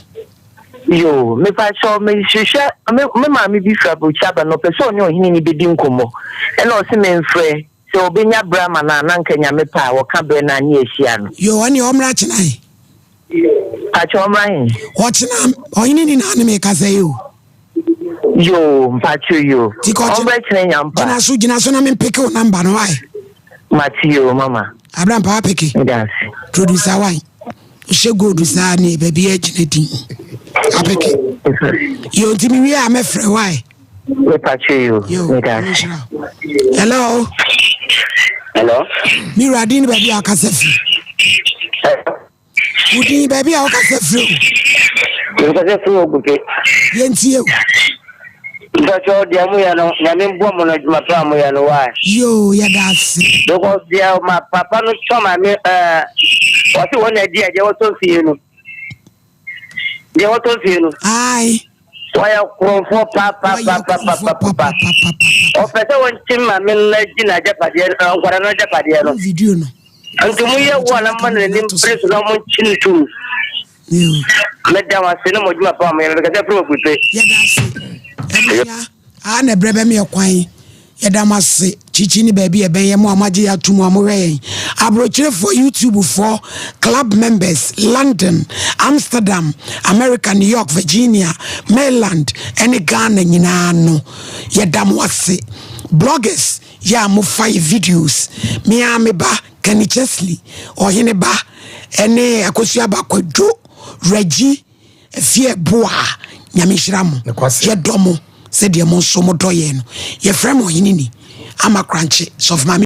Yoo, mepakyɛw mehwehwɛ me me maame bi firi aburokyi aba na ɔpɛ sɛ ɔne ɔhene ni bedi nkɔmmɔ ɛna ɔse memfrɛ sɛ ɔbɛnya berɛ ama no a na nka Nyame pɛ a wɔka berɛ no a ne yɛahyia no. Yoo, ɔneɛ ɔmmra kyena he. Pakyɛw ɔmmra he? Ɔkyena, ɔhene ni na ne mekasa yi o. Yoo mpacho yoo. Ti kɔ Ɔmbrɛ kyerɛ nyampa. Gyina so gyina so na me mpeke wo number no why. Mate yoo mama. Abra mpa apeke. Meda ase. Producer why. Ohyɛ gold saa ne baabi agyina din. Apeke. Yoo nti me wie a mɛfrɛ why. Me pacho yoo. Meda ase. Hello. Hello. Mi wura din ne baabi a akasa fi. Wo din baabi a wokasa firi o. Mekasa firi Ogupe. Yɛntie o. Mpakyɛw deɛ mo yɛ no nyame mboa mo no adwuma pa a mo yɛ no why. Yoo yɛda ase. Because deɛ ma papa no tɔ maame ɛɛ ɔsi wɔn na adi adeɛ wɔtɔ fie no deɛ wɔtɔ fie no. Ayi. Wɔyɛ korɔnfoɔ papapapapapa ɔpɛ sɛ wɔn kyi maame no na gyi n'agyapadeɛ no nkwadaa no agyapadeɛ no. Video no. Nti mo yɛ wɔn na mo na n'anim pere so na mo nkyi no tum. Meda mo ase ne mo adwuma pa a moyɛ no. Mekasa firi Okupe. Yɛda ase. Abusua, aha na ɛbrɛ bɛma yɛ kwan. Yɛda mo ase. Kyikyi ne baabi a ɛbɛn yɛ mo a moagye yɛ ato mu a mohwɛ yɛn. Aburokyerefoɔ, YouTubefoɔ, club members, London, Amsterdam, America, New York, Virginia, Maryland, ɛne Ghana nyinaa no, yɛda mo ase. Bloggers, yɛ a mofa yɛ videos. Me ara me ba, Kenny Chesley, Ɔhene Ba, ɛne Akosua Ba Kwadwo, Reggie, Afie Boa, Nyame nhyira mo. Yɛdɔ mo sɛdeɛ mo nso modɔ yɛn no. Yɛfrɛ mo Ɔhene Ni, Ama Korankye, Sɔfo Maame.